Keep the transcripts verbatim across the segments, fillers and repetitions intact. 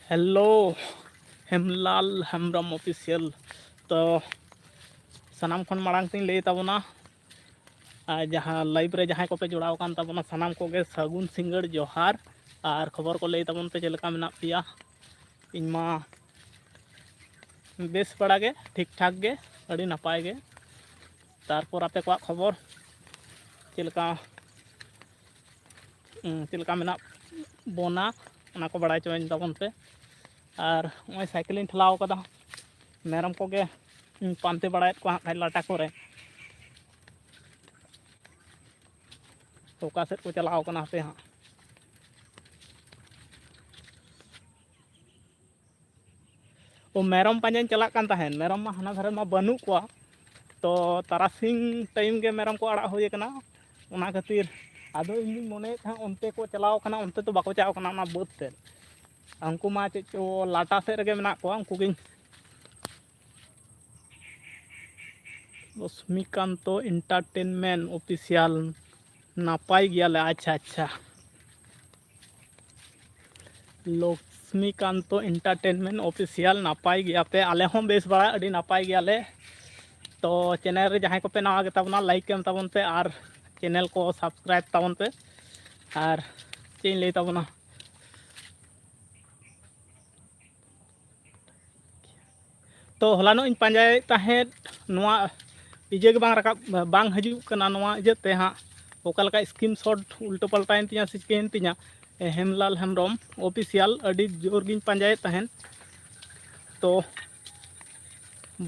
Hello, ᱦᱮᱢᱞᱟᱞ Hembrom official. ᱛᱚ, ᱥᱟᱱᱟᱢ ᱠᱷᱚᱱ ᱢᱟᱲᱟᱝ ᱛᱤᱧ ᱞᱟᱹᱭ ᱛᱟᱵᱚᱱᱟ, ᱟᱨ ᱡᱟᱦᱟᱸ ᱞᱟᱭᱤᱵᱷ ᱨᱮ ᱡᱟᱦᱟᱸᱭ ᱠᱚᱯᱮ ᱡᱚᱲᱟᱣ ᱟᱠᱟᱱ ᱛᱟᱵᱚᱱᱟ, ᱥᱟᱱᱟᱢ ᱠᱚᱜᱮ ᱥᱟᱹᱜᱩᱱ ᱥᱤᱸᱜᱟᱹᱲ ᱡᱚᱦᱟᱨ᱾ ᱟᱨ ᱠᱷᱚᱵᱚᱨ ᱠᱚ ᱞᱟᱹᱭ ᱛᱟᱵᱚᱱ ᱯᱮ, ᱪᱮᱫ ᱞᱮᱠᱟ ᱢᱮᱱᱟᱜ ᱯᱮᱭᱟ? ᱤᱧ ᱢᱟ ᱵᱮᱥ ᱵᱟᱲᱟ ᱜᱮ, ᱴᱷᱤᱠ ᱴᱷᱟᱠ ᱜᱮ, ᱟᱹᱰᱤ ᱱᱟᱯᱟᱭ ᱜᱮ᱾ ᱛᱟᱨᱯᱚᱨ ᱟᱯᱮ ᱠᱚᱣᱟᱜ ᱠᱷᱚᱵᱚᱨ ᱪᱮᱫ ᱞᱮᱠᱟ? ᱦᱩᱸ, ᱪᱮᱫ ᱞᱮᱠᱟ ᱢᱮᱱᱟᱜ ᱵᱚᱱᱟ, ᱚᱱᱟ ᱠᱚ ᱵᱟᱲᱟᱭ ᱦᱚᱪᱚᱧ ᱛᱟᱵᱚᱱ ᱯᱮ᱾ ᱟᱨ ᱱᱚᱜᱼᱚᱭ ᱥᱟᱭᱠᱮᱞᱤᱧ ᱴᱷᱮᱞᱟᱣ ᱠᱟᱫᱟ, ᱢᱮᱨᱚᱢ ᱠᱚᱜᱮ ᱯᱟᱱᱛᱮ ᱵᱟᱲᱟᱭᱮᱫ ᱠᱚᱣᱟ ᱦᱟᱸᱜ ᱠᱷᱟᱡ ᱞᱟᱴᱟ ᱠᱚᱨᱮ᱾ ᱚᱠᱟ ᱥᱮᱫ ᱠᱚ ᱪᱟᱞᱟᱣ ᱠᱟᱱᱟ ᱦᱟᱯᱮ ᱦᱟᱸᱜ᱾ ᱚ, ᱢᱮᱨᱚᱢ ᱯᱟᱸᱡᱟᱧ ᱪᱟᱞᱟᱜ ᱠᱟᱱ ᱛᱟᱦᱮᱸᱫ, ᱢᱮᱨᱚᱢ ᱢᱟ ᱦᱟᱱᱟ ᱫᱷᱟᱨᱮ ᱢᱟ ᱵᱟᱹᱱᱩᱜ ᱠᱚᱣᱟ᱾ ᱛᱚ, ᱛᱟᱨᱟᱥᱤᱧ ᱴᱟᱭᱤᱢ ᱜᱮ ᱢᱮᱨᱚᱢ ᱠᱚ ᱟᱲᱟᱜ ᱦᱩᱭ ᱟᱠᱟᱱᱟ, ᱚᱱᱟ ᱠᱷᱟᱹᱛᱤᱨ ᱟᱫᱚ ᱤᱧ ᱫᱩᱧ ᱢᱚᱱᱮᱭᱮᱫ ᱛᱟᱦᱮᱸᱫ ᱚᱱᱛᱮ ᱠᱚ ᱪᱟᱞᱟᱣ ᱠᱟᱱᱟ, ᱚᱱᱛᱮ ᱫᱚ ᱵᱟᱠᱚ ᱪᱟᱞᱟᱣ ᱠᱟᱱᱟ, ᱚᱱᱟ ᱵᱟᱹᱫᱽ ᱥᱮᱫ᱾ ᱩᱱᱠᱩ ᱢᱟ ᱪᱮᱫ ᱪᱚ ᱞᱟᱴᱟ ᱥᱮᱫ ᱨᱮᱜᱮ ᱢᱮᱱᱟᱜ ᱠᱚᱣᱟ, ᱩᱱᱠᱩ ᱜᱤᱧ᱾ ᱞᱚᱥᱢᱤᱠᱟᱱᱛᱚ ᱮᱱᱴᱟᱨᱴᱮᱱᱢᱮᱱᱴ ᱚᱯᱷᱤᱥᱤᱭᱟᱞ, ᱱᱟᱯᱟᱭ ᱜᱮᱭᱟᱞᱮ᱾ ᱟᱪᱪᱷᱟ, ᱟᱪᱪᱷᱟ᱾ ᱞᱚᱠᱥᱢᱤᱠᱟᱱᱛᱚ ᱮᱱᱴᱟᱨᱴᱮᱱᱢᱮᱱᱴ ᱚᱯᱷᱤᱥᱤᱭᱟᱞ, ᱱᱟᱯᱟᱭ ᱜᱮᱭᱟᱯᱮ? ᱟᱞᱮ ᱦᱚᱸ ᱵᱮᱥ ᱵᱟᱲᱟ, ᱟᱹᱰᱤ ᱱᱟᱯᱟᱭ ᱜᱮᱭᱟᱞᱮ᱾ ᱛᱚ, ᱪᱮᱱᱮᱞ ᱨᱮ ᱡᱟᱦᱟᱸᱭ ᱠᱚᱯᱮ ᱱᱟᱣᱟ ᱜᱮᱛᱟ ᱵᱚᱱᱟ, ᱞᱟᱭᱤᱠ ᱮᱢ ᱛᱟᱵᱚᱱ ᱯᱮ ᱟᱨ ᱪᱮᱱᱮᱞ ᱠᱚ ᱥᱟᱵᱥᱠᱨᱟᱭᱤᱵ ᱛᱟᱵᱚᱱ ᱯᱮ᱾ ᱟᱨ ᱪᱮᱫ ᱤᱧ ᱞᱟᱹᱭ ᱛᱟᱵᱚᱱᱟ, ᱛᱚ, ᱦᱚᱞᱟᱱᱚᱜ ᱤᱧ ᱯᱟᱸᱡᱟᱭᱮᱫ ᱛᱟᱦᱮᱸᱫ, ᱱᱚᱣᱟ ᱤᱭᱟᱹ ᱜᱮ ᱵᱟᱝ ᱨᱟᱠᱟᱵ, ᱵᱟᱝ ᱦᱤᱡᱩᱜ ᱠᱟᱱᱟ ᱱᱚᱣᱟ ᱤᱭᱟᱹᱛᱮ ᱦᱟᱸᱜ, ᱚᱠᱟ ᱞᱮᱠᱟ ᱥᱠᱨᱤᱱ ᱥᱚᱴ ᱩᱞᱴᱟᱹ ᱯᱟᱞᱴᱟᱭᱮᱱ ᱛᱤᱧᱟ ᱥᱮ ᱪᱤᱠᱟᱹᱭᱮᱱ ᱛᱤᱧᱟ᱾ ᱦᱮᱢᱞᱟᱞ ᱦᱮᱢᱵᱨᱚᱢ ᱚᱯᱷᱤᱥᱤᱭᱟᱞ ᱟᱹᱰᱤ ᱡᱳᱨ ᱜᱤᱧ ᱯᱟᱸᱡᱟᱭᱮᱫ ᱛᱟᱦᱮᱸᱫ, ᱛᱚ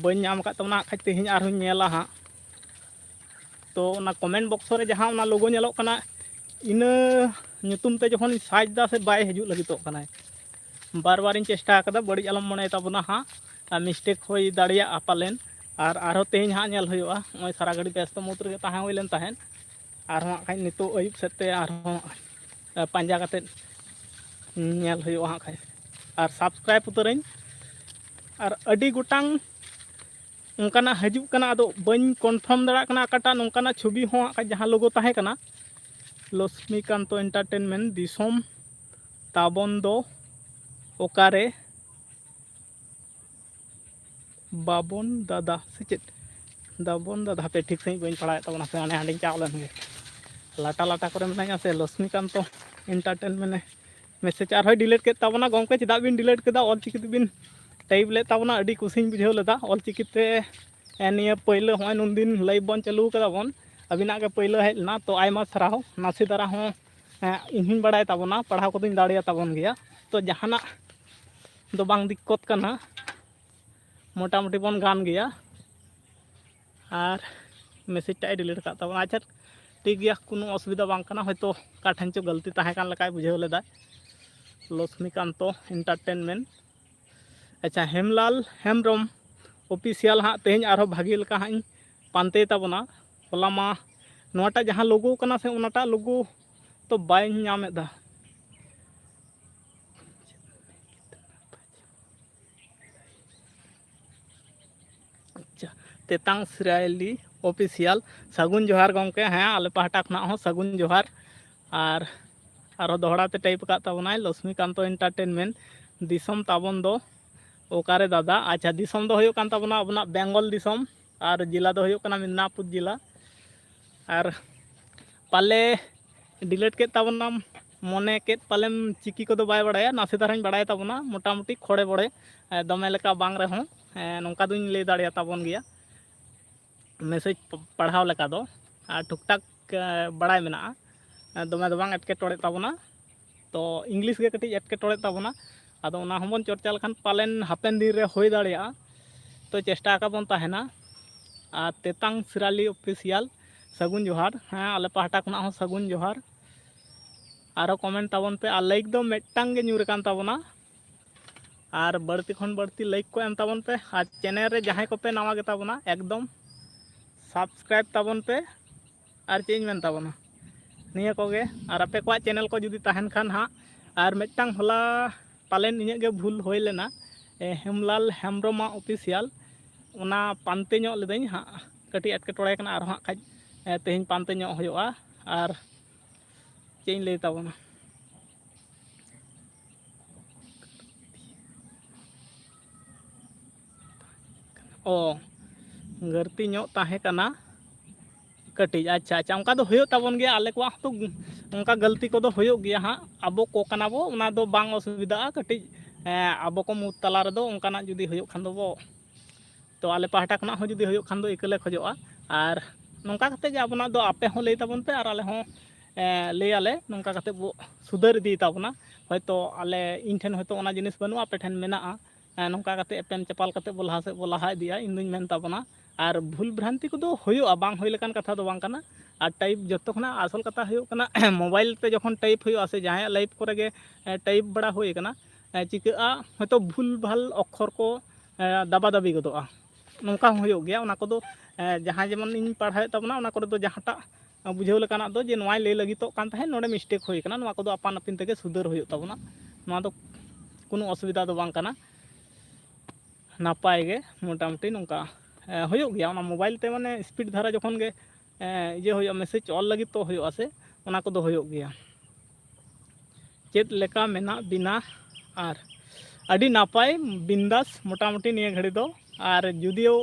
ᱵᱟᱹᱧ ᱧᱟᱢ ᱟᱠᱟᱫ ᱛᱟᱵᱚᱱᱟ᱾ ᱦᱟᱸᱜ ᱠᱷᱟᱡ ᱛᱮᱦᱮᱧ ᱟᱨᱦᱚᱸᱧ ᱧᱮᱞᱟ ᱦᱟᱸᱜ᱾ ᱛᱚ ᱚᱱᱟ ᱠᱚᱢᱮᱱᱴ ᱵᱚᱠᱥ ᱨᱮ ᱡᱟᱦᱟᱸ ᱚᱱᱟ ᱞᱳᱜᱳ ᱧᱮᱞᱚᱜ ᱠᱟᱱᱟ, ᱤᱱᱟᱹ ᱧᱩᱛᱩᱢ ᱛᱮ ᱡᱚᱠᱷᱚᱱᱤᱧ ᱥᱟᱨᱪ ᱫᱟ ᱥᱮ, ᱵᱟᱭ ᱦᱤᱡᱩᱜ ᱞᱟᱹᱜᱤᱫᱚᱜ ᱠᱟᱱᱟᱭ᱾ ᱵᱟᱨ ᱵᱟᱨᱤᱧ ᱪᱮᱥᱴᱟ ᱟᱠᱟᱫᱟ, ᱵᱟᱹᱲᱤᱡ ᱟᱞᱚᱢ ᱢᱚᱱᱮᱭ ᱛᱟᱵᱚᱱᱟ ᱦᱟᱸᱜ, ᱟᱨ ᱢᱤᱥᱴᱮᱠ ᱦᱩᱭ ᱫᱟᱲᱮᱭᱟᱜᱼᱟ ᱯᱟᱞᱮᱱ᱾ ᱟᱨ ᱟᱨᱦᱚᱸ ᱛᱮᱦᱮᱧ ᱦᱟᱸᱜ ᱧᱮᱞ ᱦᱩᱭᱩᱜᱼᱟ, ᱱᱚᱜᱼᱚᱭ ᱥᱟᱨᱟ ᱜᱷᱟᱹᱲᱤ ᱵᱮᱥᱛᱚ ᱢᱩᱫᱽ ᱨᱮᱜᱮ ᱛᱟᱦᱮᱸ ᱦᱩᱭ ᱞᱮᱱ ᱛᱟᱦᱮᱸᱫ᱾ ᱟᱨᱦᱚᱸ ᱦᱟᱸᱜ ᱠᱷᱟᱡ ᱱᱤᱛᱚᱜ ᱟᱹᱭᱩᱵ ᱥᱮᱫ ᱛᱮ ᱟᱨᱦᱚᱸ ᱯᱟᱸᱡᱟ ᱠᱟᱛᱮᱫ ᱧᱮᱞ ᱦᱩᱭᱩᱜᱼᱟ ᱦᱟᱸᱜ ᱠᱷᱟᱡ, ᱟᱨ ᱥᱟᱵᱥᱠᱨᱟᱭᱤᱵ ᱩᱛᱟᱹᱨᱟᱹᱧ᱾ ᱟᱨ ᱟᱹᱰᱤ ᱜᱚᱴᱟᱝ ᱚᱱᱠᱟᱱᱟᱜ ᱦᱤᱡᱩᱜ ᱠᱟᱱᱟ, ᱟᱫᱚ ᱵᱟᱹᱧ ᱠᱚᱱᱯᱷᱟᱨᱢ ᱫᱟᱲᱮᱭᱟᱜ ᱠᱟᱱᱟ ᱚᱠᱟᱴᱟᱜ ᱱᱚᱝᱠᱟᱱᱟᱜ ᱪᱷᱚᱵᱤ ᱦᱚᱸ ᱦᱟᱸᱜ ᱠᱷᱟᱡ ᱡᱟᱦᱟᱸ ᱞᱳᱜᱳ ᱛᱟᱦᱮᱸ ᱠᱟᱱᱟ, ᱞᱚᱥᱢᱤᱠᱟᱱᱛᱚ ᱮᱱᱴᱟᱨᱴᱮᱱᱢᱮᱱᱴ, ᱫᱤᱥᱚᱢ ᱛᱟᱵᱚᱱ ᱫᱚ ᱚᱠᱟᱨᱮ ᱵᱟᱵᱚᱱ ᱫᱟᱫᱟ ᱥᱮ ᱪᱮᱫ? ᱫᱟᱵᱚᱱ ᱫᱟᱫᱟ, ᱦᱟᱯᱮ ᱴᱷᱤᱠ ᱥᱟᱺᱦᱤᱡ ᱵᱟᱹᱧ ᱯᱟᱲᱦᱟᱣᱮᱫ ᱛᱟᱵᱚᱱᱟ, ᱥᱮ ᱦᱟᱸᱰᱮ ᱦᱟᱸᱰᱮᱧ ᱪᱟᱣ ᱞᱮᱱ ᱜᱮ᱾ ᱞᱟᱴᱟ ᱞᱟᱴᱟ ᱠᱚᱨᱮ ᱢᱮᱱᱟᱧᱟ ᱥᱮ, ᱞᱚᱥᱢᱤᱠᱟᱱᱛᱚ ᱮᱱᱴᱟᱨᱴᱮᱱᱢᱮᱱᱴ ᱮ ᱢᱮᱥᱮᱡᱽ ᱟᱨᱦᱚᱸᱭ ᱰᱤᱞᱤᱴ ᱠᱮᱫ ᱛᱟᱵᱚᱱᱟ᱾ ᱜᱚᱢᱠᱮ, ᱪᱮᱫᱟᱜ ᱵᱤᱱ ᱰᱤᱞᱤᱴ ᱠᱮᱫᱟ? ᱚᱞ ᱪᱤᱠᱤ ᱛᱮᱵᱤᱱ ᱴᱟᱭᱤᱯ ᱞᱮᱫ ᱛᱟᱵᱚᱱᱟ, ᱟᱹᱰᱤ ᱠᱩᱥᱤᱧ ᱵᱩᱡᱷᱟᱹᱣ ᱞᱮᱫᱟ᱾ ᱚᱞ ᱪᱤᱠᱤ ᱛᱮ ᱱᱤᱭᱟᱹ ᱯᱟᱹᱭᱞᱟᱹ ᱦᱚᱸᱜᱼᱚᱭ ᱱᱩᱱᱫᱤᱱ ᱞᱟᱭᱤᱵᱷ ᱵᱚᱱ ᱪᱟᱹᱞᱩ ᱠᱟᱫᱟ ᱵᱚᱱ, ᱟᱹᱵᱤᱱᱟᱜ ᱜᱮ ᱯᱟᱹᱭᱞᱟᱹ ᱦᱮᱡ ᱞᱮᱱᱟ, ᱛᱚ ᱟᱭᱢᱟ ᱥᱟᱨᱦᱟᱣ᱾ ᱱᱟᱥᱮ ᱫᱷᱟᱨᱟ ᱦᱚᱸ ᱤᱧ ᱦᱚᱸᱧ ᱵᱟᱲᱟᱭ ᱛᱟᱵᱚᱱᱟ, ᱯᱟᱲᱦᱟᱣ ᱠᱚᱫᱚᱧ ᱫᱟᱲᱮᱭᱟ ᱛᱟᱵᱚᱱ ᱜᱮᱭᱟ᱾ ᱛᱚ ᱡᱟᱦᱟᱱᱟᱜ ᱫᱚ ᱵᱟᱝ ᱫᱤᱠᱠᱚᱛ ᱠᱟᱱᱟ, ᱢᱚᱴᱟᱢᱩᱴᱤ ᱵᱚᱱ ᱜᱟᱱ ᱜᱮᱭᱟ᱾ ᱟᱨ ᱢᱮᱥᱮᱡᱽ ᱴᱟᱜ ᱮ ᱰᱤᱞᱤᱴ ᱟᱠᱟᱫ ᱛᱟᱵᱚᱱᱟ᱾ ᱟᱪᱪᱷᱟ, ᱴᱷᱤᱠ ᱜᱮᱭᱟ, ᱠᱳᱱᱳ ᱚᱥᱩᱵᱤᱫᱷᱟ ᱵᱟᱝ ᱠᱟᱱᱟ, ᱦᱚᱭᱛᱳ ᱚᱠᱟ ᱴᱷᱮᱱ ᱪᱚ ᱜᱟᱹᱞᱛᱤ ᱛᱟᱦᱮᱸ ᱠᱟᱱ ᱞᱮᱠᱟᱭ ᱵᱩᱡᱷᱟᱹᱣ ᱞᱮᱫᱟ᱾ ᱞᱚᱥᱢᱤᱠᱟᱱᱛᱚ ᱮᱱᱴᱟᱨᱴᱮᱱᱢᱮᱱᱴ᱾ ᱟᱪᱪᱷᱟ, ᱦᱮᱢᱞᱟᱞ ᱦᱮᱢᱵᱨᱚᱢ ᱚᱯᱷᱤᱥᱤᱭᱟᱞ ᱦᱟᱸᱜ ᱛᱮᱦᱮᱧ ᱟᱨᱦᱚᱸ ᱵᱷᱟᱜᱮ ᱞᱮᱠᱟ ᱦᱟᱸᱜ ᱤᱧ ᱯᱟᱱᱛᱮᱭ ᱛᱟᱵᱚᱱᱟ᱾ ᱦᱚᱞᱟ ᱢᱟ ᱱᱚᱣᱟᱴᱟᱜ ᱡᱟᱦᱟᱸ ᱞᱳᱜᱳ ᱠᱟᱱᱟ ᱥᱮ, ᱚᱱᱟᱴᱟᱜ ᱞᱳᱜᱳ ᱛᱚ ᱵᱟᱹᱧ ᱧᱟᱢ ᱮᱫᱟ᱾ ᱟᱪᱪᱷᱟ, ᱛᱮᱛᱟᱝ ᱥᱤᱨᱟᱭᱞᱤ ᱚᱯᱷᱤᱥᱤᱭᱟᱞ, ᱥᱟᱹᱜᱩᱱ ᱡᱚᱦᱟᱨ ᱜᱚᱢᱠᱮ᱾ ᱦᱮᱸ, ᱟᱞᱮ ᱯᱟᱦᱴᱟ ᱠᱷᱚᱱᱟᱜ ᱦᱚᱸ ᱥᱟᱹᱜᱩᱱ ᱡᱚᱦᱟᱨ᱾ ᱟᱨ ᱟᱨᱦᱚᱸ ᱫᱚᱦᱲᱟ ᱛᱮ ᱴᱟᱭᱤᱯ ᱟᱠᱟᱫ ᱛᱟᱵᱚᱱᱟᱭ, ᱞᱚᱥᱢᱤᱠᱟᱱᱛᱚ ᱮᱱᱴᱟᱨᱴᱮᱱᱢᱮᱱᱴ, ᱫᱤᱥᱚᱢ ᱛᱟᱵᱚᱱ ᱫᱚ ᱚᱠᱟᱨᱮ ᱫᱟᱫᱟ? ᱟᱪᱪᱷᱟ, ᱫᱤᱥᱚᱢ ᱫᱚ ᱦᱩᱭᱩᱜ ᱠᱟᱱ ᱛᱟᱵᱚᱱᱟ ᱟᱵᱚᱱᱟᱜ ᱵᱮᱝᱜᱚᱞ ᱫᱤᱥᱚᱢ, ᱟᱨ ᱡᱮᱞᱟ ᱫᱚ ᱦᱩᱭᱩᱜ ᱠᱟᱱᱟ ᱢᱮᱫᱽᱱᱟᱯᱩᱨ ᱡᱮᱞᱟ᱾ ᱟᱨ ᱯᱟᱞᱮ ᱰᱤᱞᱤᱴ ᱠᱮᱫ ᱛᱟᱵᱚᱱᱟᱢ, ᱢᱚᱱᱮ ᱠᱮᱫ ᱯᱟᱞᱮᱢ ᱪᱤᱠᱤ ᱠᱚᱫᱚ ᱵᱟᱭ ᱵᱟᱲᱟᱭᱟ, ᱱᱟᱥᱮ ᱫᱷᱟᱨᱟᱧ ᱵᱟᱲᱟᱭ ᱛᱟᱵᱚᱱᱟ ᱢᱚᱴᱟᱢᱩᱴᱤ ᱠᱷᱚᱲᱮ ᱵᱚᱲᱮ, ᱮ, ᱫᱚᱢᱮ ᱞᱮᱠᱟ ᱵᱟᱝ ᱨᱮᱦᱚᱸ, ᱮ, ᱱᱚᱝᱠᱟ ᱫᱩᱧ ᱞᱟᱹᱭ ᱫᱟᱲᱮᱭᱟ ᱛᱟᱵᱚᱱ ᱜᱮᱭᱟ᱾ ᱢᱮᱥᱮᱡᱽ ᱯᱟᱲᱦᱟᱣ ᱞᱮᱠᱟ ᱫᱚ, ᱟᱨ ᱴᱷᱩᱠ ᱴᱷᱟᱠ, ᱮ, ᱵᱟᱲᱟᱭ ᱢᱮᱱᱟᱜᱼᱟ, ᱮ, ᱫᱚᱢᱮ ᱫᱚ ᱵᱟᱝ ᱮᱴᱠᱮᱴᱚᱬᱮᱜ ᱛᱟᱵᱚᱱᱟ᱾ ᱛᱚ ᱤᱝᱞᱤᱥ ᱜᱮ ᱠᱟᱹᱴᱤᱡ ᱮᱴᱠᱮᱴᱚᱬᱮᱜ ᱛᱟᱵᱚᱱᱟ, ᱟᱫᱚ ᱚᱱᱟ ᱦᱚᱸᱵᱚᱱ ᱪᱚᱨᱪᱟ ᱞᱮᱠᱷᱟᱱ ᱯᱟᱞᱮᱱ ᱦᱟᱯᱮᱱ ᱫᱤᱱ ᱨᱮ ᱦᱩᱭ ᱫᱟᱲᱮᱭᱟᱜᱼᱟ᱾ ᱛᱚ ᱪᱮᱥᱴᱟ ᱟᱠᱟ ᱵᱚᱱ ᱛᱟᱦᱮᱱᱟ᱾ ᱟᱨ ᱛᱮᱛᱟᱝ ᱥᱤᱨᱟᱞᱤ ᱚᱯᱷᱤᱥᱤᱭᱟᱞ, ᱥᱟᱹᱜᱩᱱ ᱡᱚᱦᱟᱨ᱾ ᱦᱮᱸ, ᱟᱞᱮ ᱯᱟᱦᱴᱟ ᱠᱷᱚᱱᱟᱜ ᱦᱚᱸ ᱥᱟᱹᱜᱩᱱ ᱡᱚᱦᱟᱨ᱾ ᱟᱨᱚ ᱠᱚᱢᱮᱱᱴ ᱛᱟᱵᱚᱱ ᱯᱮ, ᱟᱨ ᱞᱟᱭᱤᱠ ᱫᱚ ᱢᱤᱫᱴᱟᱝ ᱜᱮ ᱧᱩᱨ ᱟᱠᱟᱱ ᱛᱟᱵᱚᱱᱟ᱾ ᱟᱨ ᱵᱟᱹᱲᱛᱤ ᱠᱷᱚᱱ ᱵᱟᱹᱲᱛᱤ ᱞᱟᱭᱤᱠ ᱠᱚ ᱮᱢ ᱛᱟᱵᱚᱱ ᱯᱮ, ᱟᱨ ᱪᱮᱱᱮᱞ ᱨᱮ ᱡᱟᱦᱟᱸᱭ ᱠᱚᱯᱮ ᱱᱟᱣᱟ ᱜᱮᱛᱟ ᱵᱚᱱᱟ, ᱮᱠᱫᱚᱢ ᱥᱟᱵᱥᱠᱨᱟᱭᱤᱵᱽ ᱛᱟᱵᱚᱱ ᱯᱮ᱾ ᱟᱨ ᱪᱮᱫ ᱤᱧ ᱢᱮᱱ ᱛᱟᱵᱚᱱᱟ, ᱱᱤᱭᱟᱹ ᱠᱚᱜᱮ᱾ ᱟᱨ ᱟᱯᱮ ᱠᱚᱣᱟᱜ ᱪᱮᱱᱮᱞ ᱠᱚ ᱡᱩᱫᱤ ᱛᱟᱦᱮᱱ ᱠᱷᱟᱱ ᱦᱟᱸᱜ, ᱟᱨ ᱢᱤᱫᱴᱟᱝ ᱦᱚᱞᱟ ᱯᱟᱞᱮᱱ ᱤᱧᱟᱹᱜ ᱜᱮ ᱵᱷᱩᱞ ᱦᱩᱭ ᱞᱮᱱᱟ, ᱮ, ᱦᱮᱢᱞᱟᱞ ᱦᱮᱢᱵᱨᱚᱢᱟᱜ ᱚᱯᱷᱤᱥᱤᱭᱟᱞ, ᱚᱱᱟ ᱯᱟᱱᱛᱮ ᱧᱚᱜ ᱞᱤᱫᱟᱹᱧ ᱦᱟᱸᱜ, ᱠᱟᱹᱴᱤᱡ ᱮᱴᱠᱮᱴᱚᱬᱮ ᱠᱟᱱᱟ, ᱟᱨᱦᱚᱸ ᱦᱟᱸᱜ ᱠᱷᱟᱡ, ᱮ, ᱛᱮᱦᱮᱧ ᱯᱟᱱᱛᱮ ᱧᱚᱜ ᱦᱩᱭᱩᱜᱼᱟ᱾ ᱟᱨ ᱪᱮᱫ ᱤᱧ ᱞᱟᱹᱭ ᱛᱟᱵᱚᱱᱟ, ᱚ, ᱜᱟᱹᱞᱛᱤ ᱧᱚᱜ ᱛᱟᱦᱮᱸ ᱠᱟᱱᱟ ᱠᱟᱹᱴᱤᱡ᱾ ᱟᱪᱪᱷᱟ, ᱟᱪᱪᱷᱟ, ᱚᱱᱠᱟ ᱫᱚ ᱦᱩᱭᱩᱜ ᱛᱟᱵᱚᱱ ᱜᱮᱭᱟ, ᱟᱞᱮ ᱠᱚᱣᱟᱜ ᱦᱚᱸᱛᱚ ᱚᱱᱠᱟ ᱜᱟᱹᱞᱛᱤ ᱠᱚᱫᱚ ᱦᱩᱭᱩᱜ ᱜᱮᱭᱟ ᱦᱟᱸᱜ᱾ ᱟᱵᱚ ᱠᱚ ᱠᱟᱱᱟ ᱵᱚ, ᱚᱱᱟ ᱫᱚ ᱵᱟᱝ ᱚᱥᱩᱵᱤᱫᱷᱟᱜᱼᱟ ᱠᱟᱹᱴᱤᱡ᱾ ᱮᱸ, ᱟᱵᱚ ᱠᱚ ᱢᱩᱫᱽ ᱛᱟᱞᱟ ᱨᱮᱫᱚ ᱚᱱᱠᱟᱱᱟᱜ ᱡᱩᱫᱤ ᱦᱩᱭᱩᱜ ᱠᱷᱟᱱ ᱫᱚ ᱵᱚ, ᱛᱚ ᱟᱞᱮ ᱯᱟᱦᱴᱟ ᱠᱷᱚᱱᱟᱜ ᱦᱚᱸ ᱡᱩᱫᱤ ᱦᱩᱭᱩᱜ ᱠᱷᱟᱱ ᱫᱚ ᱤᱠᱟᱹ ᱞᱮ ᱠᱷᱚᱡᱚᱜᱼᱟ᱾ ᱟᱨ ᱱᱚᱝᱠᱟ ᱠᱟᱛᱮ ᱜᱮ ᱟᱵᱚᱱᱟᱜ ᱫᱚ ᱟᱯᱮ ᱦᱚᱸ ᱞᱟᱹᱭ ᱛᱟᱵᱚᱱ ᱯᱮ ᱟᱨ ᱟᱞᱮ ᱦᱚᱸ, ᱮᱸ, ᱞᱟᱹᱭ ᱟᱞᱮ, ᱱᱚᱝᱠᱟ ᱠᱟᱛᱮ ᱵᱚ ᱥᱩᱫᱷᱟᱹᱨ ᱤᱫᱤᱭ ᱛᱟᱵᱚᱱᱟ᱾ ᱦᱚᱭᱛᱳ ᱟᱞᱮ, ᱤᱧ ᱴᱷᱮᱱ ᱦᱚᱭᱛᱳ ᱚᱱᱟ ᱡᱤᱱᱤᱥ ᱵᱟᱹᱱᱩᱜᱼᱟ, ᱟᱯᱮ ᱴᱷᱮᱱ ᱢᱮᱱᱟᱜᱼᱟ᱾ ᱮᱸ, ᱱᱚᱝᱠᱟ ᱠᱟᱛᱮ ᱮᱯᱮᱢ ᱪᱟᱯᱟᱞ ᱠᱟᱛᱮ ᱵᱚ ᱞᱟᱦᱟ ᱥᱮᱫ ᱵᱚ ᱞᱟᱦᱟ ᱤᱫᱤᱜᱼᱟ, ᱤᱧ ᱫᱩᱧ ᱢᱮᱱ ᱛᱟᱵᱚᱱᱟ᱾ ᱟᱨ ᱵᱷᱩᱞ ᱵᱷᱨᱟᱱᱛᱤ ᱠᱚᱫᱚ ᱦᱩᱭᱩᱜᱼᱟ, ᱵᱟᱝ ᱦᱩᱭ ᱞᱮᱠᱟᱱ ᱠᱟᱛᱷᱟ ᱫᱚ ᱵᱟᱝ ᱠᱟᱱᱟ᱾ ᱟᱨ type ᱡᱚᱛᱚ ᱠᱷᱚᱱᱟᱜ ᱟᱥᱚᱞ ᱠᱟᱛᱷᱟ ᱦᱩᱭᱩᱜ ᱠᱟᱱᱟ, mobile ᱛᱮ ᱡᱚᱠᱷᱚᱱ type ᱦᱩᱭᱩᱜᱼᱟ ᱥᱮ ᱡᱟᱦᱟᱸᱭᱟᱜ live ᱠᱚᱨᱮ ᱜᱮ, ᱮᱸ, type ᱵᱟᱲᱟ ᱦᱩᱭ ᱠᱟᱱᱟ, ᱮᱸ, ᱪᱤᱠᱟᱹᱜᱼᱟ, ᱦᱚᱭᱛᱳ ᱵᱷᱩᱞ ᱵᱷᱟᱞ ᱚᱠᱠᱷᱚᱨ ᱠᱚ, ᱮᱸ, ᱫᱟᱵᱟ ᱫᱟᱵᱤ ᱜᱚᱫᱚᱜᱼᱟ᱾ ᱱᱚᱝᱠᱟ ᱦᱚᱸ ᱦᱩᱭᱩᱜ ᱜᱮᱭᱟ᱾ ᱚᱱᱟ ᱠᱚᱫᱚ, ᱮᱸ, ᱡᱟᱦᱟᱸ ᱡᱮᱢᱚᱱ ᱤᱧ ᱯᱟᱲᱦᱟᱣᱮᱫ ᱛᱟᱵᱚᱱᱟ, ᱚᱱᱟ ᱠᱚᱨᱮ ᱫᱚ ᱡᱟᱦᱟᱸᱴᱟᱜ ᱵᱩᱡᱷᱟᱹᱣ ᱞᱮᱠᱟᱱᱟᱜ ᱫᱚ ᱡᱮ ᱱᱚᱣᱟᱭ ᱞᱟᱹᱭ ᱞᱟᱹᱜᱤᱫᱚᱜ ᱠᱟᱱ ᱛᱟᱦᱮᱸᱫ, ᱱᱚᱰᱮ mistake ᱦᱩᱭ ᱠᱟᱱᱟ, ᱱᱚᱣᱟ ᱠᱚᱫᱚ ᱟᱯᱟᱱ ᱟᱹᱯᱤᱱ ᱛᱮᱜᱮ ᱥᱩᱫᱷᱟᱹᱨ ᱦᱩᱭᱩᱜ ᱛᱟᱵᱚᱱᱟ᱾ ᱱᱚᱣᱟ ᱫᱚ ᱠᱳᱱᱳ ᱚᱥᱩᱵᱤᱫᱷᱟ ᱫᱚ ᱵᱟᱝ ᱠᱟᱱᱟ, ᱱᱟᱯᱟᱭ ᱜᱮ ᱢᱚᱴᱟᱢᱩᱴᱤ ᱱᱚᱝᱠᱟ, ᱮ, ᱦᱩᱭᱩᱜ ᱜᱮᱭᱟ᱾ ᱚᱱᱟ mobile ᱛᱮ ᱢᱟᱱᱮ speed ᱫᱷᱟᱨᱟ ᱡᱚᱠᱷᱚᱱ ᱜᱮ, ᱮ, ᱤᱭᱟᱹ ᱦᱩᱭᱩᱜᱼᱟ, message ᱚᱞ ᱞᱟᱹᱜᱤᱫ ᱛᱚ ᱦᱩᱭᱩᱜᱼᱟ ᱥᱮ, ᱚᱱᱟ ᱠᱚᱫᱚ ᱦᱩᱭᱩᱜ ᱜᱮᱭᱟ᱾ ᱪᱮᱫ ᱞᱮᱠᱟ ᱢᱮᱱᱟᱜ ᱵᱤᱱᱟ? ᱟᱨ ᱟᱹᱰᱤ ᱱᱟᱯᱟᱭ, ᱵᱤᱱᱫᱟᱥ ᱢᱚᱴᱟᱢᱩᱴᱤ ᱱᱤᱭᱟᱹ ᱜᱷᱟᱹᱲᱤ ᱫᱚ᱾ ᱟᱨ ᱡᱩᱫᱤᱭᱳ,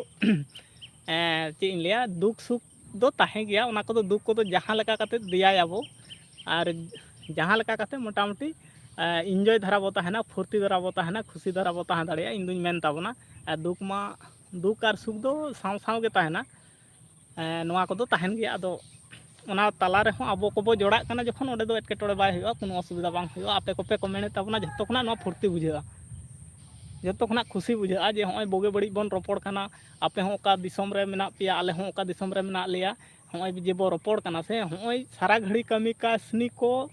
ᱮᱸ, ᱪᱮᱫ ᱤᱧ ᱞᱟᱹᱭᱟ, ᱫᱩᱠ ᱥᱩᱠ ᱫᱚ ᱛᱟᱦᱮᱸ ᱜᱮᱭᱟ, ᱚᱱᱟ ᱠᱚᱫᱚ ᱫᱩᱠ ᱠᱚᱫᱚ ᱡᱟᱦᱟᱸ ᱞᱮᱠᱟ ᱠᱟᱛᱮ ᱫᱮᱭᱟᱭᱟᱵᱚ, ᱟᱨ ᱡᱟᱦᱟᱸ ᱞᱮᱠᱟ ᱠᱟᱛᱮ ᱢᱚᱴᱟᱢᱩᱴᱤ, ᱮᱸ, enjoy ᱫᱷᱟᱨᱟ ᱵᱚ ᱛᱟᱦᱮᱱᱟ, ᱯᱷᱩᱨᱛᱤ ᱫᱷᱟᱨᱟ ᱵᱚ ᱛᱟᱦᱮᱱᱟ, ᱠᱷᱩᱥᱤ ᱫᱷᱟᱨᱟ ᱵᱚ ᱛᱟᱦᱮᱸ ᱫᱟᱲᱮᱭᱟᱜᱼᱟ, ᱤᱧ ᱫᱩᱧ ᱢᱮᱱ ᱛᱟᱵᱚᱱᱟ᱾ ᱟᱨ ᱫᱩᱠ ᱢᱟ, ᱫᱩᱠ ᱟᱨ ᱥᱩᱠ ᱫᱚ ᱥᱟᱶ ᱥᱟᱶ ᱜᱮ ᱛᱟᱦᱮᱱᱟ᱾ ᱮᱸ, ᱱᱚᱣᱟ ᱠᱚᱫᱚ ᱛᱟᱦᱮᱱ ᱜᱮᱭᱟ᱾ ᱟᱫᱚ ᱚᱱᱟ ᱛᱟᱞᱟ ᱨᱮᱦᱚᱸ ᱟᱵᱚ ᱠᱚᱵᱚ ᱡᱚᱲᱟᱜ ᱠᱟᱱᱟ ᱡᱚᱠᱷᱚᱱ, ᱚᱸᱰᱮ ᱫᱚ ᱮᱴᱠᱮᱴᱚᱬᱮ ᱵᱟᱭ ᱦᱩᱭᱩᱜᱼᱟ, ᱠᱳᱱᱳ ᱚᱥᱩᱵᱤᱫᱷᱟ ᱵᱟᱝ ᱦᱩᱭᱩᱜᱼᱟ᱾ ᱟᱯᱮ ᱠᱚᱯᱮ ᱠᱚᱢᱮᱱᱴ ᱮᱫ ᱛᱟᱵᱚᱱᱟ, ᱡᱷᱚᱛᱚ ᱠᱷᱚᱱᱟᱜ ᱱᱚᱣᱟ ᱯᱷᱩᱨᱛᱤ ᱵᱩᱡᱷᱟᱹᱜᱼᱟ, ᱡᱷᱚᱛᱚ ᱠᱷᱚᱱᱟᱜ ᱠᱷᱩᱥᱤ ᱵᱩᱡᱷᱟᱹᱜᱼᱟ ᱡᱮ ᱦᱚᱸᱜᱼᱚᱭ ᱵᱩᱜᱤ ᱵᱟᱹᱲᱤᱡ ᱵᱚᱱ ᱨᱚᱯᱚᱲ ᱠᱟᱱᱟ, ᱟᱯᱮ ᱦᱚᱸ ᱚᱠᱟ ᱫᱤᱥᱚᱢ ᱨᱮ ᱢᱮᱱᱟᱜ ᱯᱮᱭᱟ, ᱟᱞᱮ ᱦᱚᱸ ᱚᱠᱟ ᱫᱤᱥᱚᱢ ᱨᱮ ᱢᱮᱱᱟᱜ ᱞᱮᱭᱟ, ᱦᱚᱸᱜᱼᱚᱭ ᱡᱮ ᱵᱚ ᱨᱚᱯᱚᱲ ᱠᱟᱱᱟ ᱥᱮ, ᱦᱚᱸᱜᱼᱚᱭ ᱥᱟᱨᱟ ᱜᱷᱟᱹᱲᱤ ᱠᱟᱹᱢᱤ ᱠᱟᱹᱥᱱᱤ ᱠᱚ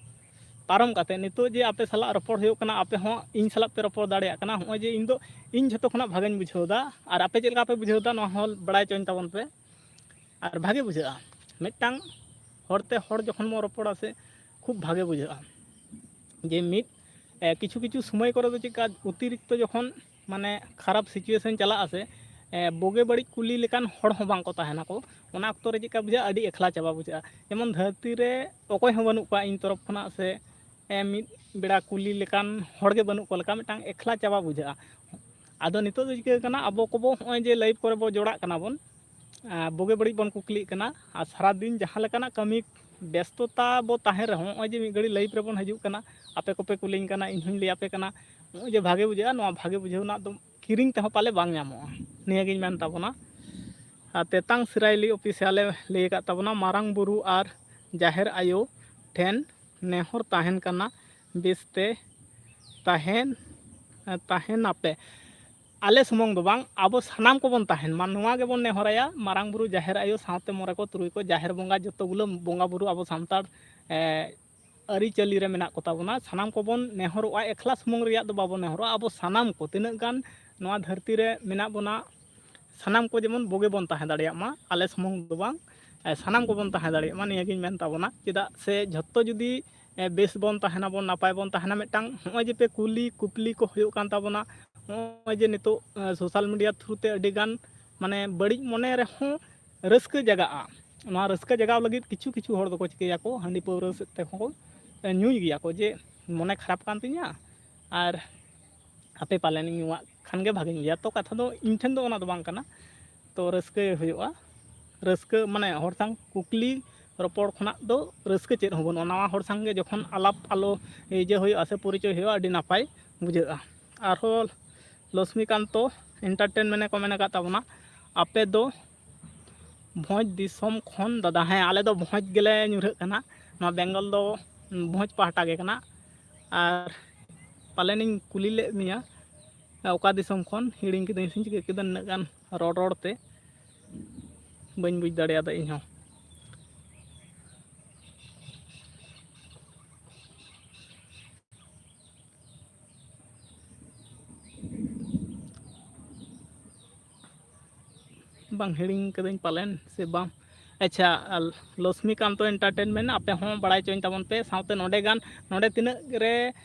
ᱯᱟᱨᱚᱢ ᱠᱟᱛᱮ ᱱᱤᱛᱚᱜ ᱡᱮ ᱟᱯᱮ ᱥᱟᱞᱟᱜ ᱨᱚᱯᱚᱲ ᱦᱩᱭᱩᱜ ᱠᱟᱱᱟ, ᱟᱯᱮ ᱦᱚᱸ ᱤᱧ ᱥᱟᱞᱟᱜ ᱯᱮ ᱨᱚᱯᱚᱲ ᱫᱟᱲᱮᱭᱟᱜ ᱠᱟᱱᱟ, ᱦᱚᱸᱜᱼᱚᱭ ᱡᱮ ᱤᱧ ᱫᱚ, ᱤᱧ ᱡᱷᱚᱛᱚ ᱠᱷᱚᱱᱟᱜ ᱵᱷᱟᱜᱮᱧ ᱵᱩᱡᱷᱟᱹᱣ ᱮᱫᱟ᱾ ᱟᱨ ᱟᱯᱮ ᱪᱮᱫ ᱞᱮᱠᱟ ᱯᱮ ᱵᱩᱡᱷᱟᱹᱣ ᱮᱫᱟ, ᱱᱚᱣᱟ ᱦᱚᱸ ᱵᱟᱲᱟᱭ ᱦᱚᱪᱚᱧ ᱛᱟᱵᱚᱱ ᱯᱮ᱾ ᱟᱨ ᱵᱷᱟᱜᱮ ᱵᱩᱡᱷᱟᱹᱜᱼᱟ, ᱢᱤᱫᱴᱟᱝ ᱦᱚᱲᱛᱮ ᱦᱚᱲ ᱡᱚᱠᱷᱚᱱ ᱵᱚᱱ ᱨᱚᱯᱚᱲᱟ ᱥᱮ, ᱠᱷᱩᱵ ᱵᱷᱟᱜᱮ ᱵᱩᱡᱷᱟᱹᱜᱼᱟ᱾ ᱡᱮ ᱢᱤᱫ, ᱮ, ᱠᱤᱪᱷᱩ ᱠᱤᱪᱷᱩ ᱥᱚᱢᱚᱭ ᱠᱚᱨᱮ ᱫᱚ ᱪᱮᱫᱠᱟ ᱚᱛᱤᱨᱤᱠᱛᱚ ᱡᱚᱠᱷᱚᱱ ᱢᱟᱱᱮ ᱠᱷᱟᱨᱟᱯ situation ᱪᱟᱞᱟᱜᱼᱟ ᱥᱮ, ᱮ, ᱵᱩᱜᱤ ᱵᱟᱹᱲᱤᱡ ᱠᱩᱞᱤ ᱞᱮᱠᱟᱱ ᱦᱚᱲ ᱦᱚᱸ ᱵᱟᱝ ᱠᱚ ᱛᱟᱦᱮᱱᱟᱠᱚ, ᱚᱱᱟ ᱚᱠᱛᱚ ᱨᱮ ᱪᱮᱫᱠᱟ ᱵᱩᱡᱷᱟᱹᱜᱼᱟ, ᱟᱹᱰᱤ ᱮᱠᱞᱟ ᱪᱟᱵᱟ ᱵᱩᱡᱷᱟᱹᱜᱼᱟ᱾ ᱡᱮᱢᱚᱱ ᱫᱷᱟᱹᱨᱛᱤ ᱨᱮ ᱚᱠᱚᱭ ᱦᱚᱸ ᱵᱟᱹᱱᱩᱜ ᱠᱚᱣᱟ ᱤᱧ ᱛᱚᱨᱚᱯ ᱠᱷᱚᱱᱟᱜ ᱥᱮ, ᱮ, ᱢᱤᱫ ᱵᱮᱲᱟ ᱠᱩᱞᱤ ᱞᱮᱠᱟᱱ ᱦᱚᱲ ᱜᱮ ᱵᱟᱹᱱᱩᱜ ᱠᱚ ᱞᱮᱠᱟ, ᱢᱤᱫᱴᱟᱝ ᱮᱠᱞᱟ ᱪᱟᱵᱟ ᱵᱩᱡᱷᱟᱹᱜᱼᱟ᱾ ᱟᱫᱚ ᱱᱤᱛᱚᱜ ᱫᱚ ᱪᱤᱠᱟᱹ ᱠᱟᱱᱟ, ᱟᱵᱚ ᱠᱚᱵᱚ ᱱᱚᱜᱼᱚᱭ ᱡᱮ live ᱠᱚᱨᱮ ᱵᱚ ᱡᱚᱲᱟᱜ ᱠᱟᱱᱟ ᱵᱚᱱ, ᱟᱨ ᱵᱩᱜᱤ ᱵᱟᱹᱲᱤᱡ ᱵᱚᱱ ᱠᱩᱠᱞᱤᱜ ᱠᱟᱱᱟ, ᱟᱨ ᱥᱟᱨᱟᱫᱤᱱ ᱡᱟᱦᱟᱸ ᱞᱮᱠᱟᱱᱟᱜ ᱠᱟᱹᱢᱤ ᱵᱮᱥᱛᱚᱛᱟ ᱵᱚ ᱛᱟᱦᱮᱱ ᱨᱮᱦᱚᱸ, ᱱᱚᱜᱼᱚᱭ ᱡᱮ ᱢᱤᱫ ᱜᱷᱟᱹᱲᱤ live ᱨᱮᱵᱚᱱ ᱦᱤᱡᱩᱜ ᱠᱟᱱᱟ, ᱟᱯᱮ ᱠᱚᱯᱮ ᱠᱩᱞᱤᱧ ᱠᱟᱱᱟ, ᱤᱧ ᱦᱚᱸᱧ ᱞᱟᱹᱭ ᱟᱯᱮ ᱠᱟᱱᱟ, ᱱᱚᱜᱼᱚᱭ ᱡᱮ ᱵᱷᱟᱜᱮ ᱵᱩᱡᱷᱟᱹᱜᱼᱟ, ᱱᱚᱣᱟ ᱵᱷᱟᱜᱮ ᱵᱩᱡᱷᱟᱹᱣ ᱨᱮᱱᱟᱜ ᱫᱚ ᱠᱤᱨᱤᱧ ᱛᱮᱦᱚᱸ ᱯᱟᱞᱮ ᱵᱟᱝ ᱧᱟᱢᱚᱜᱼᱟ, ᱱᱤᱭᱟᱹᱜᱤᱧ ᱢᱮᱱ ᱛᱟᱵᱚᱱᱟ᱾ ᱟᱨ ᱛᱮᱛᱟᱝ ᱥᱤᱨᱟᱭᱞᱤ official ᱮ ᱞᱟᱹᱭ ᱟᱠᱟᱫ ᱛᱟᱵᱚᱱᱟ, ᱢᱟᱨᱟᱝ ᱵᱩᱨᱩ ᱟᱨ ᱡᱟᱦᱮᱨ ᱟᱭᱳ ᱴᱷᱮᱱ ᱱᱮᱦᱚᱨ ᱛᱟᱦᱮᱱ ᱠᱟᱱᱟ, ᱵᱮᱥᱛᱮ ᱛᱟᱦᱮᱱ, ᱛᱟᱦᱮᱱᱟᱯᱮ᱾ ᱟᱞᱮ ᱥᱩᱢᱩᱝ ᱫᱚ ᱵᱟᱝ, ᱟᱵᱚ ᱥᱟᱱᱟᱢ ᱠᱚᱵᱚᱱ ᱛᱟᱦᱮᱱ ᱢᱟ, ᱱᱚᱣᱟ ᱜᱮᱵᱚᱱ ᱱᱮᱦᱚᱨᱟᱭᱟ᱾ ᱢᱟᱨᱟᱝ ᱵᱩᱨᱩ, ᱡᱟᱦᱮᱨ ᱟᱭᱳ, ᱥᱟᱶᱛᱮ ᱢᱚᱬᱮ ᱠᱚ, ᱛᱩᱨᱩᱭ ᱠᱚ, ᱡᱟᱦᱮᱨ ᱵᱚᱸᱜᱟ, ᱡᱚᱛᱚ ᱜᱩᱞᱟᱹ ᱵᱚᱸᱜᱟ ᱵᱩᱨᱩ ᱟᱵᱚ ᱥᱟᱱᱛᱟᱲ, ᱮ, ᱟᱹᱨᱤᱪᱟᱹᱞᱤ ᱨᱮ ᱢᱮᱱᱟᱜ ᱠᱚ ᱛᱟᱵᱚᱱᱟ, ᱥᱟᱱᱟᱢ ᱠᱚᱵᱚᱱ ᱱᱮᱦᱚᱨᱚᱜᱼᱟ᱾ ᱮᱠᱞᱟ ᱥᱩᱢᱩᱝ ᱨᱮᱭᱟᱜ ᱫᱚ ᱵᱟᱵᱚᱱ ᱱᱮᱦᱚᱨᱚᱜᱼᱟ᱾ ᱟᱵᱚ ᱥᱟᱱᱟᱢ ᱠᱚ ᱛᱤᱱᱟᱹᱜ ᱜᱟᱱ ᱱᱚᱣᱟ ᱫᱷᱟᱹᱨᱛᱤ ᱨᱮ ᱢᱮᱱᱟᱜ ᱵᱚᱱᱟ, ᱥᱟᱱᱟᱢ ᱠᱚ ᱡᱮᱢᱚᱱ ᱵᱩᱜᱤ ᱵᱚᱱ ᱛᱟᱦᱮᱸ ᱫᱟᱲᱮᱭᱟᱜ ᱢᱟ, ᱟᱞᱮ ᱥᱩᱢᱩᱝ ᱫᱚ ᱵᱟᱝ, ᱮ, ᱥᱟᱱᱟᱢ ᱠᱚᱵᱚᱱ ᱛᱟᱦᱮᱸ ᱫᱟᱲᱮᱭᱟᱜ ᱢᱟ, ᱱᱤᱭᱟᱹᱜᱤᱧ ᱢᱮᱱ ᱛᱟᱵᱚᱱᱟ᱾ ᱪᱮᱫᱟᱜ ᱥᱮ ᱡᱷᱚᱛᱚ ᱡᱩᱫᱤ, ᱮ, ᱵᱮᱥ ᱵᱚᱱ ᱛᱟᱦᱮᱱᱟ ᱵᱚᱱ, ᱱᱟᱯᱟᱭ ᱵᱚᱱ ᱛᱟᱦᱮᱱᱟ, ᱢᱤᱫᱴᱟᱝ ᱱᱚᱜᱼᱚᱭ ᱡᱮ ᱯᱮ ᱠᱩᱞᱤ ᱠᱩᱯᱞᱤ ᱠᱚ ᱦᱩᱭᱩᱜ ᱠᱟᱱ ᱛᱟᱵᱚᱱᱟ, ᱱᱚᱜᱼᱚᱭ ᱡᱮ ᱱᱤᱛᱚᱜ, ᱮ, social media through ᱛᱮ ᱟᱹᱰᱤ ᱜᱟᱱ ᱢᱟᱱᱮ ᱵᱟᱹᱲᱤᱡ ᱢᱚᱱᱮ ᱨᱮᱦᱚᱸ ᱨᱟᱹᱥᱠᱟᱹ ᱡᱟᱜᱟᱜᱼᱟ᱾ ᱱᱚᱣᱟ ᱨᱟᱹᱥᱠᱟᱹ ᱡᱟᱜᱟᱣ ᱞᱟᱹᱜᱤᱫ ᱠᱤᱪᱷᱩ ᱠᱤᱪᱷᱩ ᱦᱚᱲ ᱫᱚᱠᱚ ᱪᱤᱠᱟᱹᱭᱟᱠᱚ, ᱦᱟᱺᱰᱤ ᱯᱟᱹᱣᱨᱟᱹ ᱥᱮᱫ ᱛᱮᱦᱚᱸ ᱠᱚ, ᱮ, ᱧᱩᱭ ᱜᱮᱭᱟ ᱠᱚ, ᱡᱮ ᱢᱚᱱᱮ ᱠᱷᱟᱨᱟᱯ ᱠᱟᱱ ᱛᱤᱧᱟᱹ ᱟᱨ ᱦᱟᱯᱮ ᱯᱟᱞᱮᱱ ᱤᱧ ᱧᱩᱣᱟᱜ ᱠᱷᱟᱱ ᱜᱮ ᱵᱷᱟᱜᱮᱧ ᱵᱩᱡᱟ᱾ ᱛᱚ ᱠᱟᱛᱷᱟ ᱫᱚ ᱤᱧ ᱴᱷᱮᱱ ᱫᱚ ᱚᱱᱟ ᱫᱚ ᱵᱟᱝ ᱠᱟᱱᱟ᱾ ᱛᱚ ᱨᱟᱹᱥᱠᱟᱹ ᱦᱩᱭᱩᱜᱼᱟ, ᱨᱟᱹᱥᱠᱟᱹ ᱢᱟᱱᱮ ᱦᱚᱲ ᱥᱟᱶ ᱠᱩᱠᱞᱤ ᱨᱚᱯᱚᱲ ᱠᱷᱚᱱᱟᱜ ᱫᱚ ᱨᱟᱹᱥᱠᱟᱹ ᱪᱮᱫ ᱦᱚᱸ ᱵᱟᱹᱱᱩᱜᱼᱟ᱾ ᱱᱟᱣᱟ ᱦᱚᱲ ᱥᱟᱶ ᱜᱮ ᱡᱚᱠᱷᱚᱱ ᱟᱞᱟᱯ ᱟᱞᱚ ᱤᱭᱟᱹ ᱦᱩᱭᱩᱜᱼᱟ ᱥᱮ ᱯᱚᱨᱤᱪᱚᱭ ᱦᱩᱭᱩᱜᱼᱟ, ᱟᱹᱰᱤ ᱱᱟᱯᱟᱭ ᱵᱩᱡᱷᱟᱹᱜᱼᱟ᱾ ᱟᱨᱦᱚᱸ ᱞᱚᱥᱢᱤᱠᱟᱱᱛᱚ entertainment ᱮ comment ᱟᱠᱟᱫ ᱛᱟᱵᱚᱱᱟ, ᱟᱯᱮ ᱫᱚ ᱵᱷᱚᱸᱡᱽ ᱫᱤᱥᱚᱢ ᱠᱷᱚᱱ ᱫᱟᱫᱟ? ᱦᱮᱸ, ᱟᱞᱮ ᱫᱚ ᱵᱷᱚᱸᱡᱽ ᱜᱮᱞᱮ ᱧᱩᱨᱦᱟᱹᱜ ᱠᱟᱱᱟ᱾ ᱱᱚᱣᱟ ᱵᱮᱝᱜᱚᱞ ᱫᱚ ᱵᱷᱚᱸᱡᱽ ᱯᱟᱦᱴᱟ ᱜᱮ ᱠᱟᱱᱟ᱾ ᱟᱨ ᱯᱟᱞᱮᱱᱤᱧ ᱠᱩᱞᱤ ᱞᱮᱫ ᱢᱮᱭᱟ, ᱚᱠᱟ ᱫᱤᱥᱚᱢ ᱠᱷᱚᱱ? ᱦᱤᱲᱤᱧ ᱠᱤᱫᱟᱹᱧ ᱥᱮᱧ ᱪᱤᱠᱟᱹ ᱠᱮᱫᱟ, ᱱᱤᱱᱟᱹᱜ ᱜᱟᱱ ᱨᱚᱲ ᱨᱚᱲ ᱛᱮ ᱵᱟᱹᱧ ᱵᱩᱡᱽ ᱫᱟᱲᱮᱭᱟᱫᱟ ᱤᱧ ᱦᱚᱸ᱾ ᱵᱟᱝ ᱦᱤᱲᱤᱧ ᱠᱟᱹᱫᱟᱹᱧ ᱯᱟᱞᱮᱱ ᱥᱮ ᱵᱟᱝ᱾ ᱟᱪᱪᱷᱟ, ᱟᱨ ᱞᱚᱥᱢᱤᱠᱟᱱᱛᱚ entertainment, ᱟᱯᱮ ᱦᱚᱸ ᱵᱟᱲᱟᱭ ᱦᱚᱪᱚᱧ ᱛᱟᱵᱚᱱ ᱯᱮ᱾ ᱥᱟᱶᱛᱮ ᱱᱚᱰᱮ ᱜᱟᱱ, ᱱᱚᱰᱮ ᱛᱤᱱᱟᱹᱜ ᱨᱮ,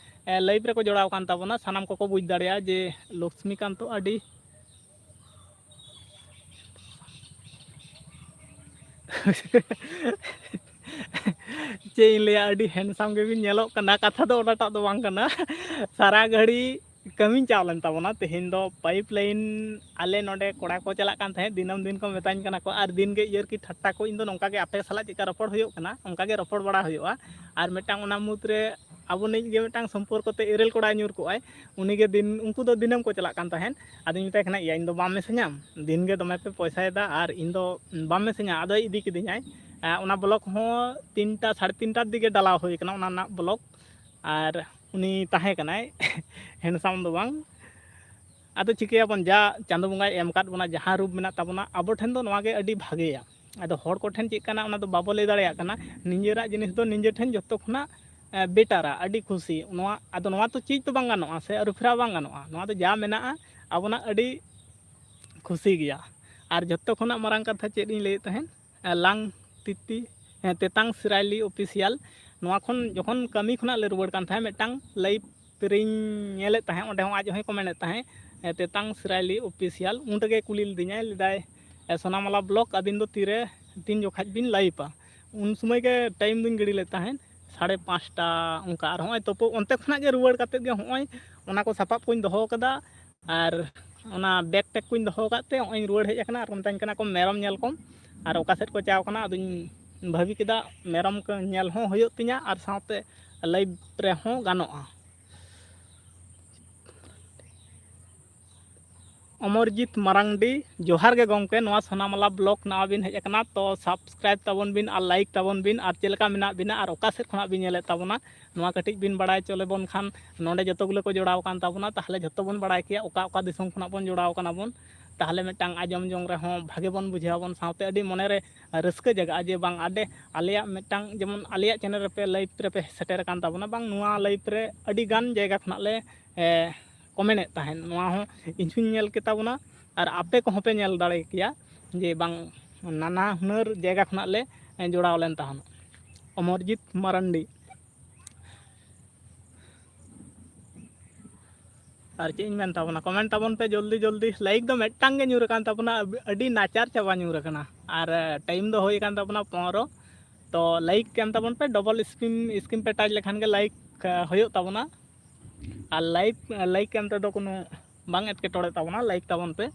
ᱮ, live ᱨᱮᱠᱚ ᱡᱚᱲᱟᱣ ᱟᱠᱟᱱ ᱛᱟᱵᱚᱱᱟ, ᱥᱟᱱᱟᱢ ᱠᱚᱠᱚ ᱵᱩᱡᱽ ᱫᱟᱲᱮᱭᱟᱜᱼᱟ ᱡᱮ ᱞᱚᱥᱢᱤᱠᱟᱱᱛᱚ ᱟᱹᱰᱤ ᱪᱮᱫ ᱤᱧ ᱞᱟᱹᱭᱟ, ᱟᱹᱰᱤ handsome ᱜᱮᱵᱤᱱ ᱧᱮᱞᱚᱜ ᱠᱟᱱᱟ᱾ ᱠᱟᱛᱷᱟ ᱫᱚ ᱚᱱᱟᱴᱟᱜ ᱫᱚ ᱵᱟᱝ ᱠᱟᱱᱟ᱾ ᱥᱟᱨᱟ ᱜᱷᱟᱹᱲᱤ ᱠᱟᱹᱢᱤᱧ ᱪᱟᱣ ᱞᱮᱱ ᱛᱟᱵᱚᱱᱟ᱾ ᱛᱮᱦᱮᱧ ᱫᱚ ᱯᱟᱭᱤᱯ ᱞᱟᱭᱤᱱ ᱟᱞᱮ ᱱᱚᱰᱮ ᱠᱚᱲᱟ ᱠᱚ ᱪᱟᱞᱟᱜ ᱠᱟᱱ ᱛᱟᱦᱮᱸᱫ, ᱫᱤᱱᱟᱹᱢ ᱫᱤᱱ ᱠᱚ ᱢᱮᱛᱟᱧ ᱠᱟᱱᱟ ᱠᱚ, ᱟᱨ ᱫᱤᱱ ᱜᱮ ᱤᱭᱟᱹᱨᱠᱤ ᱴᱷᱟᱴᱴᱟ ᱠᱚ, ᱤᱧ ᱫᱚ ᱱᱚᱝᱠᱟ ᱜᱮ ᱟᱯᱮ ᱥᱟᱞᱟᱜ ᱪᱮᱫᱠᱟ ᱨᱚᱯᱚᱲ ᱦᱩᱭᱩᱜ ᱠᱟᱱᱟ ᱚᱱᱠᱟ ᱜᱮ ᱨᱚᱯᱚᱲ ᱵᱟᱲᱟ ᱦᱩᱭᱩᱜᱼᱟ᱾ ᱟᱨ ᱢᱤᱫᱴᱟᱝ ᱚᱱᱟ ᱢᱩᱫᱽ ᱨᱮ ᱟᱵᱚ ᱱᱤᱡ ᱜᱮ ᱢᱤᱫᱴᱟᱝ ᱥᱚᱢᱯᱚᱨᱠᱚ ᱛᱮ ᱮᱨᱮᱞ ᱠᱚᱲᱟᱭ ᱧᱩᱨ ᱠᱚᱜᱼᱟᱭ, ᱩᱱᱤ ᱜᱮ ᱫᱤᱱ, ᱩᱱᱠᱩ ᱫᱚ ᱫᱤᱱᱟᱹᱢ ᱠᱚ ᱪᱟᱞᱟᱜ ᱠᱟᱱ ᱛᱟᱦᱮᱸᱫ᱾ ᱟᱫᱚᱧ ᱢᱮᱛᱟᱭ ᱠᱟᱱᱟ, ᱤᱭᱟᱹ, ᱤᱧ ᱫᱚ ᱵᱟᱢ ᱢᱮᱥᱮᱧᱟ, ᱫᱤᱱ ᱜᱮ ᱫᱚᱢᱮ ᱯᱮ ᱯᱚᱭᱥᱟᱭᱮᱫᱟ ᱟᱨ ᱤᱧ ᱫᱚ ᱵᱟᱢ ᱢᱮᱥᱮᱧᱟ᱾ ᱟᱫᱚᱭ ᱤᱫᱤ ᱠᱤᱫᱤᱧᱟᱭ᱾ ᱟᱸ, ᱚᱱᱟ ᱵᱞᱚᱠ ᱦᱚᱸ ᱛᱤᱱᱴᱟ, ᱥᱟᱲᱮ ᱛᱤᱱᱴᱟᱨ ᱫᱤᱠᱮ ᱰᱟᱞᱟᱣ ᱦᱩᱭ ᱠᱟᱱᱟ ᱚᱱᱟ ᱨᱮᱱᱟᱜ ᱵᱞᱚᱠ᱾ ᱟᱨ ᱩᱱᱤ ᱛᱟᱦᱮᱸ ᱠᱟᱱᱟᱭ ᱦᱮᱱᱰᱥᱟᱢ ᱫᱚ ᱵᱟᱝ᱾ ᱟᱫᱚ ᱪᱤᱠᱟᱹᱭᱟᱵᱚᱱ, ᱡᱟ ᱪᱟᱸᱫᱚ ᱵᱚᱸᱜᱟᱭ ᱮᱢ ᱟᱠᱟᱫ ᱵᱚᱱᱟ, ᱡᱟᱦᱟᱸ ᱨᱩᱯ ᱢᱮᱱᱟᱜ ᱛᱟᱵᱚᱱᱟ, ᱟᱵᱚ ᱴᱷᱮᱱ ᱫᱚ ᱱᱚᱣᱟ ᱜᱮ ᱟᱹᱰᱤ ᱵᱷᱟᱜᱮᱭᱟ᱾ ᱟᱫᱚ ᱦᱚᱲ ᱠᱚᱴᱷᱮᱱ ᱪᱮᱫ ᱠᱟᱱᱟ, ᱚᱱᱟ ᱫᱚ ᱵᱟᱵᱚ ᱞᱟᱹᱭ ᱫᱟᱲᱮᱭᱟᱜ ᱠᱟᱱᱟ᱾ ᱱᱤᱡᱮᱨᱟᱜ ᱡᱤᱱᱤᱥ ᱫᱚ ᱱᱤᱡᱮ ᱴᱷᱮᱱ ᱡᱚᱛᱚ ᱠᱷᱚᱱᱟᱜ, ᱮ, ᱵᱮᱴᱟᱨᱟ, ᱟᱹᱰᱤ ᱠᱷᱩᱥᱤ᱾ ᱱᱚᱣᱟ, ᱟᱫᱚ ᱱᱚᱣᱟ ᱛᱚ ᱪᱮᱧᱡᱽ ᱫᱚ ᱵᱟᱝ ᱜᱟᱱᱚᱜᱼᱟ ᱥᱮ ᱟᱹᱨᱩ ᱯᱷᱮᱨᱟᱣ ᱵᱟᱝ ᱜᱟᱱᱚᱜᱼᱟ᱾ ᱱᱚᱣᱟ ᱫᱚ ᱡᱟ ᱢᱮᱱᱟᱜᱼᱟ, ᱟᱵᱚᱱᱟᱜ ᱟᱹᱰᱤ ᱠᱷᱩᱥᱤ ᱜᱮᱭᱟ᱾ ᱟᱨ ᱡᱚᱛᱚ ᱠᱷᱚᱱᱟᱜ ᱢᱟᱨᱟᱝ ᱠᱟᱛᱷᱟ ᱪᱮᱫ ᱤᱧ ᱞᱟᱹᱭᱮᱫ ᱛᱟᱦᱮᱸᱫ, ᱮ, ᱞᱟᱝ ᱛᱤᱛᱤ, ᱮ, ᱛᱮᱛᱟᱝ ᱥᱤᱨᱟᱭᱞᱤ ᱚᱯᱷᱤᱥᱤᱭᱟᱞ, ᱱᱚᱣᱟ ᱠᱷᱚᱱ ᱡᱚᱠᱷᱚᱱ ᱠᱟᱹᱢᱤ ᱠᱷᱚᱱᱟᱜ ᱞᱮ ᱨᱩᱣᱟᱹᱲ ᱠᱟᱱ ᱛᱟᱦᱮᱸᱫ, ᱢᱤᱫᱴᱟᱝ ᱞᱟᱭᱤᱵᱷ ᱨᱤᱧ ᱧᱮᱞᱮᱫ ᱛᱟᱦᱮᱸᱫ, ᱚᱸᱰᱮ ᱦᱚᱸ ᱟᱡ ᱦᱚᱸᱭ ᱠᱚᱢᱮᱱᱴ ᱮᱫ ᱛᱟᱦᱮᱸᱫ, ᱮ, ᱛᱮᱛᱟᱝ ᱥᱤᱨᱟᱭᱞᱤ ᱚᱯᱷᱤᱥᱤᱭᱟᱞ᱾ ᱩᱱ ᱨᱮᱜᱮ ᱠᱩᱞᱤ ᱞᱤᱫᱤᱧᱟᱭ, ᱞᱟᱹᱭᱫᱟᱭ, ᱮ, ᱥᱳᱱᱟᱢᱟᱞᱟ ᱵᱞᱚᱠ, ᱟᱹᱵᱤᱱ ᱫᱚ ᱛᱤᱨᱮ, ᱛᱤᱱ ᱡᱚᱠᱷᱟᱡ ᱵᱤᱱ ᱞᱟᱭᱤᱵᱷᱟ? ᱩᱱ ᱥᱚᱢᱚᱭ ᱜᱮ ᱴᱟᱭᱤᱢ ᱫᱩᱧ ᱜᱤᱰᱤ ᱞᱮᱫ ᱛᱟᱦᱮᱸᱫ, ᱥᱟᱲᱮ ᱯᱟᱸᱪᱴᱟ ᱚᱱᱠᱟ᱾ ᱟᱨ ᱦᱚᱸᱜᱼᱚᱭ ᱛᱩᱯᱩ, ᱚᱱᱛᱮ ᱠᱷᱚᱱᱟᱜ ᱜᱮ ᱨᱩᱣᱟᱹᱲ ᱠᱟᱛᱮᱫ ᱜᱮ ᱦᱚᱸᱜᱼᱚᱭ ᱚᱱᱟ ᱠᱚ ᱥᱟᱯᱟᱵ ᱠᱚᱧ ᱫᱚᱦᱚ ᱠᱟᱫᱟ᱾ ᱟᱨ ᱚᱱᱟ ᱵᱮᱜᱽ ᱴᱮᱜᱽ ᱠᱚᱧ ᱫᱚᱦᱚ ᱟᱠᱟᱫ ᱛᱮ ᱦᱚᱸᱜᱼᱚᱭ ᱤᱧ ᱨᱩᱣᱟᱹᱲ ᱦᱮᱡ ᱟᱠᱟᱱᱟ᱾ ᱟᱨ ᱠᱚ ᱢᱮᱛᱟᱧ ᱠᱟᱱᱟ ᱠᱚ, "ᱢᱮᱨᱚᱢ ᱧᱮᱞ ᱠᱚᱢ ᱟᱨ ᱚᱠᱟ ᱥᱮᱫ ᱠᱚ ᱪᱟᱣ ᱠᱟᱱᱟ?" ᱟᱫᱚᱧ ᱵᱷᱟᱹᱵᱤ ᱠᱮᱫᱟ, ᱢᱮᱨᱚᱢ ᱠᱚ ᱧᱮᱞ ᱦᱚᱸ ᱦᱩᱭᱩᱜ ᱛᱤᱧᱟ ᱟᱨ ᱥᱟᱶᱛᱮ ᱞᱟᱭᱤᱵᱷ ᱨᱮᱦᱚᱸ ᱜᱟᱱᱚᱜᱼᱟ᱾ ᱚᱢᱚᱨᱡᱤᱛ ᱢᱟᱨᱟᱝᱰᱤ, ᱡᱚᱦᱟᱨ ᱜᱮ ᱜᱚᱢᱠᱮ, ᱱᱚᱣᱟ ᱥᱳᱱᱟᱢᱟᱞᱟ ᱵᱞᱚᱜ ᱱᱟᱣᱟ ᱵᱤᱱ ᱦᱮᱡ ᱟᱠᱟᱱᱟ, ᱛᱚ ᱥᱟᱵᱥᱠᱨᱟᱭᱤᱵ ᱛᱟᱵᱚᱱ ᱵᱤᱱ ᱟᱨ ᱞᱟᱭᱤᱠ ᱛᱟᱵᱚᱱ ᱵᱤᱱ, ᱟᱨ ᱪᱮᱫ ᱞᱮᱠᱟ ᱢᱮᱱᱟᱜ ᱵᱤᱱᱟ ᱟᱨ ᱚᱠᱟ ᱥᱮᱫ ᱠᱷᱚᱱᱟᱜ ᱵᱤᱱ ᱧᱮᱞᱮᱫ ᱛᱟᱵᱚᱱᱟ, ᱱᱚᱣᱟ ᱠᱟᱹᱴᱤᱡ ᱵᱤᱱ ᱵᱟᱲᱟᱭ ᱦᱚᱪᱚ ᱞᱮᱵᱚᱱ ᱠᱷᱟᱱ, ᱱᱚᱰᱮ ᱡᱚᱛᱚ ᱜᱩᱞᱟᱹ ᱠᱚ ᱡᱚᱲᱟᱣ ᱟᱠᱟᱱ ᱛᱟᱵᱚᱱᱟ, ᱛᱟᱦᱚᱞᱮ ᱡᱚᱛᱚ ᱵᱚᱱ ᱵᱟᱲᱟᱭ ᱠᱮᱭᱟ ᱚᱠᱟ ᱚᱠᱟ ᱫᱤᱥᱚᱢ ᱠᱷᱚᱱᱟᱜ ᱵᱚᱱ ᱡᱚᱲᱟᱣ ᱟᱠᱟᱱᱟ ᱵᱚᱱ᱾ ᱛᱟᱦᱚᱞᱮ ᱢᱤᱫᱴᱟᱝ ᱟᱸᱡᱚᱢ ᱡᱚᱝ ᱨᱮᱦᱚᱸ ᱵᱷᱟᱜᱮ ᱵᱚᱱ ᱵᱩᱡᱷᱟᱹᱣ ᱟᱵᱚᱱ, ᱥᱟᱶᱛᱮ ᱟᱹᱰᱤ ᱢᱚᱱᱮᱨᱮ ᱨᱟᱹᱥᱠᱟᱹ ᱡᱟᱜᱟᱜᱼᱟ ᱡᱮ ᱵᱟᱝ, ᱟᱰᱮ ᱟᱞᱮᱭᱟᱜ ᱢᱤᱫᱴᱟᱝ, ᱡᱮᱢᱚᱱ ᱟᱞᱮᱭᱟᱜ ᱪᱮᱱᱮᱞ ᱨᱮᱯᱮ ᱞᱟᱭᱤᱵᱷ ᱨᱮᱯᱮ ᱥᱮᱴᱮᱨ ᱟᱠᱟᱱ ᱛᱟᱵᱚᱱᱟ, ᱵᱟᱝ ᱱᱚᱣᱟ ᱞᱟᱭᱤᱵᱷ ᱨᱮ ᱟᱹᱰᱤ ᱜᱟᱱ ᱡᱟᱭᱜᱟ ᱠᱷᱚᱱᱟᱜ ᱞᱮ, ᱮ, ᱠᱚᱢᱮᱱᱴ ᱮᱫ ᱛᱟᱦᱮᱸᱫ, ᱱᱚᱣᱟ ᱦᱚᱸ ᱤᱧ ᱦᱚᱸᱧ ᱧᱮᱞ ᱠᱮᱫ ᱛᱟᱵᱚᱱᱟ ᱟᱨ ᱟᱯᱮ ᱠᱚᱦᱚᱸ ᱯᱮ ᱧᱮᱞ ᱫᱟᱲᱮ ᱠᱮᱭᱟ ᱡᱮ ᱵᱟᱝ ᱱᱟᱱᱟ ᱦᱩᱱᱟᱹᱨ ᱡᱟᱭᱜᱟ ᱠᱷᱚᱱᱟᱜ ᱞᱮ, ᱮ, ᱡᱚᱲᱟᱣ ᱞᱮᱱ ᱛᱟᱦᱮᱱᱚᱜ᱾ ᱚᱢᱚᱨᱡᱤᱛ ᱢᱟᱨᱟᱱᱰᱤ᱾ ᱟᱨ ᱪᱮᱫ ᱤᱧ ᱢᱮᱱ ᱛᱟᱵᱚᱱᱟ, ᱠᱚᱢᱮᱱᱴ ᱛᱟᱵᱚᱱ ᱯᱮ ᱡᱚᱞᱫᱤ ᱡᱚᱞᱫᱤ᱾ ᱞᱟᱭᱤᱠ ᱫᱚ ᱢᱤᱫᱴᱟᱝ ᱜᱮ ᱧᱩᱨ ᱟᱠᱟᱱ ᱛᱟᱵᱚᱱᱟ, ᱟᱹᱰᱤ ᱱᱟᱪᱟᱨ ᱪᱟᱵᱟ ᱧᱩᱨ ᱟᱠᱟᱱᱟ᱾ ᱟᱨ, ᱮ, ᱴᱟᱭᱤᱢ ᱫᱚ ᱦᱩᱭ ᱟᱠᱟᱱ ᱛᱟᱵᱚᱱᱟ ᱯᱚᱱᱨᱚ᱾ ᱛᱚ ᱞᱟᱭᱤᱠ ᱮᱢ ᱛᱟᱵᱚᱱ ᱯᱮ, ᱰᱚᱵᱚᱞ ᱥᱠᱨᱤᱱ, ᱥᱠᱨᱤᱱ ᱯᱮ ᱴᱟᱪ ᱞᱮᱠᱷᱟᱱ ᱜᱮ ᱞᱟᱭᱤᱠ, ᱮ, ᱦᱩᱭᱩᱜ ᱛᱟᱵᱚᱱᱟ᱾ ᱟᱨ ᱞᱟᱭᱤᱠ ᱞᱟᱭᱤᱠ ᱮᱢ ᱛᱮᱫᱚ ᱠᱳᱱᱳ ᱵᱟᱝ ᱮᱴᱠᱮᱴᱚᱬᱮ ᱛᱟᱵᱚᱱᱟ, ᱞᱟᱭᱤᱠ ᱛᱟᱵᱚᱱ ᱯᱮ᱾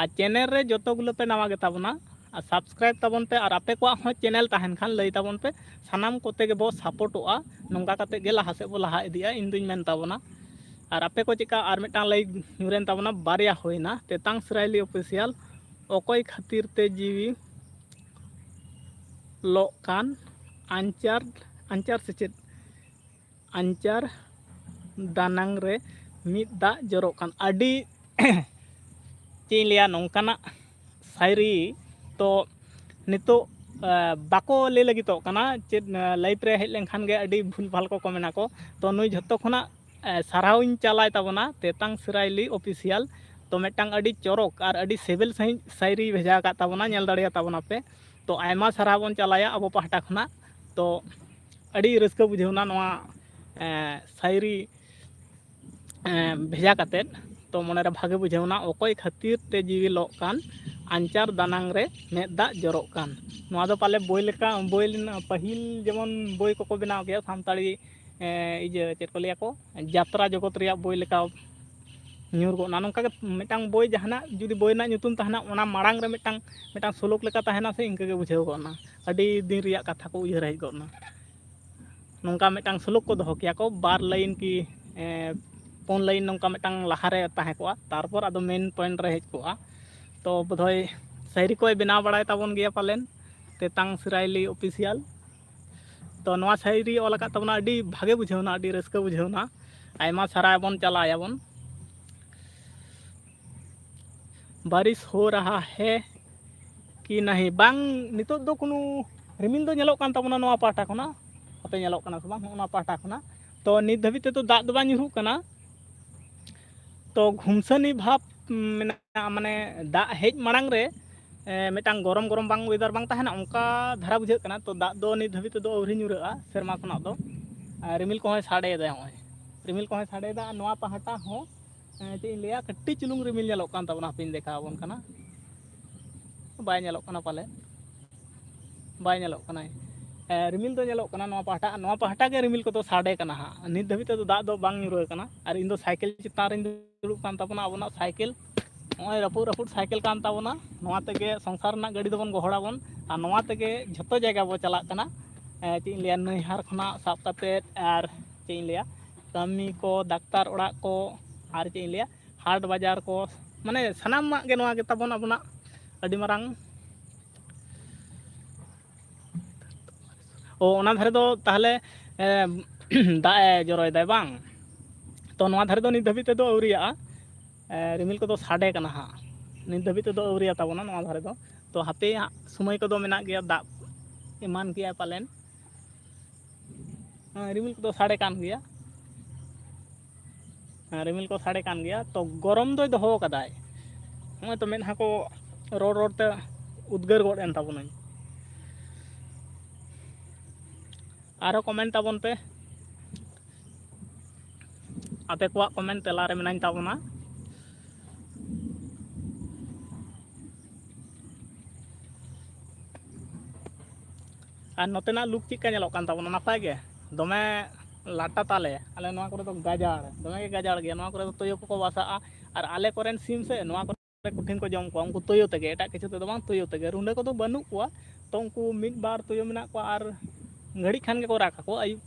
ᱟᱨ ᱪᱮᱱᱮᱞ ᱨᱮ ᱡᱚᱛᱚ ᱜᱩᱞᱟᱹ ᱯᱮ ᱱᱟᱣᱟ ᱜᱮᱛᱟ ᱵᱚᱱᱟ, ᱟᱨ ᱥᱟᱵᱥᱠᱨᱟᱭᱤᱵ ᱛᱟᱵᱚᱱ ᱯᱮ᱾ ᱟᱨ ᱟᱯᱮ ᱠᱚᱣᱟᱜ ᱦᱚᱸ ᱪᱮᱱᱮᱞ ᱛᱟᱦᱮᱱ ᱠᱷᱟᱱ ᱞᱟᱹᱭ ᱛᱟᱵᱚᱱ ᱯᱮ, ᱥᱟᱱᱟᱢ ᱠᱚᱛᱮ ᱜᱮᱵᱚ ᱥᱟᱯᱳᱨᱴᱚᱜᱼᱟ᱾ ᱱᱚᱝᱠᱟ ᱠᱟᱛᱮ ᱜᱮ ᱞᱟᱦᱟ ᱥᱮᱫ ᱵᱚ ᱞᱟᱦᱟ ᱤᱫᱤᱜᱼᱟ, ᱤᱧ ᱫᱩᱧ ᱢᱮᱱ ᱛᱟᱵᱚᱱᱟ᱾ ᱟᱨ ᱟᱯᱮ ᱠᱚ ᱪᱮᱠᱟ, ᱟᱨ ᱢᱤᱫᱴᱟᱝ ᱞᱟᱭᱤᱠ ᱧᱩᱨᱮᱱ ᱛᱟᱵᱚᱱᱟ, ᱵᱟᱨᱭᱟ ᱦᱩᱭᱱᱟ, ᱛᱮᱛᱟᱝ ᱥᱤᱨᱟᱭᱞᱤ ᱚᱯᱷᱤᱥᱤᱭᱟᱞ, ᱚᱠᱚᱭ ᱠᱷᱟᱹᱛᱤᱨ ᱛᱮ ᱡᱤᱣᱤ ᱞᱚᱜ ᱠᱟᱱ, ᱟᱧᱪᱟᱨ ᱟᱧᱪᱟᱨ ᱥᱮ ᱪᱮᱫ, ᱟᱧᱪᱟᱨ ᱫᱟᱱᱟᱝ ᱨᱮ ᱢᱤᱫ ᱫᱟᱜ ᱡᱚᱨᱚᱜ ᱠᱟᱱ᱾ ᱟᱹᱰᱤ ᱪᱮᱫ ᱤᱧ ᱞᱟᱹᱭᱟ, ᱱᱚᱝᱠᱟᱱᱟᱜ ᱥᱟᱭᱨᱤ ᱛᱚ ᱱᱤᱛᱚᱜ ᱮ, ᱵᱟᱠᱚ ᱞᱟᱹᱭ ᱞᱟᱹᱜᱤᱫᱚᱜ ᱠᱟᱱᱟ᱾ ᱪᱮᱫ ᱮ, ᱞᱟᱭᱤᱵᱷ ᱨᱮ ᱦᱮᱡ ᱞᱮᱱᱠᱷᱟᱱ ᱜᱮ ᱟᱹᱰᱤ ᱵᱷᱩᱞ ᱵᱷᱟᱞ ᱠᱚ ᱠᱚᱢᱮᱱᱟ ᱠᱚ᱾ ᱛᱚ ᱱᱩᱭ ᱡᱷᱚᱛᱚ ᱠᱷᱚᱱᱟᱜ ᱮ, ᱥᱟᱨᱦᱟᱣᱤᱧ ᱪᱟᱞᱟᱭ ᱛᱟᱵᱚᱱᱟ, ᱛᱮᱛᱟᱝ ᱥᱤᱨᱟᱭᱞᱤ ᱚᱯᱷᱤᱥᱤᱭᱟᱞ᱾ ᱛᱚ ᱢᱤᱫᱴᱟᱝ ᱟᱹᱰᱤ ᱪᱚᱨᱚᱠ ᱟᱨ ᱟᱹᱰᱤ ᱥᱤᱵᱤᱞ ᱥᱟᱺᱦᱤᱡ ᱥᱟᱭᱨᱤ ᱵᱷᱮᱡᱟ ᱟᱠᱟᱫ ᱛᱟᱵᱚᱱᱟ, ᱧᱮᱞ ᱫᱟᱲᱮᱭᱟᱛᱟ ᱵᱚᱱᱟ ᱯᱮ᱾ ᱛᱚ ᱟᱭᱢᱟ ᱥᱟᱨᱦᱟᱣ ᱵᱚᱱ ᱪᱟᱞᱟᱭᱟ ᱟᱵᱚ ᱯᱟᱦᱴᱟ ᱠᱷᱚᱱᱟᱜ᱾ ᱛᱚ ᱟᱹᱰᱤ ᱨᱟᱹᱥᱠᱟᱹ ᱵᱩᱡᱷᱟᱹᱣᱱᱟ ᱱᱚᱣᱟ ᱮ, ᱥᱟᱭᱨᱤ ᱮ, ᱵᱷᱮᱡᱟ ᱠᱟᱛᱮᱫ᱾ ᱛᱚ ᱢᱚᱱᱮᱨᱮ ᱵᱷᱟᱜᱮ ᱵᱩᱡᱷᱟᱹᱣᱱᱟ, ᱚᱠᱚᱭ ᱠᱷᱟᱹᱛᱤᱨ ᱛᱮ ᱡᱤᱣᱤ ᱞᱚᱜ ᱠᱟᱱ, ᱟᱧᱪᱟᱨ ᱫᱟᱱᱟᱝ ᱨᱮ ᱢᱮᱫ ᱫᱟᱜ ᱡᱚᱨᱚᱜ ᱠᱟᱱ᱾ ᱱᱚᱣᱟ ᱫᱚ ᱯᱟᱞᱮ ᱵᱳᱭ ᱞᱮᱠᱟ, ᱵᱳᱭ ᱞᱮᱱᱟ, ᱯᱟᱹᱦᱤᱞ ᱡᱮᱢᱚᱱ ᱵᱳᱭ ᱠᱚᱠᱚ ᱵᱮᱱᱟᱣ ᱜᱮᱭᱟ ᱥᱟᱱᱛᱟᱲᱤ ᱮ, ᱤᱭᱟᱹ ᱪᱮᱫ ᱠᱚ ᱞᱟᱹᱭᱟ ᱠᱚ, ᱡᱟᱛᱨᱟ ᱡᱚᱜᱚᱛ ᱨᱮᱭᱟᱜ ᱵᱳᱭ ᱞᱮᱠᱟ ᱧᱩᱨ ᱜᱚᱫ ᱮᱱᱟ᱾ ᱱᱚᱝᱠᱟ ᱜᱮ ᱢᱤᱫᱴᱟᱝ ᱵᱳᱭ, ᱡᱟᱦᱟᱱᱟᱜ ᱡᱩᱫᱤ ᱵᱳᱭ ᱨᱮᱱᱟᱜ ᱧᱩᱛᱩᱢ ᱛᱟᱦᱮᱱᱟ, ᱚᱱᱟ ᱢᱟᱲᱟᱝ ᱨᱮ ᱢᱤᱫᱴᱟᱝ, ᱢᱤᱫᱴᱟᱝ ᱥᱞᱳᱠ ᱞᱮᱠᱟ ᱛᱟᱦᱮᱱᱟ ᱥᱮ, ᱤᱱᱠᱟᱹ ᱜᱮ ᱵᱩᱡᱷᱟᱹᱣ ᱜᱚᱫ ᱮᱱᱟ, ᱟᱹᱰᱤ ᱫᱤᱱ ᱨᱮᱭᱟᱜ ᱠᱟᱛᱷᱟ ᱠᱚ ᱩᱭᱦᱟᱹᱨ ᱦᱮᱡ ᱜᱚᱫ ᱮᱱᱟ᱾ ᱱᱚᱝᱠᱟ ᱢᱤᱫᱴᱟᱝ ᱥᱞᱳᱠ ᱠᱚ ᱫᱚᱦᱚ ᱠᱮᱭᱟ ᱠᱚ, ᱵᱟᱨ ᱞᱟᱭᱤᱱ ᱠᱤ ᱮ, ᱯᱩᱱ ᱞᱟᱭᱤᱱ, ᱱᱚᱝᱠᱟ ᱢᱤᱫᱴᱟᱝ ᱞᱟᱦᱟᱨᱮ ᱛᱟᱦᱮᱸ ᱠᱚᱜᱼᱟ, ᱛᱟᱨᱯᱚᱨ ᱟᱫᱚ ᱢᱮᱱ ᱯᱚᱭᱮᱱᱴ ᱨᱮ ᱦᱮᱡ ᱠᱚᱜᱼᱟ᱾ ᱛᱚ ᱵᱳᱫᱷᱚᱭ ᱥᱟᱭᱨᱤ ᱠᱚᱭ ᱵᱮᱱᱟᱣ ᱵᱟᱲᱟᱭ ᱛᱟᱵᱚᱱ ᱜᱮᱭᱟ ᱯᱟᱞᱮᱱ, ᱛᱮᱛᱟᱝ ᱥᱤᱨᱟᱭᱞᱤ ᱚᱯᱷᱤᱥᱤᱭᱟᱞ᱾ ᱛᱚ ᱱᱚᱣᱟ ᱥᱟᱭᱨᱤ ᱚᱞ ᱟᱠᱟᱫ ᱛᱟᱵᱚᱱᱟ, ᱟᱹᱰᱤ ᱵᱷᱟᱜᱮ ᱵᱩᱡᱷᱟᱹᱣᱱᱟ, ᱟᱹᱰᱤ ᱨᱟᱹᱥᱠᱟᱹ ᱵᱩᱡᱷᱟᱹᱣᱱᱟ᱾ ᱟᱭᱢᱟ ᱥᱟᱨᱦᱟᱣ ᱵᱚᱱ ᱪᱟᱞᱟᱭᱟᱵᱚᱱ᱾ ᱵᱟᱨᱤᱥ ᱦᱳ ᱨᱟᱦᱟ ᱦᱮ ᱠᱤ ᱱᱟᱦᱤ? ᱵᱟᱝ, ᱱᱤᱛᱚᱜ ᱫᱚ ᱠᱳᱱᱳ ᱨᱤᱢᱤᱞ ᱫᱚ ᱧᱮᱞᱚᱜ ᱠᱟᱱ ᱛᱟᱵᱚᱱᱟ ᱱᱚᱣᱟ ᱯᱟᱦᱴᱟ ᱠᱷᱚᱱᱟᱜ, ᱟᱯᱮ ᱧᱮᱞᱚᱜ ᱠᱟᱱᱟ ᱥᱮ ᱵᱟᱝ, ᱱᱚᱜᱼᱚ ᱱᱚᱣᱟ ᱯᱟᱦᱴᱟ ᱠᱷᱚᱱᱟᱜ᱾ ᱛᱚ ᱱᱤᱛ ᱫᱷᱟᱹᱵᱤᱡ ᱛᱮᱫᱚ ᱫᱟᱜ ᱫᱚ ᱵᱟᱝ ᱧᱩᱨᱦᱩᱜ ᱠᱟᱱᱟ᱾ ᱛᱚ ᱜᱷᱩᱢᱥᱟᱹᱱᱤ ᱵᱷᱟᱵᱽ ᱢᱮᱱᱟᱜᱼᱟ, ᱢᱟᱱᱮ ᱫᱟᱜ ᱦᱮᱡ ᱢᱟᱲᱟᱝ ᱨᱮ ᱮ, ᱢᱤᱫᱴᱟᱝ ᱜᱚᱨᱚᱢ ᱜᱚᱨᱚᱢ ᱵᱟᱝ ᱚᱭᱮᱫᱟᱨ ᱵᱟᱝ ᱛᱟᱦᱮᱱᱟ, ᱚᱱᱠᱟ ᱫᱷᱟᱨᱟ ᱵᱩᱡᱷᱟᱹᱜ ᱠᱟᱱᱟ᱾ ᱛᱚ ᱫᱟᱜ ᱫᱚ ᱱᱤᱛ ᱫᱷᱟᱹᱵᱤᱡ ᱛᱮᱫᱚ ᱟᱹᱣᱨᱤ ᱧᱩᱨᱦᱟᱹᱜᱼᱟ ᱥᱮᱨᱢᱟ ᱠᱷᱚᱱᱟᱜ ᱫᱚ᱾ ᱟᱨ ᱨᱤᱢᱤᱞ ᱠᱚᱦᱚᱸᱭ ᱥᱟᱰᱮᱭᱮᱫᱟᱭ, ᱱᱚᱜᱼᱚᱭ ᱨᱤᱢᱤᱞ ᱠᱚᱦᱚᱸᱭ ᱥᱟᱰᱮᱭᱮᱫᱟ᱾ ᱟᱨ ᱱᱚᱣᱟ ᱯᱟᱦᱴᱟ ᱦᱚᱸ ᱮ, ᱪᱮᱫ ᱤᱧ ᱞᱟᱹᱭᱟ, ᱠᱟᱹᱴᱤᱡ ᱪᱩᱞᱩᱝ ᱨᱤᱢᱤᱞ ᱧᱮᱞᱚᱜ ᱠᱟᱱ ᱛᱟᱵᱚᱱᱟ, ᱦᱟᱯᱮᱧ ᱫᱮᱠᱷᱟᱣ ᱟᱵᱚᱱ ᱠᱟᱱᱟ᱾ ᱵᱟᱭ ᱧᱮᱞᱚᱜ ᱠᱟᱱᱟ ᱯᱟᱞᱮ, ᱵᱟᱭ ᱧᱮᱞᱚᱜ ᱠᱟᱱᱟᱭ᱾ ᱨᱤᱢᱤᱞ ᱫᱚ ᱧᱮᱞᱚᱜ ᱠᱟᱱᱟ ᱱᱚᱣᱟ ᱯᱟᱦᱴᱟ, ᱱᱚᱣᱟ ᱯᱟᱦᱴᱟ ᱜᱮ ᱨᱤᱢᱤᱞ ᱠᱚᱫᱚ ᱥᱟᱰᱮ ᱠᱟᱱᱟ ᱦᱟᱸᱜ᱾ ᱱᱤᱛ ᱫᱷᱟᱹᱵᱤᱡ ᱛᱮᱫᱚ ᱫᱟᱜ ᱫᱚ ᱵᱟᱝ ᱧᱩᱨᱦᱟᱹ ᱟᱠᱟᱱᱟ᱾ ᱟᱨ ᱤᱧ ᱫᱚ ᱥᱟᱭᱠᱮᱞ ᱪᱮᱛᱟᱱ ᱨᱤᱧ ᱫᱩᱲᱩᱵ ᱠᱟᱱ ᱛᱟᱵᱚᱱᱟ, ᱟᱵᱚᱱᱟᱜ ᱥᱟᱭᱠᱮᱞ ᱱᱚᱜᱼᱚᱭ ᱨᱟᱹᱯᱩᱫ ᱨᱟᱹᱯᱩᱫ ᱥᱟᱭᱠᱮᱞ ᱠᱟᱱ ᱛᱟᱵᱚᱱᱟ᱾ ᱱᱚᱣᱟ ᱛᱮᱜᱮ ᱥᱚᱝᱥᱟᱨ ᱨᱮᱱᱟᱜ ᱜᱟᱹᱰᱤ ᱫᱚᱵᱚᱱ ᱜᱚᱦᱚᱲᱟᱵᱚᱱ, ᱟᱨ ᱱᱚᱣᱟ ᱛᱮᱜᱮ ᱡᱷᱚᱛᱚ ᱡᱟᱭᱜᱟ ᱵᱚ ᱪᱟᱞᱟᱜ ᱠᱟᱱᱟ᱾ ᱪᱮᱫ ᱤᱧ ᱞᱟᱹᱭᱟ, ᱱᱟᱹᱭᱦᱟᱨ ᱠᱷᱚᱱᱟᱜ ᱥᱟᱵ ᱠᱟᱛᱮᱫ ᱟᱨ ᱪᱮᱫ ᱤᱧ ᱞᱟᱹᱭᱟ, ᱠᱟᱹᱢᱤ ᱠᱚ, ᱰᱟᱠᱛᱟᱨ ᱚᱲᱟᱜ ᱠᱚ, ᱟᱨ ᱪᱮᱫ ᱤᱧ ᱞᱟᱹᱭᱟ, ᱦᱟᱴ ᱵᱟᱡᱟᱨ ᱠᱚ, ᱢᱟᱱᱮ ᱥᱟᱱᱟᱢᱟᱜ ᱜᱮ ᱱᱚᱣᱟ ᱜᱮ ᱛᱟᱵᱚᱱ ᱟᱵᱚᱱᱟᱜ ᱟᱹᱰᱤ ᱢᱟᱨᱟᱝ᱾ ᱚ, ᱚᱱᱟ ᱫᱷᱟᱨᱮ ᱫᱚ ᱛᱟᱦᱚᱞᱮ ᱫᱟᱜ ᱮ ᱡᱚᱨᱚᱭᱮᱫᱟᱭ ᱵᱟᱝ? ᱛᱚ ᱱᱚᱣᱟ ᱫᱷᱟᱨᱮ ᱫᱚ ᱱᱤᱛ ᱫᱷᱟᱹᱵᱤᱡ ᱛᱮᱫᱚ ᱟᱹᱣᱨᱤᱭᱟᱜᱼᱟ᱾ ᱨᱤᱢᱤᱞ ᱠᱚᱫᱚ ᱥᱟᱰᱮ ᱠᱟᱱᱟ ᱦᱟᱸᱜ, ᱱᱤᱛ ᱫᱷᱟᱹᱵᱤᱡ ᱛᱮᱫᱚ ᱟᱹᱣᱨᱤᱭᱟ ᱛᱟᱵᱚᱱᱟ ᱱᱚᱣᱟ ᱫᱷᱟᱨᱮ ᱫᱚ᱾ ᱛᱚ ᱦᱟᱯᱮ ᱦᱟᱸᱜ, ᱥᱚᱢᱚᱭ ᱠᱚᱫᱚ ᱢᱮᱱᱟᱜ ᱜᱮᱭᱟ, ᱫᱟᱜ ᱮᱢᱟᱱ ᱜᱮᱭᱟ ᱯᱟᱞᱮᱱ᱾ ᱨᱤᱢᱤᱞ ᱠᱚᱫᱚ ᱥᱟᱰᱮ ᱠᱟᱱ ᱜᱮᱭᱟ᱾ ᱨᱤᱢᱤᱞ ᱠᱚ ᱥᱟᱰᱮ ᱠᱟᱱ ᱜᱮᱭᱟ᱾ ᱛᱚ ᱜᱚᱨᱚᱢ ᱫᱚᱭ ᱫᱚᱦᱚ ᱟᱠᱟᱫᱟᱭ᱾ ᱱᱚᱜᱼᱚᱭ ᱛᱚ ᱢᱮᱫᱦᱟ ᱠᱚ ᱨᱚᱲ ᱨᱚᱲ ᱛᱮ ᱩᱫᱽᱜᱟᱹᱨ ᱜᱚᱫ ᱮᱱ ᱛᱟᱵᱚᱱᱟᱹᱧ᱾ ᱟᱨᱦᱚᱸ comment ᱛᱟᱵᱚᱱ ᱯᱮ᱾ ᱟᱯᱮ ᱠᱚᱣᱟᱜ comment ᱛᱮᱞᱟ ᱨᱮ ᱢᱮᱱᱟᱧ ᱛᱟᱵᱚᱱᱟ᱾ ᱟᱨ ᱱᱚᱛᱮᱱᱟᱜ look ᱪᱮᱫ ᱞᱮᱠᱟ ᱧᱮᱞᱚᱜ ᱠᱟᱱ ᱛᱟᱵᱚᱱᱟ? ᱱᱟᱯᱟᱭ ᱜᱮ? ᱫᱚᱢᱮ ᱞᱟᱴᱟ ᱛᱟᱞᱮ, ᱟᱞᱮ ᱱᱚᱣᱟ ᱠᱚᱨᱮ ᱫᱚ ᱜᱟᱡᱟᱲ, ᱫᱚᱢᱮ ᱜᱮ ᱜᱟᱡᱟᱲ ᱜᱮᱭᱟ᱾ ᱱᱚᱣᱟ ᱠᱚᱨᱮ ᱫᱚ ᱛᱩᱭᱩ ᱠᱚᱠᱚ ᱵᱟᱥᱟᱜᱼᱟ᱾ ᱟᱨ ᱟᱞᱮ ᱠᱚᱨᱮᱱ ᱥᱤᱢ ᱥᱮ, ᱱᱚᱣᱟ ᱠᱚᱨᱮ ᱠᱚᱴᱷᱤᱱ ᱠᱚ ᱡᱚᱢ ᱠᱚᱣᱟ ᱩᱱᱠᱩ ᱛᱩᱭᱩ ᱛᱮᱜᱮ, ᱮᱴᱟᱜ ᱠᱤᱪᱷᱩ ᱛᱮᱫᱚ ᱵᱟᱝ, ᱛᱩᱭᱩ ᱛᱮᱜᱮ᱾ ᱨᱩᱸᱰᱟᱹ ᱠᱚᱫᱚ ᱵᱟᱹᱱᱩᱜ ᱠᱚᱣᱟ, ᱛᱚ ᱩᱱᱠᱩ ᱢᱤᱫ ᱵᱟᱨ ᱛᱩᱭᱩ ᱢᱮᱱᱟᱜ ᱠᱚᱣᱟ᱾ ᱟᱨ ᱜᱷᱟᱹᱲᱤᱡ ᱠᱷᱟᱱ ᱜᱮᱠᱚ ᱨᱟᱜᱽ ᱟᱠᱚ, ᱟᱹᱭᱩᱵ,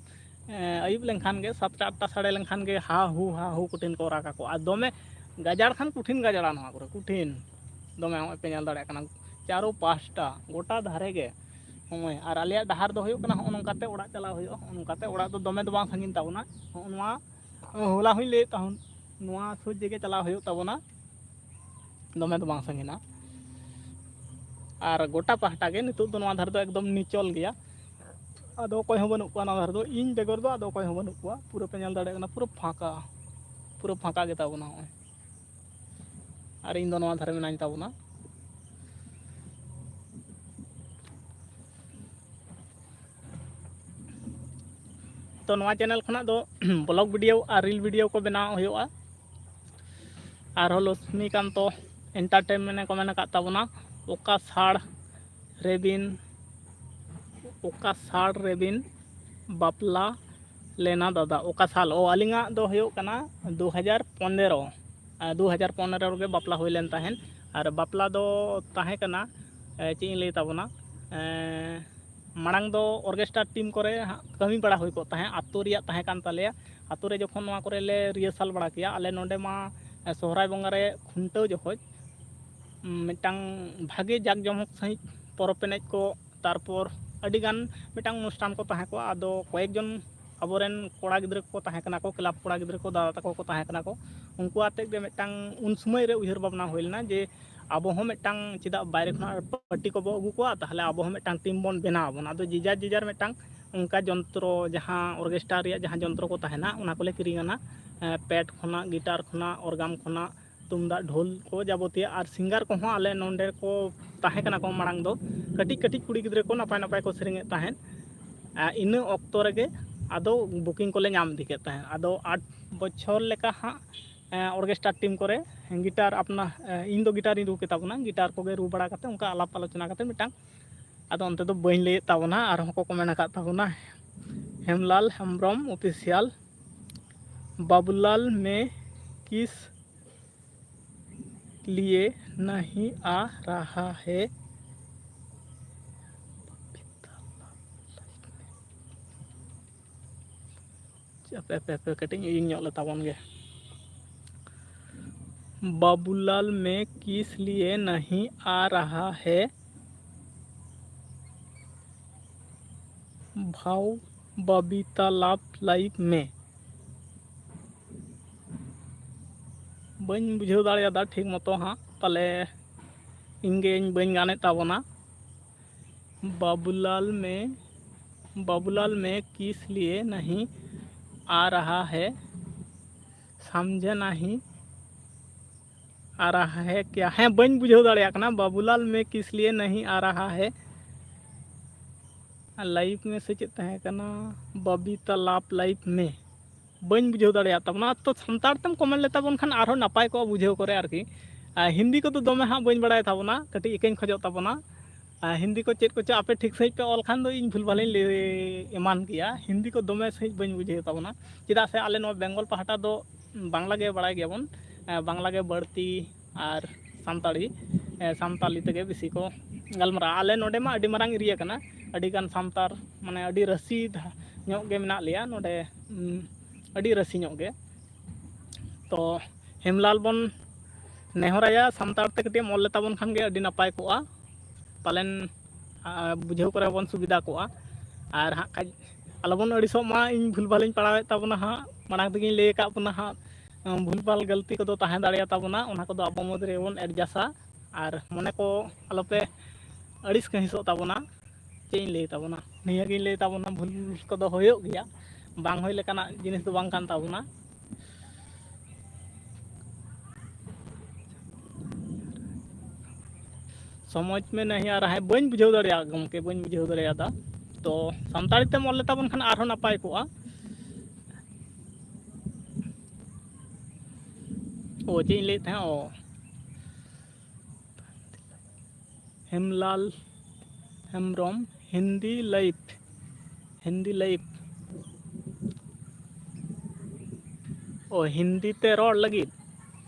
ᱮᱸ, ᱟᱹᱭᱩᱵ ᱞᱮᱱᱠᱷᱟᱱ ᱜᱮ, ᱥᱟᱛᱴᱟ ᱟᱴᱴᱟ ᱥᱟᱰᱮ ᱞᱮᱱᱠᱷᱟᱱ ᱜᱮ ᱦᱟ ᱦᱩ ᱦᱟ ᱦᱩ ᱠᱚᱴᱷᱤᱱ ᱠᱚ ᱨᱟᱜᱽ ᱟᱠᱚ᱾ ᱟᱨ ᱫᱚᱢᱮ ᱜᱟᱡᱟᱲ ᱠᱷᱟᱱ ᱠᱚᱴᱷᱤᱱ ᱜᱟᱡᱟᱲᱟ ᱱᱚᱣᱟ ᱠᱚᱨᱮ, ᱠᱚᱴᱷᱤᱱ ᱫᱚᱢᱮ᱾ ᱱᱚᱜᱼᱚᱭ ᱯᱮ ᱧᱮᱞ ᱫᱟᱲᱮᱭᱟᱜ ᱠᱟᱱᱟ, ᱪᱟᱨᱚ ᱯᱟᱥᱴᱟ ᱜᱚᱴᱟ ᱫᱷᱟᱨᱮ ᱜᱮ᱾ ᱱᱚᱜᱼᱚᱭ, ᱟᱨ ᱟᱞᱮᱭᱟᱜ ᱰᱟᱦᱟᱨ ᱫᱚ ᱦᱩᱭᱩᱜ ᱠᱟᱱᱟ ᱦᱚᱸᱜᱼᱚ ᱱᱚᱝᱠᱟᱛᱮ ᱚᱲᱟᱜ ᱪᱟᱞᱟᱣ ᱦᱩᱭᱩᱜᱼᱟ, ᱦᱚᱸᱜᱼᱚ ᱱᱚᱝᱠᱟᱛᱮ᱾ ᱚᱲᱟᱜ ᱫᱚ ᱫᱚᱢᱮ ᱫᱚ ᱵᱟᱝ ᱥᱟᱺᱜᱤᱧ ᱛᱟᱵᱚᱱᱟ᱾ ᱦᱚᱸᱜᱼᱚ ᱱᱚᱣᱟ ᱦᱚᱞᱟ ᱦᱚᱸᱧ ᱞᱟᱹᱭᱮᱫ ᱛᱟᱦᱮᱸᱫ, ᱱᱚᱣᱟ ᱥᱩᱨ ᱨᱮᱜᱮ ᱪᱟᱞᱟᱣ ᱦᱩᱭᱩᱜ ᱛᱟᱵᱚᱱᱟ, ᱫᱚᱢᱮ ᱫᱚ ᱵᱟᱝ ᱥᱟᱺᱜᱤᱧᱟ᱾ ᱟᱨ ᱜᱚᱴᱟ ᱯᱟᱦᱴᱟ ᱜᱮ ᱱᱤᱛᱚᱜ ᱫᱚ ᱱᱚᱣᱟ ᱫᱷᱟᱨᱮ ᱫᱚ ᱮᱠᱫᱚᱢ ᱱᱤᱪᱚᱞ ᱜᱮᱭᱟ᱾ ᱟᱫᱚ ᱚᱠᱚᱭ ᱦᱚᱸ ᱵᱟᱹᱱᱩᱜ ᱠᱚᱣᱟ ᱱᱚᱣᱟ ᱫᱷᱟᱨᱮ ᱫᱚ, ᱤᱧ ᱵᱮᱜᱚᱨ ᱫᱚ ᱟᱫᱚ ᱚᱠᱚᱭ ᱦᱚᱸ ᱵᱟᱹᱱᱩᱜ ᱠᱚᱣᱟ᱾ ᱯᱩᱨᱟᱹ ᱯᱮ ᱧᱮᱞ ᱫᱟᱲᱮᱭᱟᱜ ᱠᱟᱱᱟ, ᱯᱩᱨᱟᱹ ᱯᱷᱟᱸᱠᱟ, ᱯᱩᱨᱟᱹ ᱯᱷᱟᱸᱠᱟ ᱜᱮ ᱛᱟᱵᱚᱱᱟ ᱱᱚᱜᱼᱚᱭ᱾ ᱟᱨ ᱤᱧ ᱫᱚ ᱱᱚᱣᱟ ᱫᱷᱟᱨᱮ ᱢᱮᱱᱟᱧ ᱛᱟᱵᱚᱱᱟ᱾ ᱛᱚ ᱱᱚᱣᱟ channel ᱠᱷᱚᱱᱟᱜ ᱫᱚ vlog video ᱟᱨ reel video ᱠᱚ ᱵᱮᱱᱟᱣ ᱦᱩᱭᱩᱜᱼᱟ᱾ ᱟᱨᱦᱚᱸ ᱞᱚᱥᱢᱤᱠᱟᱱᱛᱚ entertainment ᱮ comment ᱟᱠᱟᱫ ᱛᱟᱵᱚᱱᱟ, ᱚᱠᱟ ᱥᱟᱲ ᱨᱮᱵᱤᱱ ᱚᱠᱟ ᱥᱟᱞ ᱨᱮᱵᱤᱱ ᱵᱟᱯᱞᱟ ᱞᱮᱱᱟ ᱫᱟᱫᱟ? ᱚᱠᱟ ᱥᱟᱞ? ᱚ, ᱟᱹᱞᱤᱧᱟᱜ ᱫᱚ ᱦᱩᱭᱩᱜ ᱠᱟᱱᱟ ᱫᱩ ᱦᱟᱡᱟᱨ ᱯᱚᱱᱮᱨᱚ᱾ ᱟᱨ ᱫᱩ ᱦᱟᱡᱟᱨ ᱯᱚᱱᱮᱨᱚ ᱨᱮᱜᱮ ᱵᱟᱯᱞᱟ ᱦᱩᱭ ᱞᱮᱱ ᱛᱟᱦᱮᱸᱫ᱾ ᱟᱨ ᱵᱟᱯᱞᱟ ᱫᱚ ᱛᱟᱦᱮᱸ ᱠᱟᱱᱟ, ᱮ, ᱪᱮᱫ ᱤᱧ ᱞᱟᱹᱭ ᱛᱟᱵᱚᱱᱟ, ᱮ, ᱢᱟᱲᱟᱝ ᱫᱚ ᱚᱨᱠᱮᱥᱴᱟᱨ ᱴᱤᱢ ᱠᱚᱨᱮ ᱦᱟᱸᱜ ᱠᱟᱹᱢᱤ ᱵᱟᱲᱟ ᱦᱩᱭ ᱠᱚᱜ ᱛᱟᱦᱮᱸᱫ, ᱟᱛᱳ ᱨᱮᱭᱟᱜ ᱛᱟᱦᱮᱸ ᱠᱟᱱ ᱛᱟᱞᱮᱭᱟ᱾ ᱟᱛᱳ ᱨᱮ ᱡᱚᱠᱷᱚᱱ ᱱᱚᱣᱟ ᱠᱚᱨᱮ ᱞᱮ ᱨᱤᱦᱟᱨᱥᱟᱞ ᱵᱟᱲᱟ ᱠᱮᱭᱟ, ᱟᱞᱮ ᱱᱚᱰᱮ ᱢᱟ, ᱮ, ᱥᱚᱦᱨᱟᱭ ᱵᱚᱸᱜᱟ ᱨᱮ ᱠᱷᱩᱱᱴᱟᱹᱣ ᱡᱚᱠᱷᱚᱡ, ᱩᱢ, ᱢᱤᱫᱴᱟᱝ ᱵᱷᱟᱜᱮ ᱡᱟᱠ ᱡᱚᱢᱚᱠ ᱥᱟᱺᱦᱤᱡ ᱯᱚᱨᱚᱵᱽ ᱮᱱᱮᱡ ᱠᱚ, ᱛᱟᱨᱯᱚᱨ ᱟᱹᱰᱤᱜᱟᱱ ᱢᱤᱫᱴᱟᱝ ᱚᱱᱩᱥᱴᱷᱟᱱ ᱠᱚ ᱛᱟᱦᱮᱸ ᱠᱚᱜᱼᱟ᱾ ᱟᱫᱚ ᱠᱚᱭᱮᱠ ᱡᱚᱱ ᱟᱵᱚᱨᱮᱱ ᱠᱚᱲᱟ ᱜᱤᱫᱽᱨᱟᱹ ᱠᱚᱠᱚ ᱛᱟᱦᱮᱸ ᱠᱟᱱᱟ ᱠᱚ, ᱠᱞᱟᱵᱽ ᱠᱚᱲᱟ ᱜᱤᱫᱽᱨᱟᱹ ᱠᱚ, ᱫᱟᱫᱟ ᱛᱟᱠᱚ ᱠᱚ ᱛᱟᱦᱮᱸ ᱠᱟᱱᱟ ᱠᱚ, ᱩᱱᱠᱩ ᱟᱛᱮᱫ ᱜᱮ ᱢᱤᱫᱴᱟᱝ ᱩᱱ ᱥᱚᱢᱚᱭ ᱨᱮ ᱩᱭᱦᱟᱹᱨ ᱵᱷᱟᱵᱽᱱᱟ ᱦᱩᱭ ᱞᱮᱱᱟ ᱡᱮ ᱟᱵᱚ ᱦᱚᱸ ᱢᱤᱫᱴᱟᱝ, ᱪᱮᱫᱟᱜ ᱵᱟᱭᱨᱮ ᱠᱷᱚᱱᱟᱜ ᱯᱟᱨᱴᱤ ᱠᱚᱵᱚ ᱟᱹᱜᱩ ᱠᱚᱣᱟ, ᱛᱟᱦᱚᱞᱮ ᱟᱵᱚ ᱦᱚᱸ ᱢᱤᱫᱴᱟᱝ ᱴᱤᱢ ᱵᱚᱱ ᱵᱮᱱᱟᱣ ᱟᱵᱚᱱ᱾ ᱟᱫᱚ ᱡᱮ ᱡᱟᱨ ᱡᱮ ᱡᱟᱨ ᱢᱤᱫᱴᱟᱝ ᱚᱱᱠᱟ ᱡᱚᱱᱛᱨᱚ, ᱡᱟᱦᱟᱸ ᱚᱨᱠᱮᱥᱴᱟᱨ ᱨᱮᱭᱟᱜ ᱡᱟᱦᱟᱸ ᱡᱚᱱᱛᱨᱚ ᱠᱚ ᱛᱟᱦᱮᱱᱟ, ᱚᱱᱟ ᱠᱚᱞᱮ ᱠᱤᱨᱤᱧ ᱟᱱᱟ᱾ ᱮᱸ, ᱯᱮᱰ ᱠᱷᱚᱱᱟᱜ, ᱜᱤᱴᱟᱨ ᱠᱷᱚᱱᱟᱜ, ᱚᱨᱜᱟᱢ ᱠᱷᱚᱱᱟᱜ, ᱛᱩᱢᱫᱟᱜ, ᱰᱷᱳᱞ ᱠᱚ ᱡᱟᱵᱚᱛᱤᱭᱚ᱾ ᱟᱨ ᱥᱤᱝᱜᱟᱨ ᱠᱚᱦᱚᱸ ᱟᱞᱮ ᱱᱚᱸᱰᱮ ᱠᱚ ᱛᱟᱦᱮᱸ ᱠᱟᱱᱟ ᱠᱚ ᱢᱟᱲᱟᱝ ᱫᱚ, ᱠᱟᱹᱴᱤᱡ ᱠᱟᱹᱴᱤᱡ ᱠᱩᱲᱤ ᱜᱤᱫᱽᱨᱟᱹ ᱠᱚ ᱱᱟᱯᱟᱭ ᱱᱟᱯᱟᱭ ᱠᱚ ᱥᱮᱨᱮᱧᱮᱫ ᱛᱟᱦᱮᱸᱫ᱾ ᱟᱨ ᱤᱱᱟᱹ ᱚᱠᱛᱚ ᱨᱮᱜᱮ ᱟᱫᱚ ᱵᱩᱠᱤᱝ ᱠᱚᱞᱮ ᱧᱟᱢ ᱤᱫᱤ ᱠᱮᱫ ᱛᱟᱦᱮᱸᱫ᱾ ᱟᱫᱚ ᱟᱴ ᱵᱚᱪᱷᱚᱨ ᱞᱮᱠᱟ ᱦᱟᱸᱜ, ᱮᱸ, ᱚᱨᱠᱮᱥᱴᱟᱨ ᱴᱤᱢ ᱠᱚᱨᱮ ᱜᱤᱴᱟᱨ ᱟᱯᱱᱟ-, ᱮᱸ, ᱤᱧ ᱫᱚ ᱜᱤᱴᱟᱨᱤᱧ ᱨᱩ ᱠᱮᱫ ᱛᱟᱵᱚᱱᱟ, ᱜᱤᱴᱟᱨ ᱠᱚᱜᱮ ᱨᱩ ᱵᱟᱲᱟ ᱠᱟᱛᱮ ᱚᱱᱠᱟ ᱟᱞᱟᱯ ᱟᱞᱳᱪᱚᱱᱟ ᱠᱟᱛᱮ ᱢᱤᱫᱴᱟᱝ, ᱟᱫᱚ ᱚᱱᱛᱮ ᱫᱚ ᱵᱟᱹᱧ ᱞᱟᱹᱭᱮᱫ ᱛᱟᱵᱚᱱᱟ, ᱟᱨᱦᱚᱸ ᱠᱚ ᱠᱚᱢᱮᱱᱴ ᱟᱠᱟᱫ ᱛᱟᱵᱚᱱᱟ, ᱦᱮᱢᱞᱟᱞ ᱦᱮᱢᱵᱨᱚᱢ ᱚᱯᱷᱤᱥᱤᱭᱟᱞ, ᱵᱟᱵᱩᱞᱟᱞ ᱢᱮ ᱠᱤᱥ ᱞᱤᱭᱮ ᱱᱟᱦᱤ ᱟ ᱨᱟᱦᱟ ᱦᱮ᱾ ᱦᱟᱯᱮ, ᱦᱟᱯᱮ, ᱦᱟᱯᱮ, ᱠᱟᱹᱴᱤᱡ ᱤᱧ ᱩᱭᱩᱝ ᱧᱚᱜ ᱞᱮ ᱛᱟᱵᱚᱱ ᱜᱮ᱾ ᱵᱟᱵᱩᱞᱟᱞ ᱢᱮ ᱠᱤᱥ ᱞᱤᱭᱮ ᱱᱟᱦᱤ ᱟ ᱨᱟᱦᱟ ᱦᱮ, ᱵᱷᱟᱣ ᱵᱟᱵᱤᱛᱟ ᱞᱟᱵᱷ ᱞᱟᱭᱤᱯ ᱢᱮ᱾ ᱵᱟᱹᱧ ᱵᱩᱡᱷᱟᱹᱣ ᱫᱟᱲᱮᱭᱟᱫᱟ ᱴᱷᱤᱠ ᱢᱚᱛᱚ ᱦᱟᱸᱜ, ᱯᱟᱞᱮ ᱤᱧᱜᱮᱧ ᱵᱟᱹᱧ ᱜᱟᱱᱮᱫ ᱛᱟᱵᱚᱱᱟ᱾ ᱵᱟᱵᱩᱞᱟᱞ ᱢᱮ, ᱵᱟᱵᱩᱞᱟᱞ ᱢᱮ ᱠᱤᱥ ᱞᱤᱭᱮ ᱱᱟᱦᱤ ᱟ ᱨᱟᱦᱟ ᱦᱮ, ᱥᱟᱢᱡᱷᱮ ᱱᱟᱦᱤ ᱟ ᱨᱟᱦᱟ ᱦᱮ ᱠᱭᱟ? ᱦᱮᱸ, ᱵᱟᱹᱧ ᱵᱩᱡᱷᱟᱹᱣ ᱫᱟᱲᱮᱭᱟᱜ ᱠᱟᱱᱟ, ᱵᱟᱵᱩᱞᱟᱞ ᱢᱮ ᱠᱤᱥ ᱞᱤᱭᱮ ᱱᱟᱦᱤ ᱟ ᱨᱟᱦᱟ ᱦᱮ᱾ ᱟᱨ ᱞᱟᱭᱤᱯ ᱢᱮ ᱥᱮ ᱪᱮᱫ ᱛᱟᱦᱮᱸ ᱠᱟᱱᱟ? ᱵᱟᱵᱤᱛᱟ ᱞᱟᱵᱷ ᱞᱟᱭᱤᱯ ᱢᱮ᱾ ᱵᱟᱹᱧ ᱵᱩᱡᱷᱟᱹᱣ ᱫᱟᱲᱮᱭᱟᱜ ᱛᱟᱵᱚᱱᱟ᱾ ᱛᱚ, ᱥᱟᱱᱛᱟᱲ ᱛᱮᱢ ᱠᱚᱢᱮᱱᱴ ᱞᱮᱛᱟ ᱵᱚᱱ ᱠᱷᱟᱱ ᱟᱨᱦᱚᱸ ᱱᱟᱯᱟᱭ ᱠᱚᱜᱼᱟ ᱵᱩᱡᱷᱟᱹᱣ ᱠᱚᱨᱮ ᱟᱨᱠᱤ᱾ ᱟᱨ ᱦᱤᱱᱫᱤ ᱠᱚᱫᱚ ᱫᱚᱢᱮ ᱦᱟᱸᱜ ᱵᱟᱹᱧ ᱵᱟᱲᱟᱭ ᱛᱟᱵᱚᱱᱟ, ᱠᱟᱹᱴᱤᱡ ᱤᱠᱟᱹᱧ ᱠᱷᱚᱡᱚᱜ ᱛᱟᱵᱚᱱᱟ᱾ ᱟᱨ ᱦᱤᱱᱫᱤ ᱠᱚ ᱪᱮᱫ ᱠᱚᱪᱚ ᱟᱯᱮ ᱴᱷᱤᱠ ᱥᱟᱺᱦᱤᱡ ᱯᱮ ᱚᱞ ᱠᱷᱟᱱ ᱫᱚ ᱤᱧ ᱵᱷᱩᱞ ᱵᱷᱟᱞᱤᱧ ᱞᱟᱹᱭ ᱮᱢᱟᱱ ᱜᱮᱭᱟ᱾ ᱦᱤᱱᱫᱤ ᱠᱚ ᱫᱚᱢᱮ ᱥᱟᱺᱦᱤᱡ ᱵᱟᱹᱧ ᱵᱩᱡᱷᱟᱹᱣ ᱛᱟᱵᱚᱱᱟ, ᱪᱮᱫᱟᱜ ᱥᱮ ᱟᱞᱮ ᱱᱚᱣᱟ ᱵᱮᱝᱜᱚᱞ ᱯᱟᱦᱴᱟ ᱫᱚ ᱵᱟᱝᱞᱟ ᱜᱮ ᱵᱟᱲᱟᱭ ᱜᱮᱭᱟᱵᱚᱱ, ᱮ, ᱵᱟᱝᱞᱟ ᱜᱮ ᱵᱟᱹᱲᱛᱤ ᱟᱨ ᱥᱟᱱᱛᱟᱲᱤ, ᱮ, ᱥᱟᱱᱛᱟᱲᱤ ᱛᱮᱜᱮ ᱵᱮᱥᱤ ᱠᱚ ᱜᱟᱞᱢᱟᱨᱟᱜᱼᱟ᱾ ᱟᱞᱮ ᱱᱚᱰᱮ ᱢᱟ ᱟᱹᱰᱤ ᱢᱟᱨᱟᱝ ᱮᱨᱤᱭᱟ ᱠᱟᱱᱟ, ᱟᱹᱰᱤᱜᱟᱱ ᱥᱟᱱᱛᱟᱲ, ᱢᱟᱱᱮ ᱟᱹᱰᱤ ᱨᱟᱹᱥᱤ ᱫᱷᱟ-, ᱧᱚᱜ ᱜᱮ ᱢᱮᱱᱟᱜ ᱞᱮᱭᱟ ᱱᱚᱰᱮ, ᱩᱢ, ᱟᱹᱰᱤ ᱨᱟᱹᱥᱤ ᱧᱚᱜ ᱜᱮ᱾ ᱛᱚ ᱦᱮᱢᱞᱟᱞ ᱵᱚᱱ ᱱᱮᱦᱚᱨᱟᱭᱟ, ᱥᱟᱱᱛᱟᱲ ᱛᱮ ᱠᱟᱹᱴᱤᱡ ᱮᱢ ᱚᱞ ᱞᱮᱛᱟᱵᱚᱱ ᱠᱷᱟᱱ ᱜᱮ ᱟᱹᱰᱤ ᱱᱟᱯᱟᱭ ᱠᱚᱜᱼᱟ᱾ ᱯᱟᱞᱮᱱ, ᱟ, ᱵᱩᱡᱷᱟᱹᱣ ᱠᱚᱨᱮ ᱵᱚᱱ ᱥᱩᱵᱤᱫᱷᱟ ᱠᱚᱜᱼᱟ᱾ ᱟᱨ ᱦᱟᱸᱜ ᱠᱷᱟᱡ ᱟᱞᱚᱵᱚᱱ ᱟᱹᱲᱤᱥᱚᱜ ᱢᱟ, ᱤᱧ ᱵᱷᱩᱞ ᱵᱷᱟᱞᱤᱧ ᱯᱟᱲᱦᱟᱣᱮᱫ ᱛᱟᱵᱚᱱᱟ ᱦᱟᱸᱜ, ᱢᱟᱲᱟᱝ ᱛᱮᱜᱮᱧ ᱞᱟᱹᱭ ᱟᱠᱟᱫ ᱵᱚᱱᱟ ᱦᱟᱸᱜ, ᱵᱷᱩᱞ ᱵᱷᱟᱞ ᱜᱟᱹᱞᱛᱤ ᱠᱚᱫᱚ ᱛᱟᱦᱮᱸ ᱫᱟᱲᱮᱭᱟᱛᱟ ᱵᱚᱱᱟ, ᱚᱱᱟ ᱠᱚᱫᱚ ᱟᱵᱚ ᱢᱩᱫᱽ ᱨᱮᱜᱮ ᱵᱚᱱ ᱮᱰᱡᱟᱥᱟ᱾ ᱟᱨ ᱢᱚᱱᱮ ᱠᱚ ᱟᱞᱚᱯᱮ ᱟᱹᱲᱤᱥ ᱠᱟᱹᱦᱤᱥᱚᱜ ᱛᱟᱵᱚᱱᱟ᱾ ᱪᱮᱫ ᱤᱧ ᱞᱟᱹᱭ ᱛᱟᱵᱚᱱᱟ, ᱱᱤᱭᱟᱹᱜᱤᱧ ᱞᱟᱹᱭ ᱛᱟᱵᱚᱱᱟ, ᱵᱷᱩᱞ ᱠᱚᱫᱚ ᱦᱩᱭᱩᱜ ᱜᱮᱭᱟ, ᱵᱟᱝ ᱦᱩᱭ ᱞᱮᱠᱟᱱᱟᱜ ᱡᱤᱱᱤᱥ ᱫᱚ ᱵᱟᱝ ᱠᱟᱱ ᱛᱟᱵᱚᱱᱟ᱾ ᱥᱚᱢᱚᱡᱽ ᱢᱮ ᱱᱟᱦᱤ ᱟᱨ ᱦᱮᱸ, ᱵᱟᱹᱧ ᱵᱩᱡᱷᱟᱹᱣ ᱫᱟᱲᱮᱭᱟᱜᱼᱟ ᱜᱚᱢᱠᱮ, ᱵᱟᱹᱧ ᱵᱩᱡᱷᱟᱹᱣ ᱫᱟᱲᱮᱭᱟᱫᱟ᱾ ᱛᱚ ᱥᱟᱱᱛᱟᱲᱤ ᱛᱮᱢ ᱚᱞ ᱞᱮᱛᱟᱵᱚᱱ ᱠᱷᱟᱱ ᱟᱨᱦᱚᱸ ᱱᱟᱯᱟᱭ ᱠᱚᱜᱼᱟ᱾ ᱚ, ᱪᱮᱫ ᱤᱧ ᱞᱟᱹᱭᱮᱫ ᱛᱟᱦᱮᱸᱫ, ᱚ, ᱦᱮᱢᱞᱟᱞ ᱦᱮᱢᱵᱨᱚᱢ, ᱦᱤᱱᱫᱤ ᱞᱟᱭᱤᱵᱷ, ᱦᱤᱱᱫᱤ ᱞᱟᱭᱤᱵᱷ᱾ ᱚ, ᱦᱤᱱᱫᱤ ᱛᱮ ᱨᱚᱲ ᱞᱟᱹᱜᱤᱫ᱾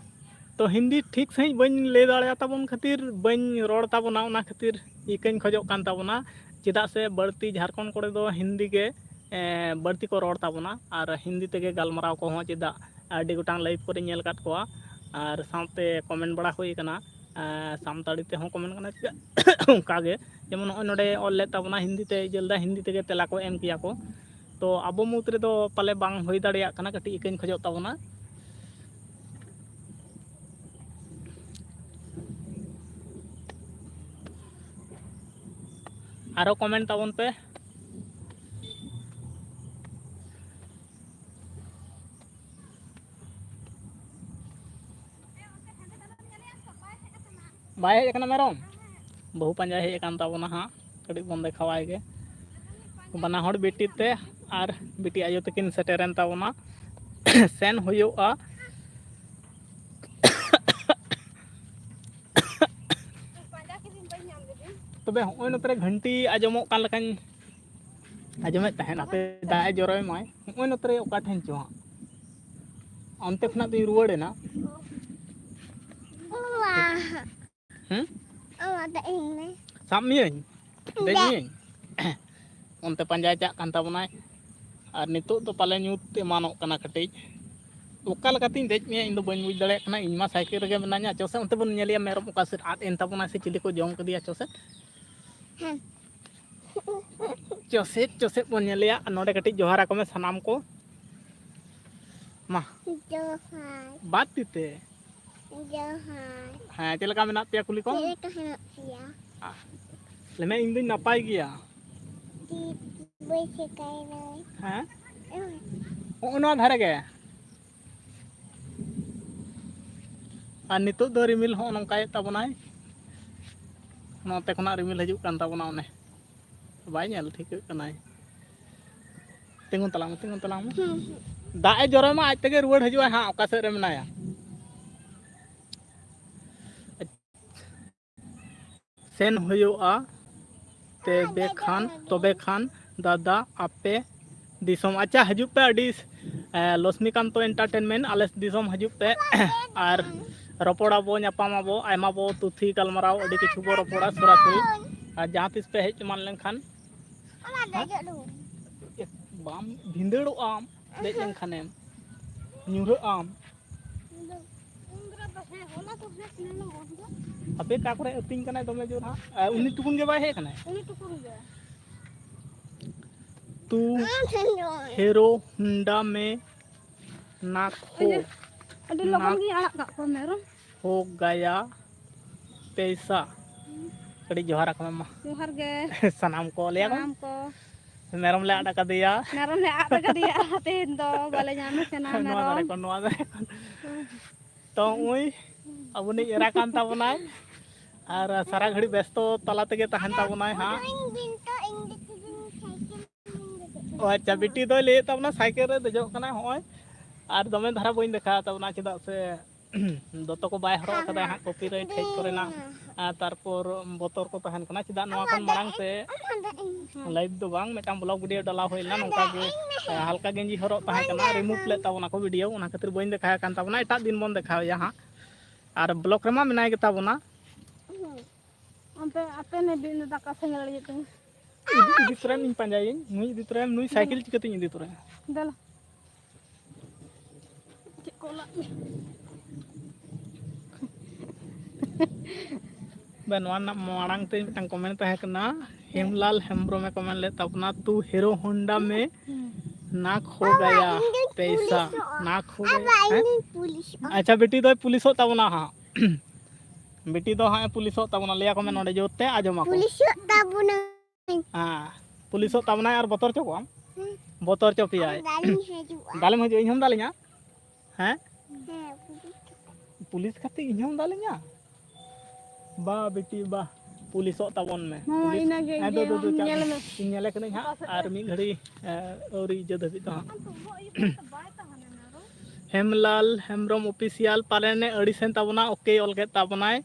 ᱛᱚ ᱦᱤᱱᱫᱤ ᱴᱷᱤᱠ ᱥᱟᱺᱦᱤᱡ ᱵᱟᱹᱧ ᱞᱟᱹᱭ ᱫᱟᱲᱮᱭᱟᱛᱟᱵᱚᱱ ᱠᱷᱟᱹᱛᱤᱨ ᱵᱟᱹᱧ ᱨᱚᱲ ᱛᱟᱵᱚᱱᱟ, ᱚᱱᱟ ᱠᱷᱟᱹᱛᱤᱨ ᱤᱠᱟᱹᱧ ᱠᱷᱚᱡᱚᱜ ᱠᱟᱱ ᱛᱟᱵᱚᱱᱟ᱾ ᱪᱮᱫᱟᱜ ᱥᱮ ᱵᱟᱹᱲᱛᱤ ᱡᱷᱟᱲᱠᱷᱚᱸᱰ ᱠᱚᱨᱮ ᱫᱚ ᱦᱤᱱᱫᱤ ᱜᱮ, ᱮᱸ, ᱵᱟᱹᱲᱛᱤ ᱠᱚ ᱨᱚᱲ ᱛᱟᱵᱚᱱᱟ, ᱟᱨ ᱦᱤᱱᱫᱤ ᱛᱮᱜᱮ ᱜᱟᱞᱢᱟᱨᱟᱣ ᱠᱚᱦᱚᱸ ᱪᱮᱫᱟᱜ ᱟᱹᱰᱤ ᱜᱚᱴᱟᱝ ᱞᱟᱭᱤᱵᱷ ᱠᱚᱨᱮᱧ ᱧᱮᱞ ᱟᱠᱟᱫ ᱠᱚᱣᱟ᱾ ᱟᱨ ᱥᱟᱶᱛᱮ ᱠᱚᱢᱮᱱᱴ ᱵᱟᱲᱟ ᱦᱩᱭ ᱟᱠᱟᱱᱟ, ᱮᱸ, ᱥᱟᱱᱛᱟᱲᱤ ᱛᱮᱦᱚᱸ ᱠᱚᱢᱮᱱᱴ ᱠᱟᱱᱟ᱾ ᱪᱮᱫᱟᱜ ᱚᱱᱠᱟ ᱜᱮ, ᱡᱮᱢᱚᱱ ᱱᱚᱜᱼᱚᱭ ᱱᱚᱰᱮ ᱚᱞ ᱞᱮᱫ ᱛᱟᱵᱚᱱᱟ ᱦᱤᱱᱫᱤ ᱛᱮ, ᱤᱡᱟᱹᱞ ᱫᱟ ᱦᱤᱱᱫᱤ ᱛᱮᱜᱮ ᱛᱮᱞᱟ ᱠᱚ ᱮᱢ ᱠᱮᱭᱟ ᱠᱚ᱾ ᱛᱚ ᱟᱵᱚ ᱢᱩᱫᱽ ᱨᱮᱫᱚ ᱯᱟᱞᱮ ᱵᱟᱝ ᱦᱩᱭ ᱫᱟᱲᱮᱭᱟᱜ ᱠᱟᱱᱟ, ᱠᱟᱹᱴᱤᱡ ᱤᱠᱟᱹᱧ ᱠᱷᱚᱡᱚᱜ ᱛᱟᱵᱚᱱᱟ᱾ ᱟᱨᱚ ᱠᱚᱢᱮᱱᱴ ᱛᱟᱵᱚᱱ ᱯᱮ᱾ ᱵᱟᱭ ᱦᱮᱡ ᱟᱠᱟᱱᱟ ᱢᱮᱨᱚᱢ? ᱵᱟᱹᱦᱩ ᱯᱟᱸᱡᱟᱭ ᱦᱮᱡ ᱟᱠᱟᱱ ᱛᱟᱵᱚᱱᱟ ᱦᱟᱸᱜ, ᱠᱟᱹᱴᱤᱡ ᱵᱚᱱ ᱫᱮᱠᱷᱟᱣᱟᱭ ᱜᱮ᱾ ᱵᱟᱱᱟ ᱦᱚᱲ ᱵᱤᱴᱤ ᱛᱮ ᱟᱨ ᱵᱤᱴᱤ ᱟᱭᱳ ᱛᱟᱹᱠᱤᱱ ᱥᱮᱴᱮᱨᱮᱱ ᱛᱟᱵᱚᱱᱟ᱾ ᱥᱮᱱ ᱦᱩᱭᱩᱜᱼᱟ᱾ ᱯᱟᱸᱡᱟ ᱠᱤᱫᱤᱧ, ᱵᱟᱹᱧ ᱧᱟᱢ ᱞᱮᱫᱮ᱾ ᱛᱚᱵᱮ ᱦᱚᱸᱜᱼᱚᱭ ᱱᱚᱛᱮ ᱨᱮ ᱜᱷᱟᱱᱴᱤ ᱟᱸᱡᱚᱢᱚᱜ ᱠᱟᱱ ᱞᱮᱠᱟᱧ ᱟᱸᱡᱚᱢᱮᱫ ᱛᱟᱦᱮᱸᱫ, ᱦᱟᱯᱮ ᱫᱟᱜ ᱮ ᱡᱚᱨᱚᱭ ᱢᱟᱭ᱾ ᱦᱚᱸᱜᱼᱚᱭ ᱱᱚᱛᱮ ᱨᱮ ᱚᱠᱟ ᱴᱷᱮᱱ ᱪᱚ ᱦᱟᱸᱜ, ᱚᱱᱛᱮ ᱠᱷᱚᱱᱟᱜ ᱫᱚᱧ ᱨᱩᱣᱟᱹᱲ ᱮᱱᱟ᱾ ᱦᱩᱸ? ᱥᱟᱵ ᱢᱤᱭᱟᱹᱧ, ᱫᱮᱡ ᱢᱤᱭᱟᱹᱧ᱾ ᱚᱱᱛᱮ ᱯᱟᱸᱡᱟᱭ ᱪᱟᱜ ᱠᱟᱱ ᱛᱟᱵᱚᱱᱟᱭ᱾ ᱟᱨ ᱱᱤᱛᱚᱜ ᱫᱚ ᱯᱟᱞᱮ ᱧᱩᱛ ᱮᱢᱟᱱᱚᱜ ᱠᱟᱱᱟ ᱠᱟᱹᱴᱤᱡ᱾ ᱚᱠᱟ ᱞᱮᱠᱟᱛᱤᱧ ᱫᱮᱡ ᱢᱮᱭᱟ, ᱤᱧ ᱫᱚ ᱵᱟᱹᱧ ᱵᱩᱡᱽ ᱫᱟᱲᱮᱭᱟᱜ ᱠᱟᱱᱟ᱾ ᱤᱧ ᱢᱟ ᱥᱟᱭᱠᱮᱞ ᱨᱮᱜᱮ ᱢᱮᱱᱟᱧᱟ᱾ ᱪᱚ ᱥᱮ, ᱚᱱᱛᱮ ᱵᱚᱱ ᱧᱮᱞᱮᱭᱟ, ᱢᱮᱨᱚᱢ ᱚᱠᱟ ᱥᱮᱫ ᱟᱫ ᱮᱱ ᱛᱟᱵᱚᱱᱟ ᱥᱮ ᱪᱤᱞᱤ ᱠᱚ ᱡᱚᱢ ᱠᱮᱫᱮᱭᱟ᱾ ᱪᱚ ᱥᱮ, ᱦᱮᱸ᱾ ᱪᱚ ᱥᱮᱫ, ᱪᱚ ᱥᱮᱫ ᱵᱚᱱ ᱧᱮᱞᱮᱭᱟ᱾ ᱟᱨ ᱱᱚᱰᱮ ᱠᱟᱹᱴᱤᱡ ᱡᱚᱦᱟᱨ ᱟᱠᱚ ᱢᱮ ᱥᱟᱱᱟᱢ ᱠᱚ᱾ ᱢᱟ᱾ ᱡᱚᱦᱟᱨ᱾ ᱵᱟᱫ ᱛᱤ ᱛᱮ᱾ ᱡᱚᱦᱟᱨ᱾ ᱦᱮᱸ, ᱪᱮᱫ ᱞᱮᱠᱟ ᱢᱮᱱᱟᱜ ᱯᱮᱭᱟ ᱠᱩᱞᱤ ᱠᱚᱢ? ᱪᱮᱫ ᱞᱮᱠᱟ ᱦᱮᱱᱟᱜ ᱯᱮᱭᱟ? ᱞᱟᱹᱭ ᱢᱮ, ᱤᱧ ᱫᱩᱧ ᱱᱟᱯᱟᱭ ᱜᱮᱭᱟ᱾ ᱪᱮᱫ ᱵᱟᱹᱧ ᱪᱤᱠᱟᱹᱭ ᱫᱟᱹᱧ? ᱦᱮᱸ? ᱦᱚᱸᱜᱼᱚ ᱱᱚᱣᱟ ᱫᱷᱟᱨᱮ ᱜᱮ᱾ ᱟᱨ ᱱᱤᱛᱚᱜ ᱫᱚ ᱨᱤᱢᱤᱞ ᱦᱚᱸ ᱱᱚᱝᱠᱟᱭᱮᱫ ᱛᱟᱵᱚᱱᱟᱭ, ᱱᱚᱛᱮ ᱠᱷᱚᱱᱟᱜ ᱨᱤᱢᱤᱞ ᱦᱤᱡᱩᱜ ᱠᱟᱱ ᱛᱟᱵᱚᱱᱟ᱾ ᱚᱱᱮ ᱵᱟᱭ ᱧᱮᱞ ᱴᱷᱤᱠᱟᱹᱜ ᱠᱟᱱᱟᱭ᱾ ᱛᱤᱸᱜᱩᱱ ᱛᱟᱞᱟᱝ ᱢᱮ, ᱛᱤᱸᱜᱩᱱ ᱛᱟᱞᱟᱝ ᱢᱮ᱾ ᱦᱩᱸ, ᱦᱩᱸ᱾ ᱫᱟᱜ ᱮ ᱡᱚᱨᱚᱭ ᱢᱟ, ᱟᱡ ᱛᱮᱜᱮ ᱨᱩᱣᱟᱹᱲ ᱦᱤᱡᱩᱜᱼᱟᱭ ᱦᱟᱸᱜ, ᱚᱠᱟ ᱥᱮᱫ ᱨᱮ ᱢᱮᱱᱟᱭᱟ᱾ ᱥᱮᱱ ᱦᱩᱭᱩᱜᱼᱟ, ᱛᱚᱵᱮ ᱠᱷᱟᱱ, ᱛᱚᱵᱮ ᱠᱷᱟᱱ ᱫᱟᱫᱟ ᱟᱯᱮ ᱫᱤᱥᱚᱢ᱾ ᱟᱪᱪᱷᱟ, ᱦᱤᱡᱩᱜ ᱯᱮ, ᱟᱹᱰᱤ, ᱮ, ᱞᱚᱥᱢᱤᱠᱟᱱᱛᱚ ᱮᱱᱴᱟᱨᱴᱮᱱᱢᱮᱱᱴ ᱟᱞᱮ ᱫᱤᱥᱚᱢ ᱦᱤᱡᱩᱜ ᱯᱮ᱾ ᱟᱨ ᱨᱚᱯᱚᱲᱟᱵᱚ, ᱧᱟᱯᱟᱢᱟᱵᱚ, ᱟᱭᱢᱟ ᱵᱚ ᱛᱩᱛᱷᱤ ᱜᱟᱞᱢᱟᱨᱟᱣ, ᱟᱹᱰᱤ ᱠᱤᱪᱷᱩ ᱵᱚ ᱨᱚᱯᱚᱲᱟ ᱥᱚᱨᱟᱥᱚᱨᱤ᱾ ᱟᱨ ᱡᱟᱦᱟᱸ ᱛᱤᱥ ᱯᱮ ᱦᱮᱡ ᱮᱢᱟᱱ ᱞᱮᱱᱠᱷᱟᱱ, ᱦᱮᱸ? ᱵᱟᱢ ᱵᱷᱤᱸᱫᱟᱹᱲᱚᱜ ᱟᱢ, ᱫᱮᱡ ᱞᱮᱱᱠᱷᱟᱱᱮᱢ ᱧᱩᱨᱦᱟᱹᱜ ᱟᱢ᱾ ᱦᱟᱯᱮ, ᱚᱠᱟ ᱠᱚᱨᱮ ᱟᱹᱛᱤᱧ ᱠᱟᱱᱟᱭ ᱫᱚᱢᱮ ᱡᱳᱨ ᱦᱟᱸᱜ᱾ ᱟᱨ ᱩᱱᱤ ᱴᱩᱠᱩᱱ ᱜᱮ ᱵᱟᱭ ᱦᱮᱡ ᱠᱟᱱᱟᱭ? ᱩᱱᱤ ᱴᱩᱠᱩᱱ ᱜᱮ᱾ ᱛᱩ ᱦᱮᱨᱳ ᱦᱩᱱᱰᱟ ᱢᱮ ᱱᱟᱠᱷᱳ᱾ ᱟᱹᱰᱤ ᱞᱚᱜᱚᱱ ᱜᱤᱧ ᱟᱲᱟᱜ ᱠᱟᱜ ᱠᱚᱣᱟ ᱢᱮᱨᱚᱢ᱾ ᱦᱳ ᱜᱟᱭᱟ ᱯᱮᱭᱥᱟ᱾ ᱠᱟᱹᱴᱤᱡ ᱡᱚᱦᱟᱨ ᱟᱠᱚ ᱢᱮ ᱢᱟ᱾ ᱡᱚᱦᱟᱨ ᱜᱮ᱾ ᱥᱟᱱᱟᱢ ᱠᱚ ᱞᱟᱹᱭᱟ ᱠᱚ᱾ ᱥᱟᱱᱟᱢ ᱠᱚ᱾ ᱢᱮᱨᱚᱢ ᱞᱮ ᱟᱫ ᱟᱠᱟᱫᱮᱭᱟ᱾ ᱢᱮᱨᱚᱢ ᱞᱮ ᱟᱫ ᱟᱠᱟᱫᱮᱭᱟ, ᱛᱮᱦᱮᱧ ᱫᱚ ᱵᱟᱞᱮ ᱧᱟᱢᱮ ᱠᱟᱱᱟ ᱱᱚᱣᱟ ᱫᱷᱟᱨᱮ ᱢᱮᱨᱚᱢ᱾ ᱠᱷᱚᱱ, ᱱᱚᱣᱟ ᱫᱷᱟᱨᱮ ᱠᱷᱚᱱ᱾ ᱛᱚ, ᱩᱭ ᱟᱵᱚᱱᱤᱡ ᱮᱨᱟ ᱠᱟᱱ ᱛᱟᱵᱚᱱᱟᱭ᱾ ᱟᱨ ᱥᱟᱨᱟ ᱜᱷᱟᱹᱲᱤᱡ ᱵᱮᱥᱛᱚ ᱛᱟᱞᱟ ᱛᱮᱜᱮ ᱛᱟᱦᱮᱱ ᱛᱟᱵᱚᱱᱟᱭ ᱦᱟᱸᱜ᱾ ᱚ, ᱟᱪᱪᱷᱟ, ᱵᱤᱴᱤ ᱫᱚᱭ ᱞᱟᱹᱭᱮᱫ ᱛᱟᱵᱚᱱᱟ ᱥᱟᱭᱠᱮᱞ ᱨᱮ ᱫᱮᱡᱚᱜ ᱠᱟᱱᱟᱭ ᱦᱚᱸᱜᱼᱚᱭ᱾ ᱟᱨ ᱫᱚᱢᱮ ᱫᱷᱟᱨᱟ ᱵᱟᱹᱧ ᱫᱮᱠᱷᱟᱣ ᱛᱟᱵᱚᱱᱟ, ᱪᱮᱫᱟᱜ ᱥᱮ ᱫᱚᱛᱚ ᱠᱚ ᱵᱟᱭ ᱦᱚᱨᱚᱜ ᱟᱠᱟᱫᱟ ᱦᱟᱸᱜ, ᱠᱚᱯᱤᱨᱟᱭᱤᱴ ᱦᱮᱡ ᱠᱚᱨᱮᱱᱟᱜ ᱟᱨ ᱛᱟᱨᱯᱚᱨ ᱵᱚᱛᱚᱨ ᱠᱚ ᱛᱟᱦᱮᱱ ᱠᱟᱱᱟ᱾ ᱪᱮᱫᱟᱜ ᱱᱚᱣᱟ ᱠᱷᱚᱱ ᱢᱟᱲᱟᱝ ᱛᱮ ᱞᱟᱭᱤᱵᱷ ᱫᱚ ᱵᱟᱝ, ᱢᱤᱫᱴᱟᱝ ᱵᱞᱚᱜ ᱵᱷᱤᱰᱤᱭᱳ ᱰᱟᱞᱟᱣ ᱦᱩᱭ ᱞᱮᱱᱟ, ᱱᱚᱝᱠᱟ ᱜᱮ ᱦᱟᱞᱠᱟ ᱜᱮᱧᱡᱤ ᱦᱚᱨᱚᱜ ᱛᱟᱦᱮᱸ ᱠᱟᱱᱟ, ᱨᱤᱢᱩᱵᱷ ᱞᱮᱫ ᱛᱟᱵᱚᱱᱟ ᱠᱚ ᱵᱷᱤᱰᱤᱭᱳ, ᱚᱱᱟ ᱠᱷᱟᱹᱛᱤᱨ ᱵᱟᱹᱧ ᱫᱮᱠᱷᱟᱣ ᱠᱟᱱ ᱛᱟᱵᱚᱱᱟ᱾ ᱮᱴᱟᱜ ᱫᱤᱱ ᱵᱚᱱ ᱫᱮᱠᱷᱟᱣᱮᱭᱟ ᱦᱟᱸᱜ᱾ ᱟᱨ ᱵᱞᱚᱜ ᱨᱮᱢᱟ ᱢᱮᱱᱟᱭ ᱜᱮᱛᱟ ᱵᱚᱱᱟ᱾ ᱚᱱᱛᱮ ᱟᱯᱮ ᱱᱮ ᱫᱤᱱ ᱫᱚ ᱫᱟᱠᱟ ᱥᱮᱸᱜᱮᱞ ᱤᱭᱟᱹ ᱛᱮ᱾ ᱤᱫᱤ, ᱤᱫᱤ ᱛᱚᱨᱟᱭᱟ, ᱤᱧ ᱯᱟᱸᱡᱟᱭᱟᱹᱧ, ᱱᱩᱭ ᱤᱫᱤ ᱛᱚᱨᱟᱭᱟ, ᱱᱩᱭ ᱥᱟᱭᱠᱮᱞ ᱪᱤᱠᱟᱹᱛᱤᱧ ᱤᱫᱤ ᱛᱚᱨᱟᱭᱟ? ᱫᱮᱞᱟ᱾ ᱪᱮᱫ ᱠᱚ ᱞᱟᱜ ᱢᱮ? ᱵᱟ, ᱱᱚᱣᱟ ᱨᱮᱱᱟᱜ ᱢᱟᱲᱟᱝ ᱛᱮ ᱢᱤᱫᱴᱟᱝ ᱠᱚᱢᱮᱱᱴ ᱛᱟᱦᱮᱸ ᱠᱟᱱᱟ, ᱦᱮᱢᱞᱟᱞ ᱦᱮᱢᱵᱨᱚᱢᱮ ᱠᱚᱢᱮᱱᱴ ᱞᱮᱫ ᱛᱟᱵᱚᱱᱟ, "ᱛᱩ ᱦᱤᱨᱳ ᱦᱳᱱᱰᱟ ᱢᱮ ᱱᱟ ᱠᱷᱳ ᱜᱟᱭᱟ ᱯᱮᱭᱥᱟ, ᱱᱟ ᱠᱷᱳ ᱜᱟᱭᱟ?" ᱦᱮᱸ? ᱟᱪᱪᱷᱟ, ᱵᱤᱴᱤ ᱫᱚᱭ ᱯᱩᱞᱤᱥᱚᱜ ᱛᱟᱵᱚᱱᱟ ᱦᱟᱸᱜ᱾ ᱵᱤᱴᱤ ᱫᱚ ᱦᱟᱸᱜ ᱮ ᱯᱩᱞᱤᱥᱚᱜ ᱛᱟᱵᱚᱱᱟ, ᱞᱟᱹᱭᱟ ᱠᱚ ᱢᱮ ᱱᱚᱰᱮ ᱡᱳᱨ ᱛᱮ ᱟᱸᱡᱚᱢ ᱟᱠᱚ᱾ ᱯᱩᱞᱤᱥᱚᱜ ᱛᱟᱵᱚᱱᱟ᱾ ᱦᱮᱸ, ᱯᱩᱞᱤᱥᱚᱜ ᱛᱟᱵᱚᱱᱟᱭ ᱟᱨ ᱵᱚᱛᱚᱨ ᱪᱚ ᱠᱚᱣᱟᱢ? ᱦᱮᱸ᱾ ᱵᱚᱛᱚᱨ ᱪᱚ ᱯᱮᱭᱟᱭ᱾ ᱟᱨ ᱫᱟᱞᱤᱧ ᱦᱤᱡᱩᱜᱼᱟ᱾ ᱫᱟᱞᱮᱢ ᱦᱤᱡᱩᱜᱼᱟ, ᱤᱧ ᱦᱚᱸᱢ ᱫᱟᱞᱤᱧᱟ? ᱦᱮᱸ? ᱦᱮᱸ, ᱯᱩᱞᱤᱥ᱾ ᱯᱩᱞᱤᱥ ᱠᱟᱛᱮ ᱤᱧ ᱦᱚᱸᱢ ᱫᱟᱞᱤᱧᱟ? ᱵᱟ ᱵᱤᱴᱤ ᱵᱟ, ᱯᱩᱞᱤᱥᱚᱜ ᱛᱟᱵᱚᱱ ᱢᱮ᱾ ᱦᱚᱸ, ᱯᱩᱞᱤᱥ᱾ ᱤᱱᱟᱹᱜᱮ ᱦᱮᱸ, ᱤᱭᱟᱹ ᱫᱩ, ᱫᱩ, ᱫᱩ, ᱧᱮᱞ ᱪᱟᱵᱤ᱾ ᱢᱮ᱾ ᱤᱧ ᱧᱮᱞᱮ ᱠᱟᱹᱱᱟᱹᱧ ᱦᱟᱸᱜ, ᱚᱠᱟ ᱥᱮᱫ ᱟᱨ ᱨᱮ? ᱢᱤᱫ ᱜᱷᱟᱹᱲᱤ, ᱮ, ᱟᱹᱣᱨᱤ ᱤᱭᱟᱹ ᱫᱷᱟᱹᱵᱤᱡ ᱫᱚ ᱦᱟᱸᱜ᱾ ᱟᱨ ᱛᱚ ᱩᱱᱟᱹᱜ ᱤᱭᱟᱹ ᱠᱚ ᱵᱟᱭ ᱛᱟᱦᱮᱱᱟ ᱱᱟᱨᱳ᱾ ᱦᱮᱢᱞᱟᱞ ᱦᱮᱢᱵᱨᱚᱢ ᱚᱯᱷᱤᱥᱤᱭᱟᱞ ᱯᱟᱞᱮᱱᱮ ᱟᱹᱲᱤᱥᱮᱱ ᱛᱟᱵᱚᱱᱟ, ᱳᱠᱮ ᱚᱞ ᱠᱮᱫ ᱛᱟᱵᱚᱱᱟᱭ᱾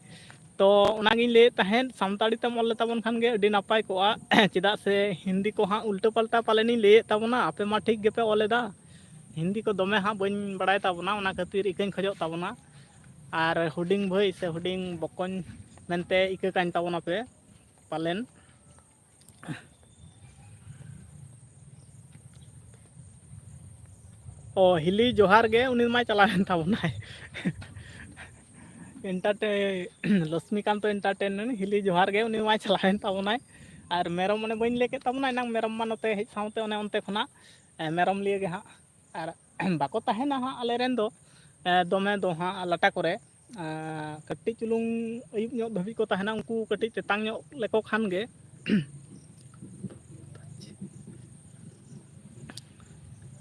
ᱛᱚ ᱚᱱᱟᱜᱤᱧ ᱞᱟᱹᱭᱮᱫ ᱛᱟᱦᱮᱸᱫ, ᱥᱟᱱᱛᱟᱲᱤ ᱛᱮᱢ ᱚᱞ ᱞᱮᱛᱟᱵᱚᱱ ᱠᱷᱟᱱ ᱜᱮ ᱟᱹᱰᱤ ᱱᱟᱯᱟᱭ ᱠᱚᱜᱼᱟ᱾ ᱪᱮᱫᱟᱜ ᱥᱮ ᱦᱤᱱᱫᱤ ᱠᱚ ᱦᱟᱸᱜ ᱩᱞᱴᱟᱹ ᱯᱟᱞᱴᱟ ᱯᱟᱞᱮᱱᱤᱧ ᱞᱟᱹᱭᱮᱫ ᱛᱟᱵᱚᱱᱟ, ᱟᱯᱮ ᱢᱟ ᱴᱷᱤᱠ ᱜᱮᱯᱮ ᱚᱞ ᱮᱫᱟ᱾ ᱦᱤᱱᱫᱤ ᱠᱚ ᱫᱚᱢᱮ ᱦᱟᱸᱜ ᱵᱟᱹᱧ ᱵᱟᱲᱟᱭ ᱛᱟᱵᱚᱱᱟ, ᱚᱱᱟ ᱠᱷᱟᱹᱛᱤᱨ ᱤᱠᱟᱹᱧ ᱠᱷᱚᱡᱚᱜ ᱛᱟᱵᱚᱱᱟ᱾ ᱟᱨ ᱦᱩᱰᱤᱧ ᱵᱷᱟᱹᱭ ᱥᱮ ᱦᱩᱰᱤᱧ ᱵᱚᱠᱚᱧ ᱢᱮᱱᱛᱮ ᱤᱠᱟᱹ ᱠᱟᱹᱧ ᱛᱟᱵᱚᱱᱟᱯᱮ ᱯᱟᱞᱮᱱ᱾ ᱚ, ᱦᱤᱞᱤ ᱡᱚᱦᱟᱨ ᱜᱮ, ᱩᱱᱤ ᱢᱟᱭ ᱪᱟᱞᱟᱣᱮᱱ ᱛᱟᱵᱚᱱᱟᱭ᱾ ᱮᱱᱴᱟᱨᱴᱮ-, ᱞᱚᱥᱢᱤᱠᱟᱱᱛᱚ ᱮᱱᱴᱟᱨᱴᱮᱱᱢᱮᱱᱴ, ᱦᱤᱞᱤ ᱡᱚᱦᱟᱨ ᱜᱮ, ᱩᱱᱤ ᱢᱟᱭ ᱪᱟᱞᱟᱣᱮᱱ ᱛᱟᱵᱚᱱᱟᱭ᱾ ᱟᱨ ᱢᱮᱨᱚᱢ ᱚᱱᱮ ᱵᱟᱹᱧ ᱞᱟᱹᱭ ᱠᱮᱫ ᱛᱟᱵᱚᱱᱟ ᱮᱱᱟᱝ, ᱢᱮᱨᱚᱢ ᱢᱟ ᱱᱚᱛᱮ ᱦᱮᱡ ᱥᱟᱶᱛᱮ ᱚᱱᱮ ᱚᱱᱛᱮ ᱠᱷᱚᱱᱟᱜ, ᱮ, ᱢᱮᱨᱚᱢ ᱞᱤᱭᱟᱹ ᱜᱮ ᱦᱟᱸᱜ᱾ ᱟᱨ ᱵᱟᱠᱚ ᱛᱟᱦᱮᱱᱟ ᱦᱟᱸᱜ ᱟᱞᱮ ᱨᱮᱱ ᱫᱚ, ᱮ, ᱫᱚᱢᱮ ᱫᱚ ᱦᱟᱸᱜ ᱞᱟᱴᱟ ᱠᱚᱨᱮ᱾ ᱮ, ᱠᱟᱹᱴᱤᱡ ᱪᱩᱞᱩᱝ ᱟᱹᱭᱩᱵ ᱧᱚᱜ ᱫᱷᱟᱹᱵᱤᱡ ᱠᱚ ᱛᱟᱦᱮᱱᱟ, ᱩᱱᱠᱩ ᱠᱟᱹᱴᱤᱡ ᱛᱮᱛᱟᱝ ᱧᱚᱜ ᱞᱮᱠᱚ ᱠᱷᱟᱱ ᱜᱮ᱾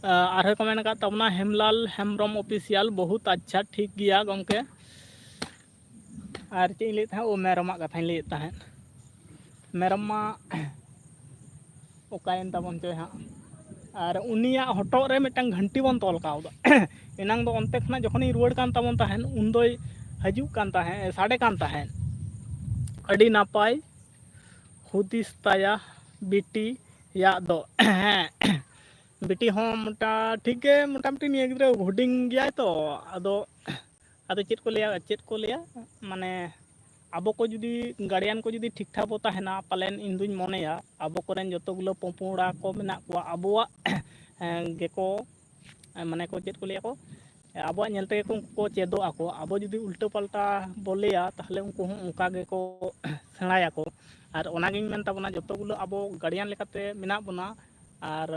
ᱮ, ᱟᱨᱦᱚᱸ ᱠᱚ ᱢᱮᱱ ᱟᱠᱟᱫ ᱛᱟᱵᱚᱱᱟ, ᱦᱮᱢᱞᱟᱞ ᱦᱮᱢᱵᱨᱚᱢ ᱚᱯᱷᱤᱥᱤᱭᱟᱞ, ᱵᱚᱦᱩᱛ ᱟᱪᱪᱷᱟ, ᱴᱷᱤᱠ ᱜᱮᱭᱟ ᱜᱚᱢᱠᱮ᱾ ᱟᱨ ᱪᱮᱫ ᱤᱧ ᱞᱟᱹᱭᱮᱫ ᱛᱟᱦᱮᱸᱫ? ᱳ, ᱢᱮᱨᱚᱢᱟᱜ ᱠᱟᱛᱷᱟᱧ ᱞᱟᱹᱭᱮᱫ ᱛᱟᱦᱮᱸᱫ᱾ ᱢᱮᱨᱚᱢ ᱢᱟ ᱚᱠᱟᱭᱮᱱ ᱛᱟᱵᱚᱱ ᱪᱚᱭ ᱦᱟᱸᱜ᱾ ᱟᱨ ᱩᱱᱤᱭᱟᱜ ᱦᱚᱴᱚᱜ ᱨᱮ ᱢᱤᱫᱴᱟᱝ ᱜᱷᱟᱱᱴᱤ ᱵᱚᱱ ᱛᱚᱞ ᱠᱟᱣᱫᱟ᱾ ᱮᱱᱟᱝ ᱫᱚ ᱚᱱᱛᱮ ᱠᱷᱚᱱᱟᱜ ᱡᱚᱠᱷᱚᱱᱤᱧ ᱨᱩᱣᱟᱹᱲ ᱠᱟᱱ ᱛᱟᱵᱚᱱ ᱛᱟᱦᱮᱸᱫ, ᱩᱱᱫᱚᱭ ᱦᱤᱡᱩᱜ ᱠᱟᱱ ᱛᱟᱦᱮᱸᱫ, ᱥᱟᱰᱮ ᱠᱟᱱ ᱛᱟᱦᱮᱸᱫ, "ᱟᱹᱰᱤ ᱱᱟᱯᱟᱭ ᱦᱩᱫᱤᱥ ᱛᱟᱭᱟ ᱵᱤᱴᱤᱭᱟᱜ ᱫᱚ᱾" ᱦᱮᱸ, ᱵᱤᱴᱤ ᱦᱚᱸ ᱢᱚᱴᱟ ᱴᱷᱤᱠ ᱜᱮ, ᱢᱚᱴᱟᱢᱩᱴᱤ ᱱᱤᱭᱟᱹ ᱜᱤᱫᱽᱨᱟᱹ ᱦᱩᱰᱤᱧ ᱜᱮᱭᱟᱭ ᱛᱚ, ᱟᱫᱚ, ᱟᱫᱚ ᱪᱮᱫ ᱠᱚ ᱞᱟᱹᱭᱟ, ᱪᱮᱫ ᱠᱚ ᱞᱟᱹᱭᱟ, ᱢᱟᱱᱮ ᱟᱵᱚ ᱠᱚ ᱡᱩᱫᱤ, ᱜᱟᱨᱰᱤᱭᱟᱱ ᱠᱚ ᱡᱩᱫᱤ ᱴᱷᱤᱠ ᱴᱷᱟᱠ ᱵᱚ ᱛᱟᱦᱮᱱᱟ, ᱯᱟᱞᱮᱱ ᱤᱧ ᱫᱩᱧ ᱢᱚᱱᱮᱭᱟ ᱟᱵᱚ ᱠᱚᱨᱮᱱ ᱡᱚᱛᱚ ᱜᱩᱞᱟᱹ ᱯᱚᱯᱚᱲᱟ ᱠᱚ ᱢᱮᱱᱟᱜ ᱠᱚᱣᱟ, ᱟᱵᱚᱣᱟᱜ ᱜᱮᱠᱚ, ᱢᱟᱱᱮ ᱠᱚ ᱪᱮᱫ ᱠᱚ ᱞᱟᱹᱭᱟ ᱠᱚ, ᱟᱵᱚᱣᱟᱜ ᱧᱮᱞ ᱛᱮᱜᱮ ᱠᱚ ᱩᱱᱠᱩ ᱠᱚ ᱪᱮᱫᱚᱜ ᱟᱠᱚ᱾ ᱟᱵᱚ ᱡᱩᱫᱤ ᱩᱞᱴᱟᱹ ᱯᱟᱞᱴᱟ ᱵᱚ ᱞᱟᱹᱭᱟ, ᱛᱟᱦᱚᱞᱮ ᱩᱱᱠᱩ ᱦᱚᱸ ᱚᱱᱠᱟ ᱜᱮᱠᱚ ᱥᱮᱬᱟᱭᱟᱠᱚ᱾ ᱟᱨ ᱚᱱᱟᱜᱤᱧ ᱢᱮᱱ ᱛᱟᱵᱚᱱᱟ, ᱡᱚᱛᱚ ᱜᱩᱞᱟᱹ ᱟᱵᱚ ᱜᱟᱨᱰᱤᱭᱟᱱ ᱞᱮᱠᱟᱛᱮ ᱢᱮᱱᱟᱜ ᱵᱚᱱᱟ, ᱟᱨ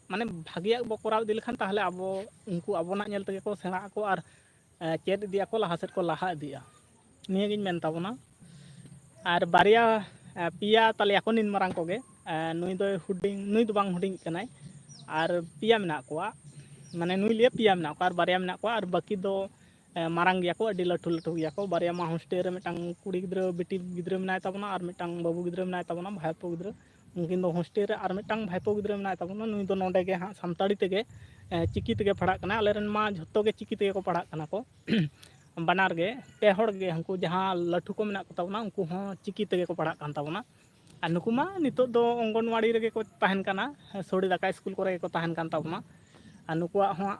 ᱢᱟᱱᱮ ᱵᱷᱟᱜᱮᱭᱟᱜ ᱵᱚ ᱠᱚᱨᱟᱣ ᱤᱫᱤ ᱞᱮᱠᱷᱟᱱ, ᱛᱟᱦᱚᱞᱮ ᱟᱵᱚ, ᱩᱱᱠᱩ ᱟᱵᱚᱱᱟᱜ ᱧᱮᱞ ᱛᱮᱜᱮ ᱠᱚ ᱥᱮᱬᱟᱜ ᱟᱠᱚ ᱟᱨ, ᱮ, ᱪᱮᱫ ᱤᱫᱤᱭᱟᱠᱚ, ᱞᱟᱦᱟ ᱥᱮᱫ ᱠᱚ ᱞᱟᱦᱟ ᱤᱫᱤᱜᱼᱟ᱾ ᱱᱤᱭᱟᱹᱜᱤᱧ ᱢᱮᱱ ᱛᱟᱵᱚᱱᱟ᱾ ᱟᱨ ᱵᱟᱨᱭᱟ, ᱮ, ᱯᱮᱭᱟ ᱛᱟᱞᱮᱭᱟ ᱠᱚ ᱱᱤᱱ ᱢᱟᱨᱟᱝ ᱠᱚᱜᱮ᱾ ᱮ, ᱱᱩᱭ ᱫᱚᱭ ᱦᱩᱰᱤᱧ, ᱱᱩᱭ ᱫᱚ ᱵᱟᱝ ᱦᱩᱰᱤᱧ ᱠᱟᱱᱟᱭ᱾ ᱟᱨ ᱯᱮᱭᱟ ᱢᱮᱱᱟᱜ ᱠᱚᱣᱟ, ᱢᱟᱱᱮ ᱱᱩᱭ ᱞᱟᱹᱭᱟ ᱯᱮᱭᱟ ᱢᱮᱱᱟᱜ ᱠᱚᱣᱟ, ᱟᱨ ᱵᱟᱨᱭᱟ ᱢᱮᱱᱟᱜ ᱠᱚᱣᱟ, ᱟᱨ ᱵᱟᱹᱠᱤ ᱫᱚ, ᱮ, ᱢᱟᱨᱟᱝ ᱜᱮᱭᱟ ᱠᱚ, ᱟᱹᱰᱤ ᱞᱟᱹᱴᱩ ᱞᱟᱹᱴᱩ ᱜᱮᱭᱟ ᱠᱚ᱾ ᱵᱟᱨᱭᱟ ᱢᱟ ᱦᱳᱥᱴᱮᱞ ᱨᱮ, ᱢᱤᱫᱴᱟᱝ ᱠᱩᱲᱤ ᱜᱤᱫᱽᱨᱟᱹ ᱵᱤᱴᱤ ᱜᱤᱫᱽᱨᱟᱹ ᱢᱮᱱᱟᱭ ᱛᱟᱵᱚᱱᱟ, ᱟᱨ ᱢᱤᱫᱴᱟᱝ ᱵᱟᱹᱵᱩ ᱜᱤᱫᱽᱨᱟᱹ ᱢᱮᱱᱟᱭ ᱛᱟᱵᱚᱱᱟ, ᱵᱷᱟᱭᱯᱳ ᱜᱤᱫᱽᱨᱟᱹ᱾ ᱩᱱᱠᱤᱱ ᱫᱚ ᱦᱳᱥᱴᱮᱞ ᱨᱮ, ᱟᱨ ᱢᱤᱫᱴᱟᱝ ᱵᱷᱟᱭᱯᱳ ᱜᱤᱫᱽᱨᱟᱹ ᱢᱮᱱᱟᱭ ᱛᱟᱵᱚᱱᱟ, ᱱᱩᱭ ᱫᱚ ᱱᱚᱰᱮ ᱜᱮ ᱦᱟᱸᱜ ᱥᱟᱱᱛᱟᱲᱤ ᱛᱮᱜᱮ, ᱮ, ᱪᱤᱠᱤ ᱛᱮᱜᱮ ᱯᱟᱲᱦᱟᱜ ᱠᱟᱱᱟ᱾ ᱟᱞᱮ ᱨᱮᱱ ᱢᱟ ᱡᱷᱚᱛᱚ ᱜᱮ ᱪᱤᱠᱤ ᱛᱮᱜᱮ ᱠᱚ ᱯᱟᱲᱦᱟᱜ ᱠᱟᱱᱟ ᱠᱚ᱾ ᱵᱟᱱᱟᱨ ᱜᱮ, ᱯᱮ ᱦᱚᱲ ᱜᱮ, ᱩᱱᱠᱩ ᱡᱟᱦᱟᱸ ᱞᱟᱹᱴᱷᱩ ᱠᱚ ᱢᱮᱱᱟᱜ ᱠᱚ ᱛᱟᱵᱚᱱᱟ, ᱩᱱᱠᱩ ᱦᱚᱸ ᱪᱤᱠᱤ ᱛᱮᱜᱮ ᱠᱚ ᱯᱟᱲᱦᱟᱜ ᱠᱟᱱ ᱛᱟᱵᱚᱱᱟ᱾ ᱟᱨ ᱱᱩᱠᱩ ᱢᱟ ᱱᱤᱛᱚᱜ ᱫᱚ ᱚᱝᱜᱚᱱᱣᱟᱲᱤ ᱨᱮᱜᱮ ᱠᱚ ᱛᱟᱦᱮᱱ ᱠᱟᱱᱟ, ᱥᱚᱲᱤ ᱫᱟᱠᱟ ᱥᱠᱩᱞ ᱠᱚᱨᱮ ᱜᱮᱠᱚ ᱛᱟᱦᱮᱱ ᱠᱟᱱ ᱛᱟᱵᱚᱱᱟ᱾ ᱟᱨ ᱱᱩᱠᱩᱣᱟᱜ ᱦᱚᱸ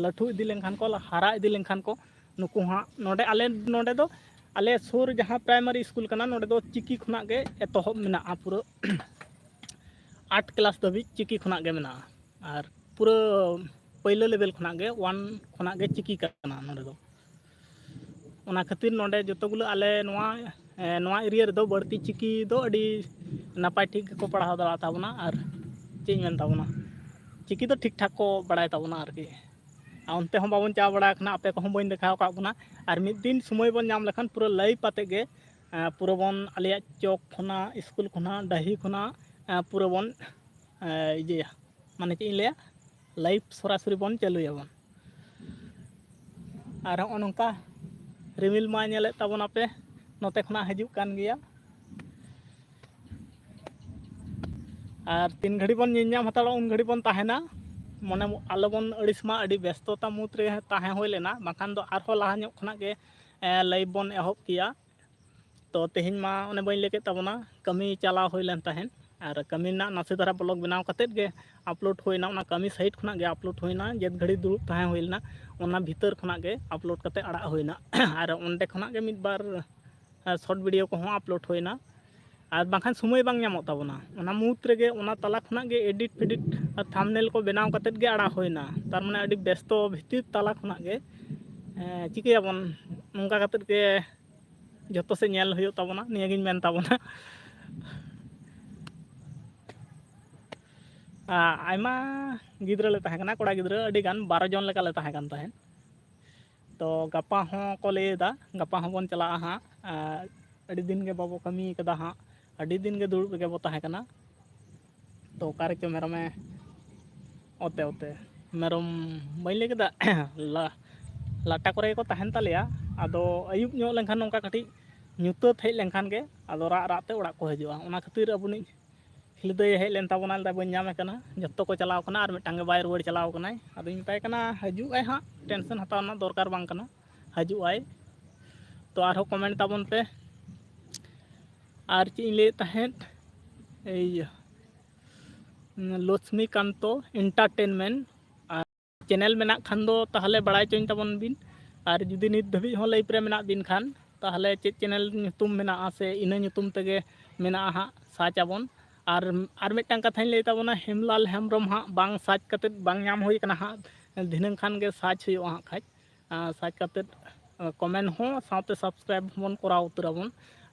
ᱞᱟᱹᱴᱷᱩ ᱤᱫᱤ ᱞᱮᱱᱠᱷᱟᱱ ᱠᱚ, ᱦᱟᱨᱟ ᱤᱫᱤ ᱞᱮᱱᱠᱷᱟᱱ ᱠᱚ, ᱱᱩᱠᱩ ᱦᱟᱸᱜ ᱱᱚᱰᱮ, ᱟᱞᱮ ᱱᱚᱰᱮ ᱫᱚ, ᱟᱞᱮ ᱥᱩᱨ ᱡᱟᱦᱟᱸ ᱯᱨᱟᱭᱢᱟᱨᱤ ᱥᱠᱩᱞ ᱠᱟᱱᱟ, ᱱᱚᱰᱮ ᱫᱚ ᱪᱤᱠᱤ ᱠᱷᱚᱱᱟᱜ ᱜᱮ ᱮᱛᱚᱦᱚᱵ ᱢᱮᱱᱟᱜᱼᱟ᱾ ᱯᱩᱨᱟᱹ ᱟᱴ ᱠᱞᱟᱥ ᱫᱷᱟᱹᱵᱤᱡ ᱪᱤᱠᱤ ᱠᱷᱚᱱᱟᱜ ᱜᱮ ᱢᱮᱱᱟᱜᱼᱟ᱾ ᱟᱨ ᱯᱩᱨᱟᱹ ᱯᱳᱭᱞᱳ ᱞᱮᱵᱮᱞ ᱠᱷᱚᱱᱟᱜ ᱜᱮ, ᱳᱣᱟᱱ ᱠᱷᱚᱱᱟᱜ ᱜᱮ ᱪᱤᱠᱤ ᱠᱟᱱᱟ ᱱᱚᱰᱮ ᱫᱚ᱾ ᱚᱱᱟ ᱠᱷᱟᱹᱛᱤᱨ ᱱᱚᱰᱮ ᱡᱚᱛᱚ ᱜᱩᱞᱟᱹ ᱟᱞᱮ ᱱᱚᱣᱟ, ᱮ, ᱱᱚᱣᱟ ᱮᱨᱤᱭᱟ ᱨᱮᱫᱚ ᱵᱟᱹᱲᱛᱤ ᱪᱤᱠᱤ ᱫᱚ ᱟᱹᱰᱤ ᱱᱟᱯᱟᱭ ᱴᱷᱤᱠ ᱜᱮᱠᱚ ᱯᱟᱲᱦᱟᱣ ᱫᱟᱲᱮᱭᱟᱜ ᱛᱟᱵᱚᱱᱟ᱾ ᱟᱨ ᱪᱮᱫ ᱤᱧ ᱢᱮᱱ ᱛᱟᱵᱚᱱᱟ, ᱪᱤᱠᱤ ᱫᱚ ᱴᱷᱤᱠ ᱴᱷᱟᱠ ᱠᱚ ᱵᱟᱲᱟᱭ ᱛᱟᱵᱚᱱᱟ ᱟᱨᱠᱤ᱾ ᱟᱨ ᱚᱱᱛᱮ ᱦᱚᱸ ᱵᱟᱵᱚᱱ ᱪᱟ ᱵᱟᱲᱟ ᱟᱠᱟᱱᱟ, ᱟᱯᱮ ᱠᱚᱦᱚᱸ ᱵᱟᱹᱧ ᱫᱮᱠᱷᱟᱣ ᱟᱠᱟᱫ ᱵᱚᱱᱟ᱾ ᱟᱨ ᱢᱤᱫ ᱫᱤᱱ ᱥᱚᱢᱚᱭ ᱵᱚᱱ ᱧᱟᱢ ᱞᱮᱠᱷᱟᱱ ᱯᱩᱨᱟᱹ ᱞᱟᱭᱤᱵᱷ ᱟᱛᱮ ᱜᱮ, ᱮ, ᱯᱩᱨᱟᱹ ᱵᱚᱱ, ᱟᱞᱮᱭᱟᱜ ᱪᱚᱠ ᱠᱷᱚᱱᱟᱜ, ᱥᱠᱩᱞ ᱠᱷᱚᱱᱟᱜ, ᱰᱟᱹᱦᱤ ᱠᱷᱚᱱᱟᱜ, ᱮ, ᱯᱩᱨᱟᱹ ᱵᱚᱱ, ᱮ, ᱤᱭᱟᱹᱭᱟ, ᱢᱟᱱᱮ ᱪᱮᱫ ᱤᱧ ᱞᱟᱹᱭᱟ, ᱞᱟᱭᱤᱵᱷ ᱥᱚᱨᱟᱥᱚᱨᱤ ᱵᱚᱱ ᱪᱟᱹᱞᱩᱭᱟᱵᱚᱱ᱾ ᱟᱨ ᱦᱚᱸᱜᱼᱚ ᱱᱚᱝᱠᱟ ᱨᱤᱢᱤᱞ ᱢᱟ ᱧᱮᱞᱮᱫ ᱛᱟᱵᱚᱱᱟᱯᱮ, ᱱᱚᱛᱮ ᱠᱷᱚᱱᱟᱜ ᱦᱤᱡᱩᱜ ᱠᱟᱱ ᱜᱮᱭᱟ᱾ ᱟᱨ ᱛᱤᱱ ᱜᱷᱟᱹᱲᱤ ᱵᱚᱱ ᱧᱮᱞ ᱧᱟᱢ ᱦᱟᱛᱟᱲᱚᱜᱼᱟ, ᱩᱱ ᱜᱷᱟᱹᱲᱤ ᱵᱚᱱ ᱛᱟᱦᱮᱱᱟ᱾ ᱢᱚᱱᱮ ᱟᱞᱚᱵᱚᱱ ᱟᱹᱲᱤᱥ ᱢᱟ, ᱟᱹᱰᱤ ᱵᱮᱥᱛᱚᱛᱟ ᱢᱩᱫᱽ ᱨᱮ ᱛᱟᱦᱮᱸ ᱦᱩᱭ ᱞᱮᱱᱟ, ᱵᱟᱠᱷᱟᱱ ᱫᱚ ᱟᱨᱦᱚᱸ ᱞᱟᱦᱟ ᱧᱚᱜ ᱠᱷᱚᱱᱟᱜ ᱜᱮ ᱞᱟᱭᱤᱵᱷ ᱵᱚᱱ ᱮᱦᱚᱵ ᱠᱮᱭᱟ᱾ ᱛᱚ ᱛᱮᱦᱮᱧ ᱢᱟ ᱚᱱᱮ ᱵᱟᱹᱧ ᱞᱟᱹᱭ ᱠᱮᱫ ᱛᱟᱵᱚᱱᱟ, ᱠᱟᱹᱢᱤ ᱪᱟᱞᱟᱣ ᱦᱩᱭ ᱞᱮᱱ ᱛᱟᱦᱮᱸᱫ, ᱟᱨ ᱠᱟᱹᱢᱤ ᱨᱮᱱᱟᱜ ᱱᱟᱥᱮ ᱫᱷᱟᱨᱟ ᱵᱞᱚᱜ ᱵᱮᱱᱟᱣ ᱠᱟᱛᱮᱫ ᱜᱮ ᱟᱯᱞᱳᱰ ᱦᱩᱭᱱᱟ᱾ ᱚᱱᱟ ᱠᱟᱹᱢᱤ ᱥᱟᱭᱤᱰ ᱠᱷᱚᱱᱟᱜ ᱜᱮ ᱟᱯᱞᱳᱰ ᱦᱩᱭᱱᱟ, ᱡᱮᱫ ᱜᱷᱟᱹᱲᱤ ᱫᱩᱲᱩᱵ ᱛᱟᱦᱮᱸ ᱦᱩᱭ ᱞᱮᱱᱟ, ᱚᱱᱟ ᱵᱷᱤᱛᱟᱹᱨ ᱠᱷᱚᱱᱟᱜ ᱜᱮ ᱟᱯᱞᱳᱰ ᱠᱟᱛᱮᱫ ᱟᱲᱟᱜ ᱦᱩᱭᱱᱟ᱾ ᱟᱨ ᱚᱸᱰᱮ ᱠᱷᱚᱱᱟᱜ ᱜᱮ ᱢᱤᱫ ᱵᱟᱨ ᱥᱚᱨᱴ ᱵᱷᱤᱰᱤᱭᱳ ᱠᱚᱦᱚᱸ ᱟᱯᱞᱳᱰ ᱦᱩᱭᱱᱟ᱾ ᱟᱨ ᱵᱟᱝᱠᱷᱟᱱ ᱥᱚᱢᱚᱭ ᱵᱟᱝ ᱧᱟᱢᱚᱜ ᱛᱟᱵᱚᱱᱟ, ᱚᱱᱟ ᱢᱩᱫᱽ ᱨᱮᱜᱮ ᱚᱱᱟ ᱛᱟᱞᱟ ᱠᱷᱚᱱᱟᱜ ᱜᱮ ᱮᱰᱤᱴ ᱯᱷᱮᱰᱤᱴ ᱟᱨ ᱛᱷᱟᱢᱵᱱᱮᱞ ᱠᱚ ᱵᱮᱱᱟᱣ ᱠᱟᱛᱮᱫ ᱜᱮ ᱟᱲᱟᱜ ᱦᱩᱭᱱᱟ᱾ ᱛᱟᱨ ᱢᱟᱱᱮ ᱟᱹᱰᱤ ᱵᱮᱥᱛᱚ ᱵᱷᱤᱛᱤᱨ ᱛᱟᱞᱟ ᱠᱷᱚᱱᱟᱜ ᱜᱮ, ᱮᱸ, ᱪᱤᱠᱟᱹᱭᱟᱵᱚᱱ, ᱱᱚᱝᱠᱟ ᱠᱟᱛᱮᱫ ᱜᱮ ᱡᱚᱛᱚ ᱥᱮᱫ ᱧᱮᱞ ᱦᱩᱭᱩᱜ ᱛᱟᱵᱚᱱᱟ, ᱱᱤᱭᱟᱹᱜᱤᱧ ᱢᱮᱱ ᱛᱟᱵᱚᱱᱟ᱾ ᱟ, ᱟᱭᱢᱟ ᱜᱤᱫᱽᱨᱟᱹ ᱞᱮ ᱛᱟᱦᱮᱸ ᱠᱟᱱᱟ, ᱠᱚᱲᱟ ᱜᱤᱫᱽᱨᱟᱹ ᱟᱹᱰᱤ ᱜᱟᱱ, ᱵᱟᱨᱚ ᱡᱚᱱ ᱞᱮᱠᱟ ᱞᱮ ᱛᱟᱦᱮᱸ ᱠᱟᱱ ᱛᱟᱦᱮᱸᱫ᱾ ᱛᱚ ᱜᱟᱯᱟ ᱦᱚᱸ ᱠᱚ ᱞᱟᱹᱭ ᱮᱫᱟ, ᱜᱟᱯᱟ ᱦᱚᱸᱵᱚᱱ ᱪᱟᱞᱟᱜᱼᱟ ᱦᱟᱸᱜ᱾ ᱟᱨ ᱟᱹᱰᱤ ᱫᱤᱱ ᱜᱮ ᱵᱟᱵᱚ ᱠᱟᱹᱢᱤ ᱠᱟᱫᱟ ᱦᱟᱸᱜ, ᱟᱹᱰᱤ ᱫᱤᱱ ᱜᱮ ᱫᱩᱲᱩᱵ ᱨᱮᱜᱮ ᱵᱚ ᱛᱟᱦᱮᱸ ᱠᱟᱱᱟ᱾ ᱛᱚ ᱚᱠᱟ ᱨᱮᱪᱚ ᱢᱮᱨᱚᱢᱮ ᱚᱛᱮ ᱚᱛᱮ, ᱢᱮᱨᱚᱢ ᱵᱟᱹᱧ ᱞᱟᱹᱭ ᱠᱮᱫᱟ, ᱞᱟ-, ᱞᱟᱴᱟ ᱠᱚᱨᱮ ᱜᱮᱠᱚ ᱛᱟᱦᱮᱱ ᱛᱟᱞᱮᱭᱟ᱾ ᱟᱫᱚ ᱟᱹᱭᱩᱵ ᱧᱚᱜ ᱞᱮᱱᱠᱷᱟᱱ ᱱᱚᱝᱠᱟ ᱠᱟᱹᱴᱤᱡ ᱧᱩᱛᱟᱹᱛ ᱦᱮᱡ ᱞᱮᱱᱠᱷᱟᱱ ᱜᱮ ᱟᱫᱚ ᱨᱟᱜ ᱨᱟᱜ ᱛᱮ ᱚᱲᱟᱜ ᱠᱚ ᱦᱤᱡᱩᱜᱼᱟ᱾ ᱚᱱᱟ ᱠᱷᱟᱹᱛᱤᱨ ᱟᱵᱚᱱᱤᱡ ᱠᱷᱤᱞᱫᱟᱹᱭ ᱦᱮᱡ ᱞᱮᱱ ᱛᱟᱵᱚᱱᱟ, ᱞᱟᱹᱭᱫᱟ ᱵᱟᱹᱧ ᱧᱟᱢᱮ ᱠᱟᱱᱟ, ᱡᱚᱛᱚ ᱠᱚ ᱪᱟᱞᱟᱣ ᱠᱟᱱᱟ, ᱟᱨ ᱢᱤᱫᱴᱟᱝ ᱜᱮ ᱵᱟᱭ ᱨᱩᱣᱟᱹᱲ ᱪᱟᱞᱟᱣ ᱠᱟᱱᱟᱭ᱾ ᱟᱫᱚᱧ ᱢᱮᱛᱟᱭ ᱠᱟᱱᱟ ᱦᱤᱡᱩᱜ ᱟᱭ ᱦᱟᱸᱜ, ᱴᱮᱱᱥᱮᱱ ᱦᱟᱛᱟᱣ ᱨᱮᱱᱟᱜ ᱫᱚᱨᱠᱟᱨ ᱵᱟᱝ ᱠᱟᱱᱟ, ᱦᱤᱡᱩᱜ ᱟᱭ᱾ ᱛᱚ ᱟᱨᱦᱚᱸ ᱠᱚᱢᱮᱱᱴ ᱛᱟᱵᱚᱱ ᱯᱮ᱾ ᱟᱨ ᱪᱮᱫ ᱤᱧ ᱞᱟᱹᱭᱮᱫ ᱛᱟᱦᱮᱸᱫ, ᱤᱭᱟᱹ, ᱞᱚᱠᱥᱢᱤ ᱠᱟᱱᱛᱚ ᱮᱱᱴᱟᱨᱴᱮᱱᱢᱮᱱᱴ, ᱟᱨ ᱪᱮᱱᱮᱞ ᱢᱮᱱᱟᱜ ᱠᱷᱟᱱ ᱫᱚ ᱛᱟᱦᱚᱞᱮ ᱵᱟᱲᱟᱭ ᱦᱚᱪᱚᱧ ᱛᱟᱵᱚᱱ ᱵᱤᱱ᱾ ᱟᱨ ᱡᱩᱫᱤ ᱱᱤᱛ ᱫᱷᱟᱹᱵᱤᱡ ᱦᱚᱸ ᱞᱟᱭᱤᱵᱷ ᱨᱮ ᱢᱮᱱᱟᱜ ᱵᱤᱱ ᱠᱷᱟᱱ, ᱛᱟᱦᱚᱞᱮ ᱪᱮᱫ ᱪᱮᱱᱮᱞ ᱧᱩᱛᱩᱢ ᱢᱮᱱᱟᱜᱼᱟ ᱥᱮ ᱤᱱᱟᱹ ᱧᱩᱛᱩᱢ ᱛᱮᱜᱮ ᱢᱮᱱᱟᱜᱼᱟ ᱦᱟᱸᱜ, ᱥᱟᱨᱪ ᱟᱵᱚᱱ᱾ ᱟᱨ, ᱟᱨ ᱢᱤᱫᱴᱟᱝ ᱠᱟᱛᱷᱟᱧ ᱞᱟᱹᱭ ᱛᱟᱵᱚᱱᱟ, ᱦᱮᱢᱞᱟᱞ ᱦᱮᱢᱵᱨᱚᱢ ᱦᱟᱸᱜ ᱵᱟᱝ ᱥᱟᱨᱪ ᱠᱟᱛᱮᱫ ᱵᱟᱝ ᱧᱟᱢ ᱦᱩᱭ ᱠᱟᱱᱟ ᱦᱟᱸᱜ, ᱫᱷᱤᱱᱟᱹᱝ ᱠᱷᱟᱱ ᱜᱮ ᱥᱟᱨᱪ ᱦᱩᱭᱩᱜᱼᱟ ᱦᱟᱸᱜ ᱠᱷᱟᱡ᱾ ᱟᱨ ᱥᱟᱨᱪ ᱠᱟᱛᱮᱫ ᱠᱚᱢᱮᱱᱴ ᱦᱚᱸ ᱥᱟᱶᱛᱮ ᱥᱟᱵᱥᱠᱨᱟᱭᱤᱵ ᱦᱚᱸᱵᱚᱱ ᱠᱚᱨᱟᱣ ᱩᱛᱟᱹᱨ ᱟᱵᱚᱱ᱾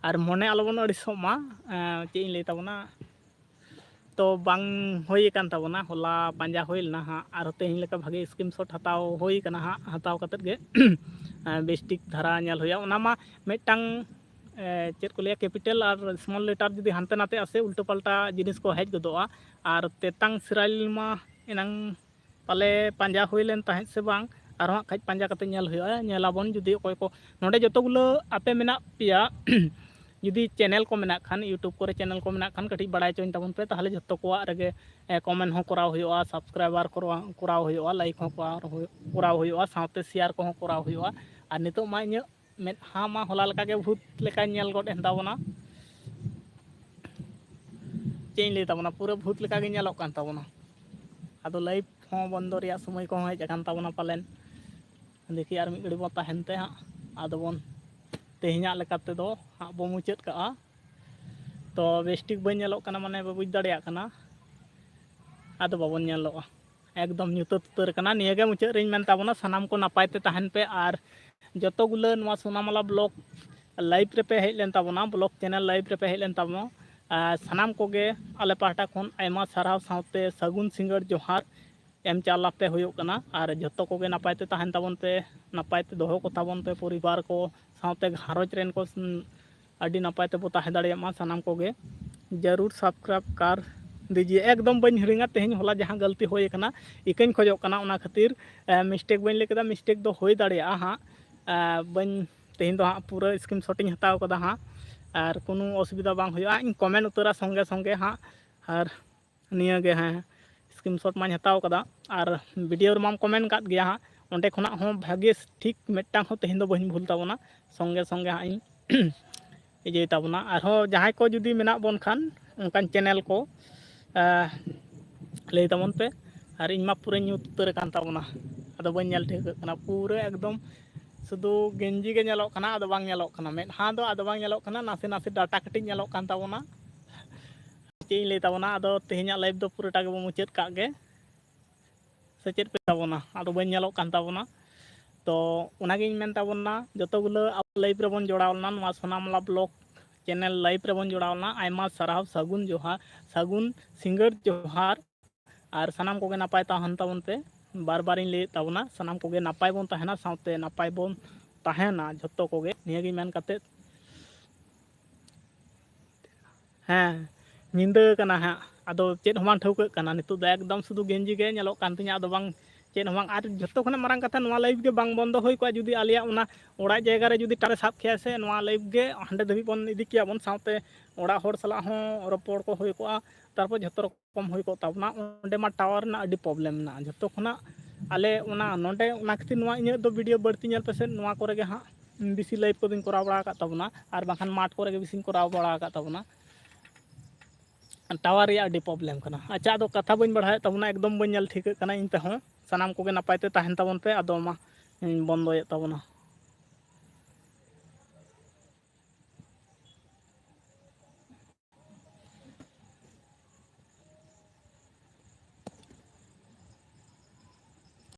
ᱟᱨ ᱢᱚᱱᱮ ᱟᱞᱚᱵᱚᱱ ᱟᱹᱲᱤᱥᱚᱜ ᱢᱟ, ᱪᱮᱫ ᱤᱧ ᱞᱟᱹᱭ ᱛᱟᱵᱚᱱᱟ, ᱛᱚ ᱵᱟᱝ ᱦᱩᱭ ᱟᱠᱟᱱ ᱛᱟᱵᱚᱱᱟ, ᱦᱚᱞᱟ ᱯᱟᱸᱡᱟ ᱦᱩᱭ ᱞᱮᱱᱟ ᱦᱟᱸᱜ, ᱟᱨ ᱛᱮᱦᱮᱧ ᱞᱮᱠᱟ ᱵᱷᱟᱜᱮ ᱥᱠᱨᱤᱱᱥᱚᱴ ᱦᱟᱛᱟᱣ ᱦᱩᱭ ᱠᱟᱱᱟ ᱦᱟᱸᱜ, ᱦᱟᱛᱟᱣ ᱠᱟᱛᱮᱫ ᱜᱮ ᱵᱮᱥ ᱴᱷᱤᱠ ᱫᱷᱟᱨᱟ ᱧᱮᱞ ᱦᱩᱭᱩᱜᱼᱟ᱾ ᱚᱱᱟ ᱢᱟ ᱢᱤᱫᱴᱟᱝ, ᱮ, ᱪᱮᱫ ᱠᱚ ᱞᱟᱹᱭᱟ, ᱠᱮᱯᱤᱴᱟᱞ ᱟᱨ ᱥᱢᱚᱞ ᱞᱮᱴᱟᱨ ᱡᱩᱫᱤ ᱦᱟᱱᱛᱮ ᱱᱟᱛᱮᱜᱼᱟ ᱥᱮ ᱩᱞᱴᱟᱹ ᱯᱟᱞᱴᱟ ᱡᱤᱱᱤᱥ ᱠᱚ ᱦᱮᱡ ᱜᱚᱫᱚᱜᱼᱟ᱾ ᱟᱨ ᱛᱮᱛᱟᱝ ᱥᱮᱨᱟᱞᱤ ᱢᱟ ᱮᱱᱟᱝ ᱯᱟᱞᱮ ᱯᱟᱸᱡᱟ ᱦᱩᱭ ᱞᱮᱱ ᱛᱟᱦᱮᱸᱫ ᱥᱮ ᱵᱟᱝ, ᱟᱨᱦᱚᱸ ᱦᱟᱸᱜ ᱠᱷᱟᱡ ᱯᱟᱸᱡᱟ ᱠᱟᱛᱮ ᱧᱮᱞ ᱦᱩᱭᱩᱜᱼᱟ᱾ ᱧᱮᱞ ᱟᱵᱚᱱ ᱡᱩᱫᱤ ᱚᱠᱚᱭ ᱠᱚ ᱱᱚᱰᱮ ᱡᱚᱛᱚ ᱜᱩᱞᱟᱹ ᱟᱯᱮ ᱢᱮᱱᱟᱜ ᱯᱮᱭᱟ, ᱡᱩᱫᱤ ᱪᱮᱱᱮᱞ ᱠᱚ ᱢᱮᱱᱟᱜ ᱠᱷᱟᱱ, YouTube ᱠᱚᱨᱮ ᱪᱮᱱᱮᱞ ᱠᱚ ᱢᱮᱱᱟᱜ ᱠᱷᱟᱱ, ᱠᱟᱹᱴᱤᱡ ᱵᱟᱲᱟᱭ ᱦᱚᱪᱚᱧ ᱛᱟᱵᱚᱱ ᱯᱮ, ᱛᱟᱦᱚᱞᱮ ᱡᱷᱚᱛᱚ ᱠᱚᱣᱟᱜ ᱨᱮᱜᱮ ᱠᱚᱢᱮᱱᱴ ᱦᱚᱸ ᱠᱚᱨᱟᱣ ᱦᱩᱭᱩᱜᱼᱟ, ᱥᱟᱵᱥᱠᱨᱟᱭᱵᱟᱨ ᱠᱚᱨᱟᱣ ᱦᱩᱭᱩᱜᱼᱟ, ᱞᱟᱭᱤᱠ ᱦᱚᱸ ᱠᱚᱨᱟᱣ ᱦᱩᱭᱩᱜᱼᱟ, ᱥᱟᱶᱛᱮ ᱥᱮᱭᱟᱨ ᱠᱚᱦᱚᱸ ᱠᱚᱨᱟᱣ ᱦᱩᱭᱩᱜᱼᱟ᱾ ᱟᱨ ᱱᱤᱛᱚᱜ ᱢᱟ ᱤᱧᱟᱹᱜ ᱢᱮᱫᱦᱟ ᱢᱟ ᱦᱚᱞᱟ ᱞᱮᱠᱟᱜᱮ ᱵᱷᱩᱛ ᱞᱮᱠᱟᱧ ᱧᱮᱞ ᱜᱚᱫ ᱮᱱ ᱛᱟᱵᱚᱱᱟ᱾ ᱪᱮᱫ ᱤᱧ ᱞᱟᱹᱭ ᱛᱟᱵᱚᱱᱟ, ᱯᱩᱨᱟᱹ ᱵᱷᱩᱛ ᱞᱮᱠᱟᱜᱮ ᱧᱮᱞᱚᱜ ᱠᱟᱱ ᱛᱟᱵᱚᱱᱟ᱾ ᱟᱫᱚ ᱞᱟᱭᱤᱵᱷ ᱦᱚᱸ ᱵᱚᱱᱫᱚ ᱨᱮᱭᱟᱜ ᱥᱚᱢᱚᱭ ᱠᱚᱦᱚᱸ ᱦᱮᱡ ᱟᱠᱟᱱ ᱛᱟᱵᱚᱱᱟ ᱯᱟᱞᱮᱱ᱾ ᱫᱮᱠᱷᱤ ᱟᱨ ᱢᱤᱫ ᱜᱷᱟᱹᱲᱤᱡ ᱵᱚᱱ ᱛᱟᱦᱮᱱ ᱛᱮ ᱦᱟᱸᱜ, ᱟᱫᱚ ᱵᱚᱱ, ᱛᱮᱦᱮᱧᱟᱜ ᱞᱮᱠᱟ ᱛᱮᱫᱚ ᱦᱟᱸᱜ ᱵᱚ ᱢᱩᱪᱟᱹᱫ ᱠᱟᱜᱼᱟ᱾ ᱛᱚ ᱵᱮᱥ ᱴᱷᱤᱠ ᱵᱟᱹᱧ ᱧᱮᱞᱚᱜ ᱠᱟᱱᱟ, ᱢᱟᱱᱮ ᱵᱟᱹᱧ ᱵᱩᱡᱽ ᱫᱟᱲᱮᱭᱟᱜ ᱠᱟᱱᱟ, ᱟᱫᱚ ᱵᱟᱵᱚᱱ ᱧᱮᱞᱚᱜᱼᱟ᱾ ᱮᱠᱫᱚᱢ ᱧᱩᱛᱟᱹᱛ ᱩᱛᱟᱹᱨ ᱠᱟᱱᱟ᱾ ᱱᱤᱭᱟᱹ ᱜᱮ ᱢᱩᱪᱟᱹᱫ ᱨᱤᱧ ᱢᱮᱱ ᱛᱟᱵᱚᱱᱟ, ᱥᱟᱱᱟᱢ ᱠᱚ ᱱᱟᱯᱟᱭ ᱛᱮ ᱛᱟᱦᱮᱱ ᱯᱮ᱾ ᱟᱨ ᱡᱚᱛᱚ ᱜᱩᱞᱟᱹ ᱱᱚᱣᱟ ᱥᱳᱱᱟᱢᱟᱞᱟ ᱵᱞᱚᱜ ᱞᱟᱭᱤᱵᱷ ᱨᱮᱯᱮ ᱦᱮᱡ ᱞᱮᱱ ᱛᱟᱵᱚᱱᱟ, ᱵᱞᱚᱜ ᱪᱮᱱᱮᱞ ᱞᱟᱭᱤᱵᱷ ᱨᱮᱯᱮ ᱦᱮᱡ ᱞᱮᱱ ᱛᱟᱵᱚᱱᱟ, ᱟᱨ ᱥᱟᱱᱟᱢ ᱠᱚᱜᱮ ᱟᱞᱮ ᱯᱟᱦᱴᱟ ᱠᱷᱚᱱ ᱟᱭᱢᱟ ᱥᱟᱨᱦᱟᱣ ᱥᱟᱶᱛᱮ ᱥᱟᱹᱜᱩᱱ ᱥᱤᱸᱜᱟᱹᱲ ᱡᱚᱦᱟᱨ ᱮᱢ ᱪᱟᱞ ᱟᱯᱮ ᱦᱩᱭᱩᱜ ᱠᱟᱱᱟ᱾ ᱟᱨ ᱡᱚᱛᱚ ᱠᱚᱜᱮ ᱱᱟᱯᱟᱭ ᱛᱮ ᱛᱟᱦᱮᱱ ᱛᱟᱵᱚᱱ ᱯᱮ, ᱱᱟᱯᱟᱭ ᱛᱮ ᱫᱚᱦᱚ ᱠᱚᱛᱟ ᱵᱚᱱ ᱯᱮ, ᱯᱚᱨᱤᱵᱟᱨ ᱠᱚ ᱥᱟᱶᱛᱮ ᱜᱷᱟᱨᱚᱸᱡᱽ ᱨᱮᱱ ᱠᱚ, ᱩᱸ, ᱟᱹᱰᱤ ᱱᱟᱯᱟᱭ ᱛᱮᱵᱚ ᱛᱟᱦᱮᱸ ᱫᱟᱲᱮᱭᱟᱜ ᱢᱟ ᱥᱟᱱᱟᱢ ᱠᱚᱜᱮ᱾ ᱡᱟᱹᱨᱩᱲ ᱥᱟᱵᱥᱠᱨᱟᱭᱤᱵᱽ ᱠᱟᱨ ᱫᱤᱡᱤᱭᱮ, ᱮᱠᱫᱚᱢ ᱵᱟᱹᱧ ᱦᱤᱲᱤᱧᱟ᱾ ᱛᱮᱦᱮᱧ ᱦᱚᱞᱟ ᱡᱟᱦᱟᱸ ᱜᱟᱹᱞᱛᱤ ᱦᱩᱭ ᱟᱠᱟᱱᱟ, ᱤᱠᱟᱹᱧ ᱠᱷᱚᱡᱚᱜ ᱠᱟᱱᱟ, ᱚᱱᱟ ᱠᱷᱟᱹᱛᱤᱨ ᱢᱤᱥᱴᱮᱠ ᱵᱟᱹᱧ ᱞᱟᱹᱭ ᱠᱮᱫᱟ, ᱢᱤᱥᱴᱮᱠ ᱫᱚ ᱦᱩᱭ ᱫᱟᱲᱮᱭᱟᱜᱼᱟ ᱦᱟᱸᱜ᱾ ᱵᱟᱹᱧ, ᱛᱮᱦᱮᱧ ᱫᱚ ᱦᱟᱸᱜ ᱯᱩᱨᱟᱹ ᱥᱠᱨᱤᱱᱥᱚᱴ ᱤᱧ ᱦᱟᱛᱟᱣ ᱠᱟᱫᱟ ᱦᱟᱸᱜ, ᱟᱨ ᱠᱳᱱᱳ ᱚᱥᱩᱵᱤᱫᱷᱟ ᱵᱟᱝ ᱦᱩᱭᱩᱜᱼᱟ᱾ ᱤᱧ ᱠᱚᱢᱮᱱᱴ ᱩᱛᱟᱹᱨᱟ ᱥᱚᱸᱜᱮ ᱥᱚᱸᱜᱮ ᱦᱟᱸᱜ᱾ ᱟᱨ ᱱᱤᱭᱟᱹ ᱜᱮ, ᱦᱮᱸ, ᱥᱠᱨᱤᱱᱥᱚᱴ ᱢᱟᱧ ᱦᱟᱛᱟᱣ ᱠᱟᱫᱟ, ᱟᱨ ᱵᱷᱤᱰᱤᱭᱳ ᱨᱮᱢᱟᱢ ᱠᱚᱢᱮᱱᱴ ᱠᱟᱫ ᱜᱮᱭᱟ ᱦᱟᱸᱜ, ᱚᱸᱰᱮ ᱠᱷᱚᱱᱟᱜ ᱦᱚᱸ ᱵᱷᱟᱜᱮ ᱴᱷᱤᱠ ᱢᱤᱫᱴᱟᱝ ᱦᱚᱸ ᱛᱮᱦᱮᱧ ᱫᱚ ᱵᱟᱹᱧ ᱵᱷᱩᱞ ᱛᱟᱵᱚᱱᱟ, ᱥᱚᱸᱜᱮ ᱥᱚᱸᱜᱮ ᱦᱟᱸᱜ ᱤᱧ ᱤᱭᱟᱹᱭ ᱛᱟᱵᱚᱱᱟ᱾ ᱟᱨᱦᱚᱸ ᱡᱟᱦᱟᱸᱭ ᱠᱚ ᱡᱩᱫᱤ ᱢᱮᱱᱟᱜ ᱵᱚᱱ ᱠᱷᱟᱱ ᱚᱱᱠᱟᱱ ᱪᱮᱱᱮᱞ ᱠᱚ, ᱟᱸ, ᱞᱟᱹᱭ ᱛᱟᱵᱚᱱ ᱯᱮ᱾ ᱟᱨ ᱤᱧ ᱢᱟ ᱯᱩᱨᱟᱹᱧ ᱧᱩᱛ ᱩᱛᱟᱹᱨ ᱟᱠᱟᱱ ᱛᱟᱵᱚᱱᱟ, ᱟᱫᱚ ᱵᱟᱹᱧ ᱧᱮᱞ ᱴᱷᱤᱠᱟᱹᱜ ᱠᱟᱱᱟ, ᱯᱩᱨᱟᱹ ᱮᱠᱫᱚᱢ ᱥᱩᱫᱷᱩ ᱜᱮᱧᱡᱤ ᱜᱮ ᱧᱮᱞᱚᱜ ᱠᱟᱱᱟ, ᱟᱫᱚ ᱵᱟᱝ ᱧᱮᱞᱚᱜ ᱠᱟᱱᱟ, ᱢᱮᱫᱦᱟ ᱫᱚ ᱟᱫᱚ ᱵᱟᱝ ᱧᱮᱞᱚᱜ ᱠᱟᱱᱟ, ᱱᱟᱥᱮ ᱱᱟᱥᱮ ᱰᱟᱴᱟ ᱠᱟᱹᱴᱤᱡ ᱧᱮᱞᱚᱜ ᱠᱟᱱ ᱛᱟᱵᱚᱱᱟ᱾ ᱪᱮᱫ ᱤᱧ ᱞᱟᱹᱭ ᱛᱟᱵᱚᱱᱟ, ᱟᱫᱚ ᱛᱮᱦᱮᱧᱟᱜ ᱞᱟᱭᱤᱵᱷ ᱫᱚ ᱯᱩᱨᱟᱹᱴᱟ ᱜᱮᱵᱚᱱ ᱢᱩᱪᱟᱹᱫ ᱠᱟᱜ ᱜᱮ᱾ ᱥᱮ ᱪᱮᱫ ᱯᱮ ᱛᱟᱵᱚᱱᱟ? ᱟᱫᱚ ᱵᱟᱹᱧ ᱧᱮᱞᱚᱜ ᱠᱟᱱ ᱛᱟᱵᱚᱱᱟ᱾ ᱛᱚ ᱚᱱᱟᱜᱤᱧ ᱢᱮᱱ ᱛᱟᱵᱚᱱᱟ, ᱡᱚᱛᱚ ᱜᱩᱞᱟᱹ ᱟᱵᱚ ᱞᱟᱭᱤᱵᱷ ᱨᱮᱵᱚᱱ ᱡᱚᱲᱟᱣ ᱞᱮᱱᱟ, ᱱᱚᱣᱟ ᱥᱳᱱᱟᱢᱟᱞᱟ ᱵᱞᱚᱜ ᱪᱮᱱᱮᱞ ᱞᱟᱭᱤᱵᱷ ᱨᱮᱵᱚᱱ ᱡᱚᱲᱟᱣ ᱞᱮᱱᱟ᱾ ᱟᱭᱢᱟ ᱥᱟᱨᱦᱟᱣ, ᱥᱟᱹᱜᱩᱱ ᱡᱚᱦᱟᱨ, ᱥᱟᱹᱜᱩᱱ ᱥᱤᱸᱜᱟᱹᱲ ᱡᱚᱦᱟᱨ᱾ ᱟᱨ ᱥᱟᱱᱟᱢ ᱠᱚᱜᱮ ᱱᱟᱯᱟᱭ ᱛᱟᱦᱮᱱ ᱛᱟᱵᱚᱱ ᱯᱮ᱾ ᱵᱟᱨ ᱵᱟᱨᱤᱧ ᱞᱟᱹᱭᱮᱫ ᱛᱟᱵᱚᱱᱟ, ᱥᱟᱱᱟᱢ ᱠᱚᱜᱮ ᱱᱟᱯᱟᱭ ᱵᱚᱱ ᱛᱟᱦᱮᱱᱟ, ᱥᱟᱶᱛᱮ ᱱᱟᱯᱟᱭ ᱵᱚᱱ ᱛᱟᱦᱮᱱᱟ ᱡᱷᱚᱛᱚ ᱠᱚᱜᱮ᱾ ᱱᱤᱭᱟᱹᱜᱤᱧ ᱢᱮᱱ ᱠᱟᱛᱮᱫ, ᱦᱮᱸ, ᱧᱤᱫᱟᱹ ᱠᱟᱱᱟ ᱦᱟᱸᱜ, ᱟᱫᱚ ᱪᱮᱫ ᱦᱚᱸ ᱵᱟᱝ ᱴᱷᱟᱹᱣᱠᱟᱹᱜ ᱠᱟᱱᱟ᱾ ᱱᱤᱛᱚᱜ ᱫᱚ ᱮᱠᱫᱚᱢ ᱥᱩᱫᱷᱩ ᱜᱮᱧᱡᱤ ᱜᱮ ᱧᱮᱞᱚᱜ ᱠᱟᱱ ᱛᱤᱧᱟᱹ, ᱟᱫᱚ ᱵᱟᱝ ᱪᱮᱫ ᱦᱚᱸ ᱵᱟᱝ᱾ ᱟᱨ ᱡᱷᱚᱛᱚ ᱠᱷᱚᱱᱟᱜ ᱢᱟᱨᱟᱝ ᱠᱟᱛᱷᱟ, ᱱᱚᱣᱟ live ᱜᱮ ᱵᱟᱝ ᱵᱚᱱᱫᱚ ᱦᱩᱭ ᱠᱚᱜᱼᱟ ᱡᱩᱫᱤ ᱟᱞᱮᱭᱟᱜ ᱚᱱᱟ ᱚᱲᱟᱜ ᱡᱟᱭᱜᱟ ᱨᱮ ᱡᱩᱫᱤ ᱴᱟᱣᱟᱨ ᱮ ᱥᱟᱵ ᱠᱮᱭᱟ ᱥᱮ, ᱱᱚᱣᱟ live ᱜᱮ ᱦᱟᱸᱰᱮ ᱫᱷᱟᱹᱵᱤᱡ ᱵᱚᱱ ᱤᱫᱤ ᱠᱮᱭᱟ ᱵᱚᱱ, ᱥᱟᱶᱛᱮ ᱚᱲᱟᱜ ᱦᱚᱲ ᱥᱟᱞᱟᱜ ᱦᱚᱸ ᱨᱚᱯᱚᱲ ᱠᱚ ᱦᱩᱭ ᱠᱚᱜᱼᱟ, ᱛᱟᱨᱯᱚᱨ ᱡᱷᱚᱛᱚ ᱨᱚᱠᱚᱢ ᱦᱩᱭ ᱠᱚᱜ ᱛᱟᱵᱚᱱᱟ᱾ ᱚᱸᱰᱮ ᱢᱟ ᱴᱟᱣᱟᱨ ᱨᱮᱱᱟᱜ ᱟᱹᱰᱤ problem ᱢᱮᱱᱟᱜᱼᱟ ᱡᱷᱚᱛᱚ ᱠᱷᱚᱱᱟᱜ᱾ ᱟᱞᱮ ᱚᱱᱟ ᱱᱚᱰᱮ, ᱚᱱᱟ ᱠᱷᱟᱹᱛᱤᱨ ᱱᱚᱣᱟ ᱤᱧᱟᱹᱜ ᱫᱚ video ᱵᱟᱹᱲᱛᱤ ᱧᱮᱞ ᱯᱮᱥᱮ, ᱱᱚᱣᱟ ᱠᱚᱨᱮ ᱜᱮ ᱦᱟᱸᱜ ᱵᱮᱥᱤ live ᱠᱚᱫᱚᱧ ᱠᱚᱨᱟᱣ ᱵᱟᱲᱟ ᱟᱠᱟᱫ ᱛᱟᱵᱚᱱᱟ, ᱟᱨ ᱵᱟᱝᱠᱷᱟᱱ ᱢᱟᱴᱷ ᱠᱚᱨᱮ ᱜᱮ ᱵᱮᱥᱤᱧ ᱠᱚᱨᱟᱣ ᱵᱟᱲᱟ ᱟᱠᱟᱫ ᱛᱟᱵᱚᱱᱟ᱾ ᱴᱟᱣᱟᱨ ᱨᱮᱭᱟᱜ ᱟᱹᱰᱤ problem ᱠᱟᱱᱟ᱾ ᱟᱪᱪᱷᱟ, ᱟᱫᱚ ᱠᱟᱛᱷᱟ ᱵᱟᱹᱧ ᱵᱟᱲᱦᱟᱣᱮᱫ ᱛᱟᱵᱚᱱᱟ, ᱮᱠᱫᱚᱢ ᱵᱟᱹᱧ ᱧᱮᱞ ᱴᱷᱤᱠᱟᱹᱜ ᱠᱟᱱᱟ ᱤᱧ ᱛᱮᱦᱚᱸ᱾ ᱥᱟᱱᱟᱢ ᱠᱚᱜᱮ ᱱᱟᱯᱟᱭ ᱛᱮ ᱛᱟᱦᱮᱱ ᱛᱟᱵᱚᱱ ᱯᱮ᱾ ᱟᱫᱚ ᱢᱟ, ᱤᱧ ᱵᱚᱱᱫᱚᱭᱮᱫ ᱛᱟᱵᱚᱱᱟ᱾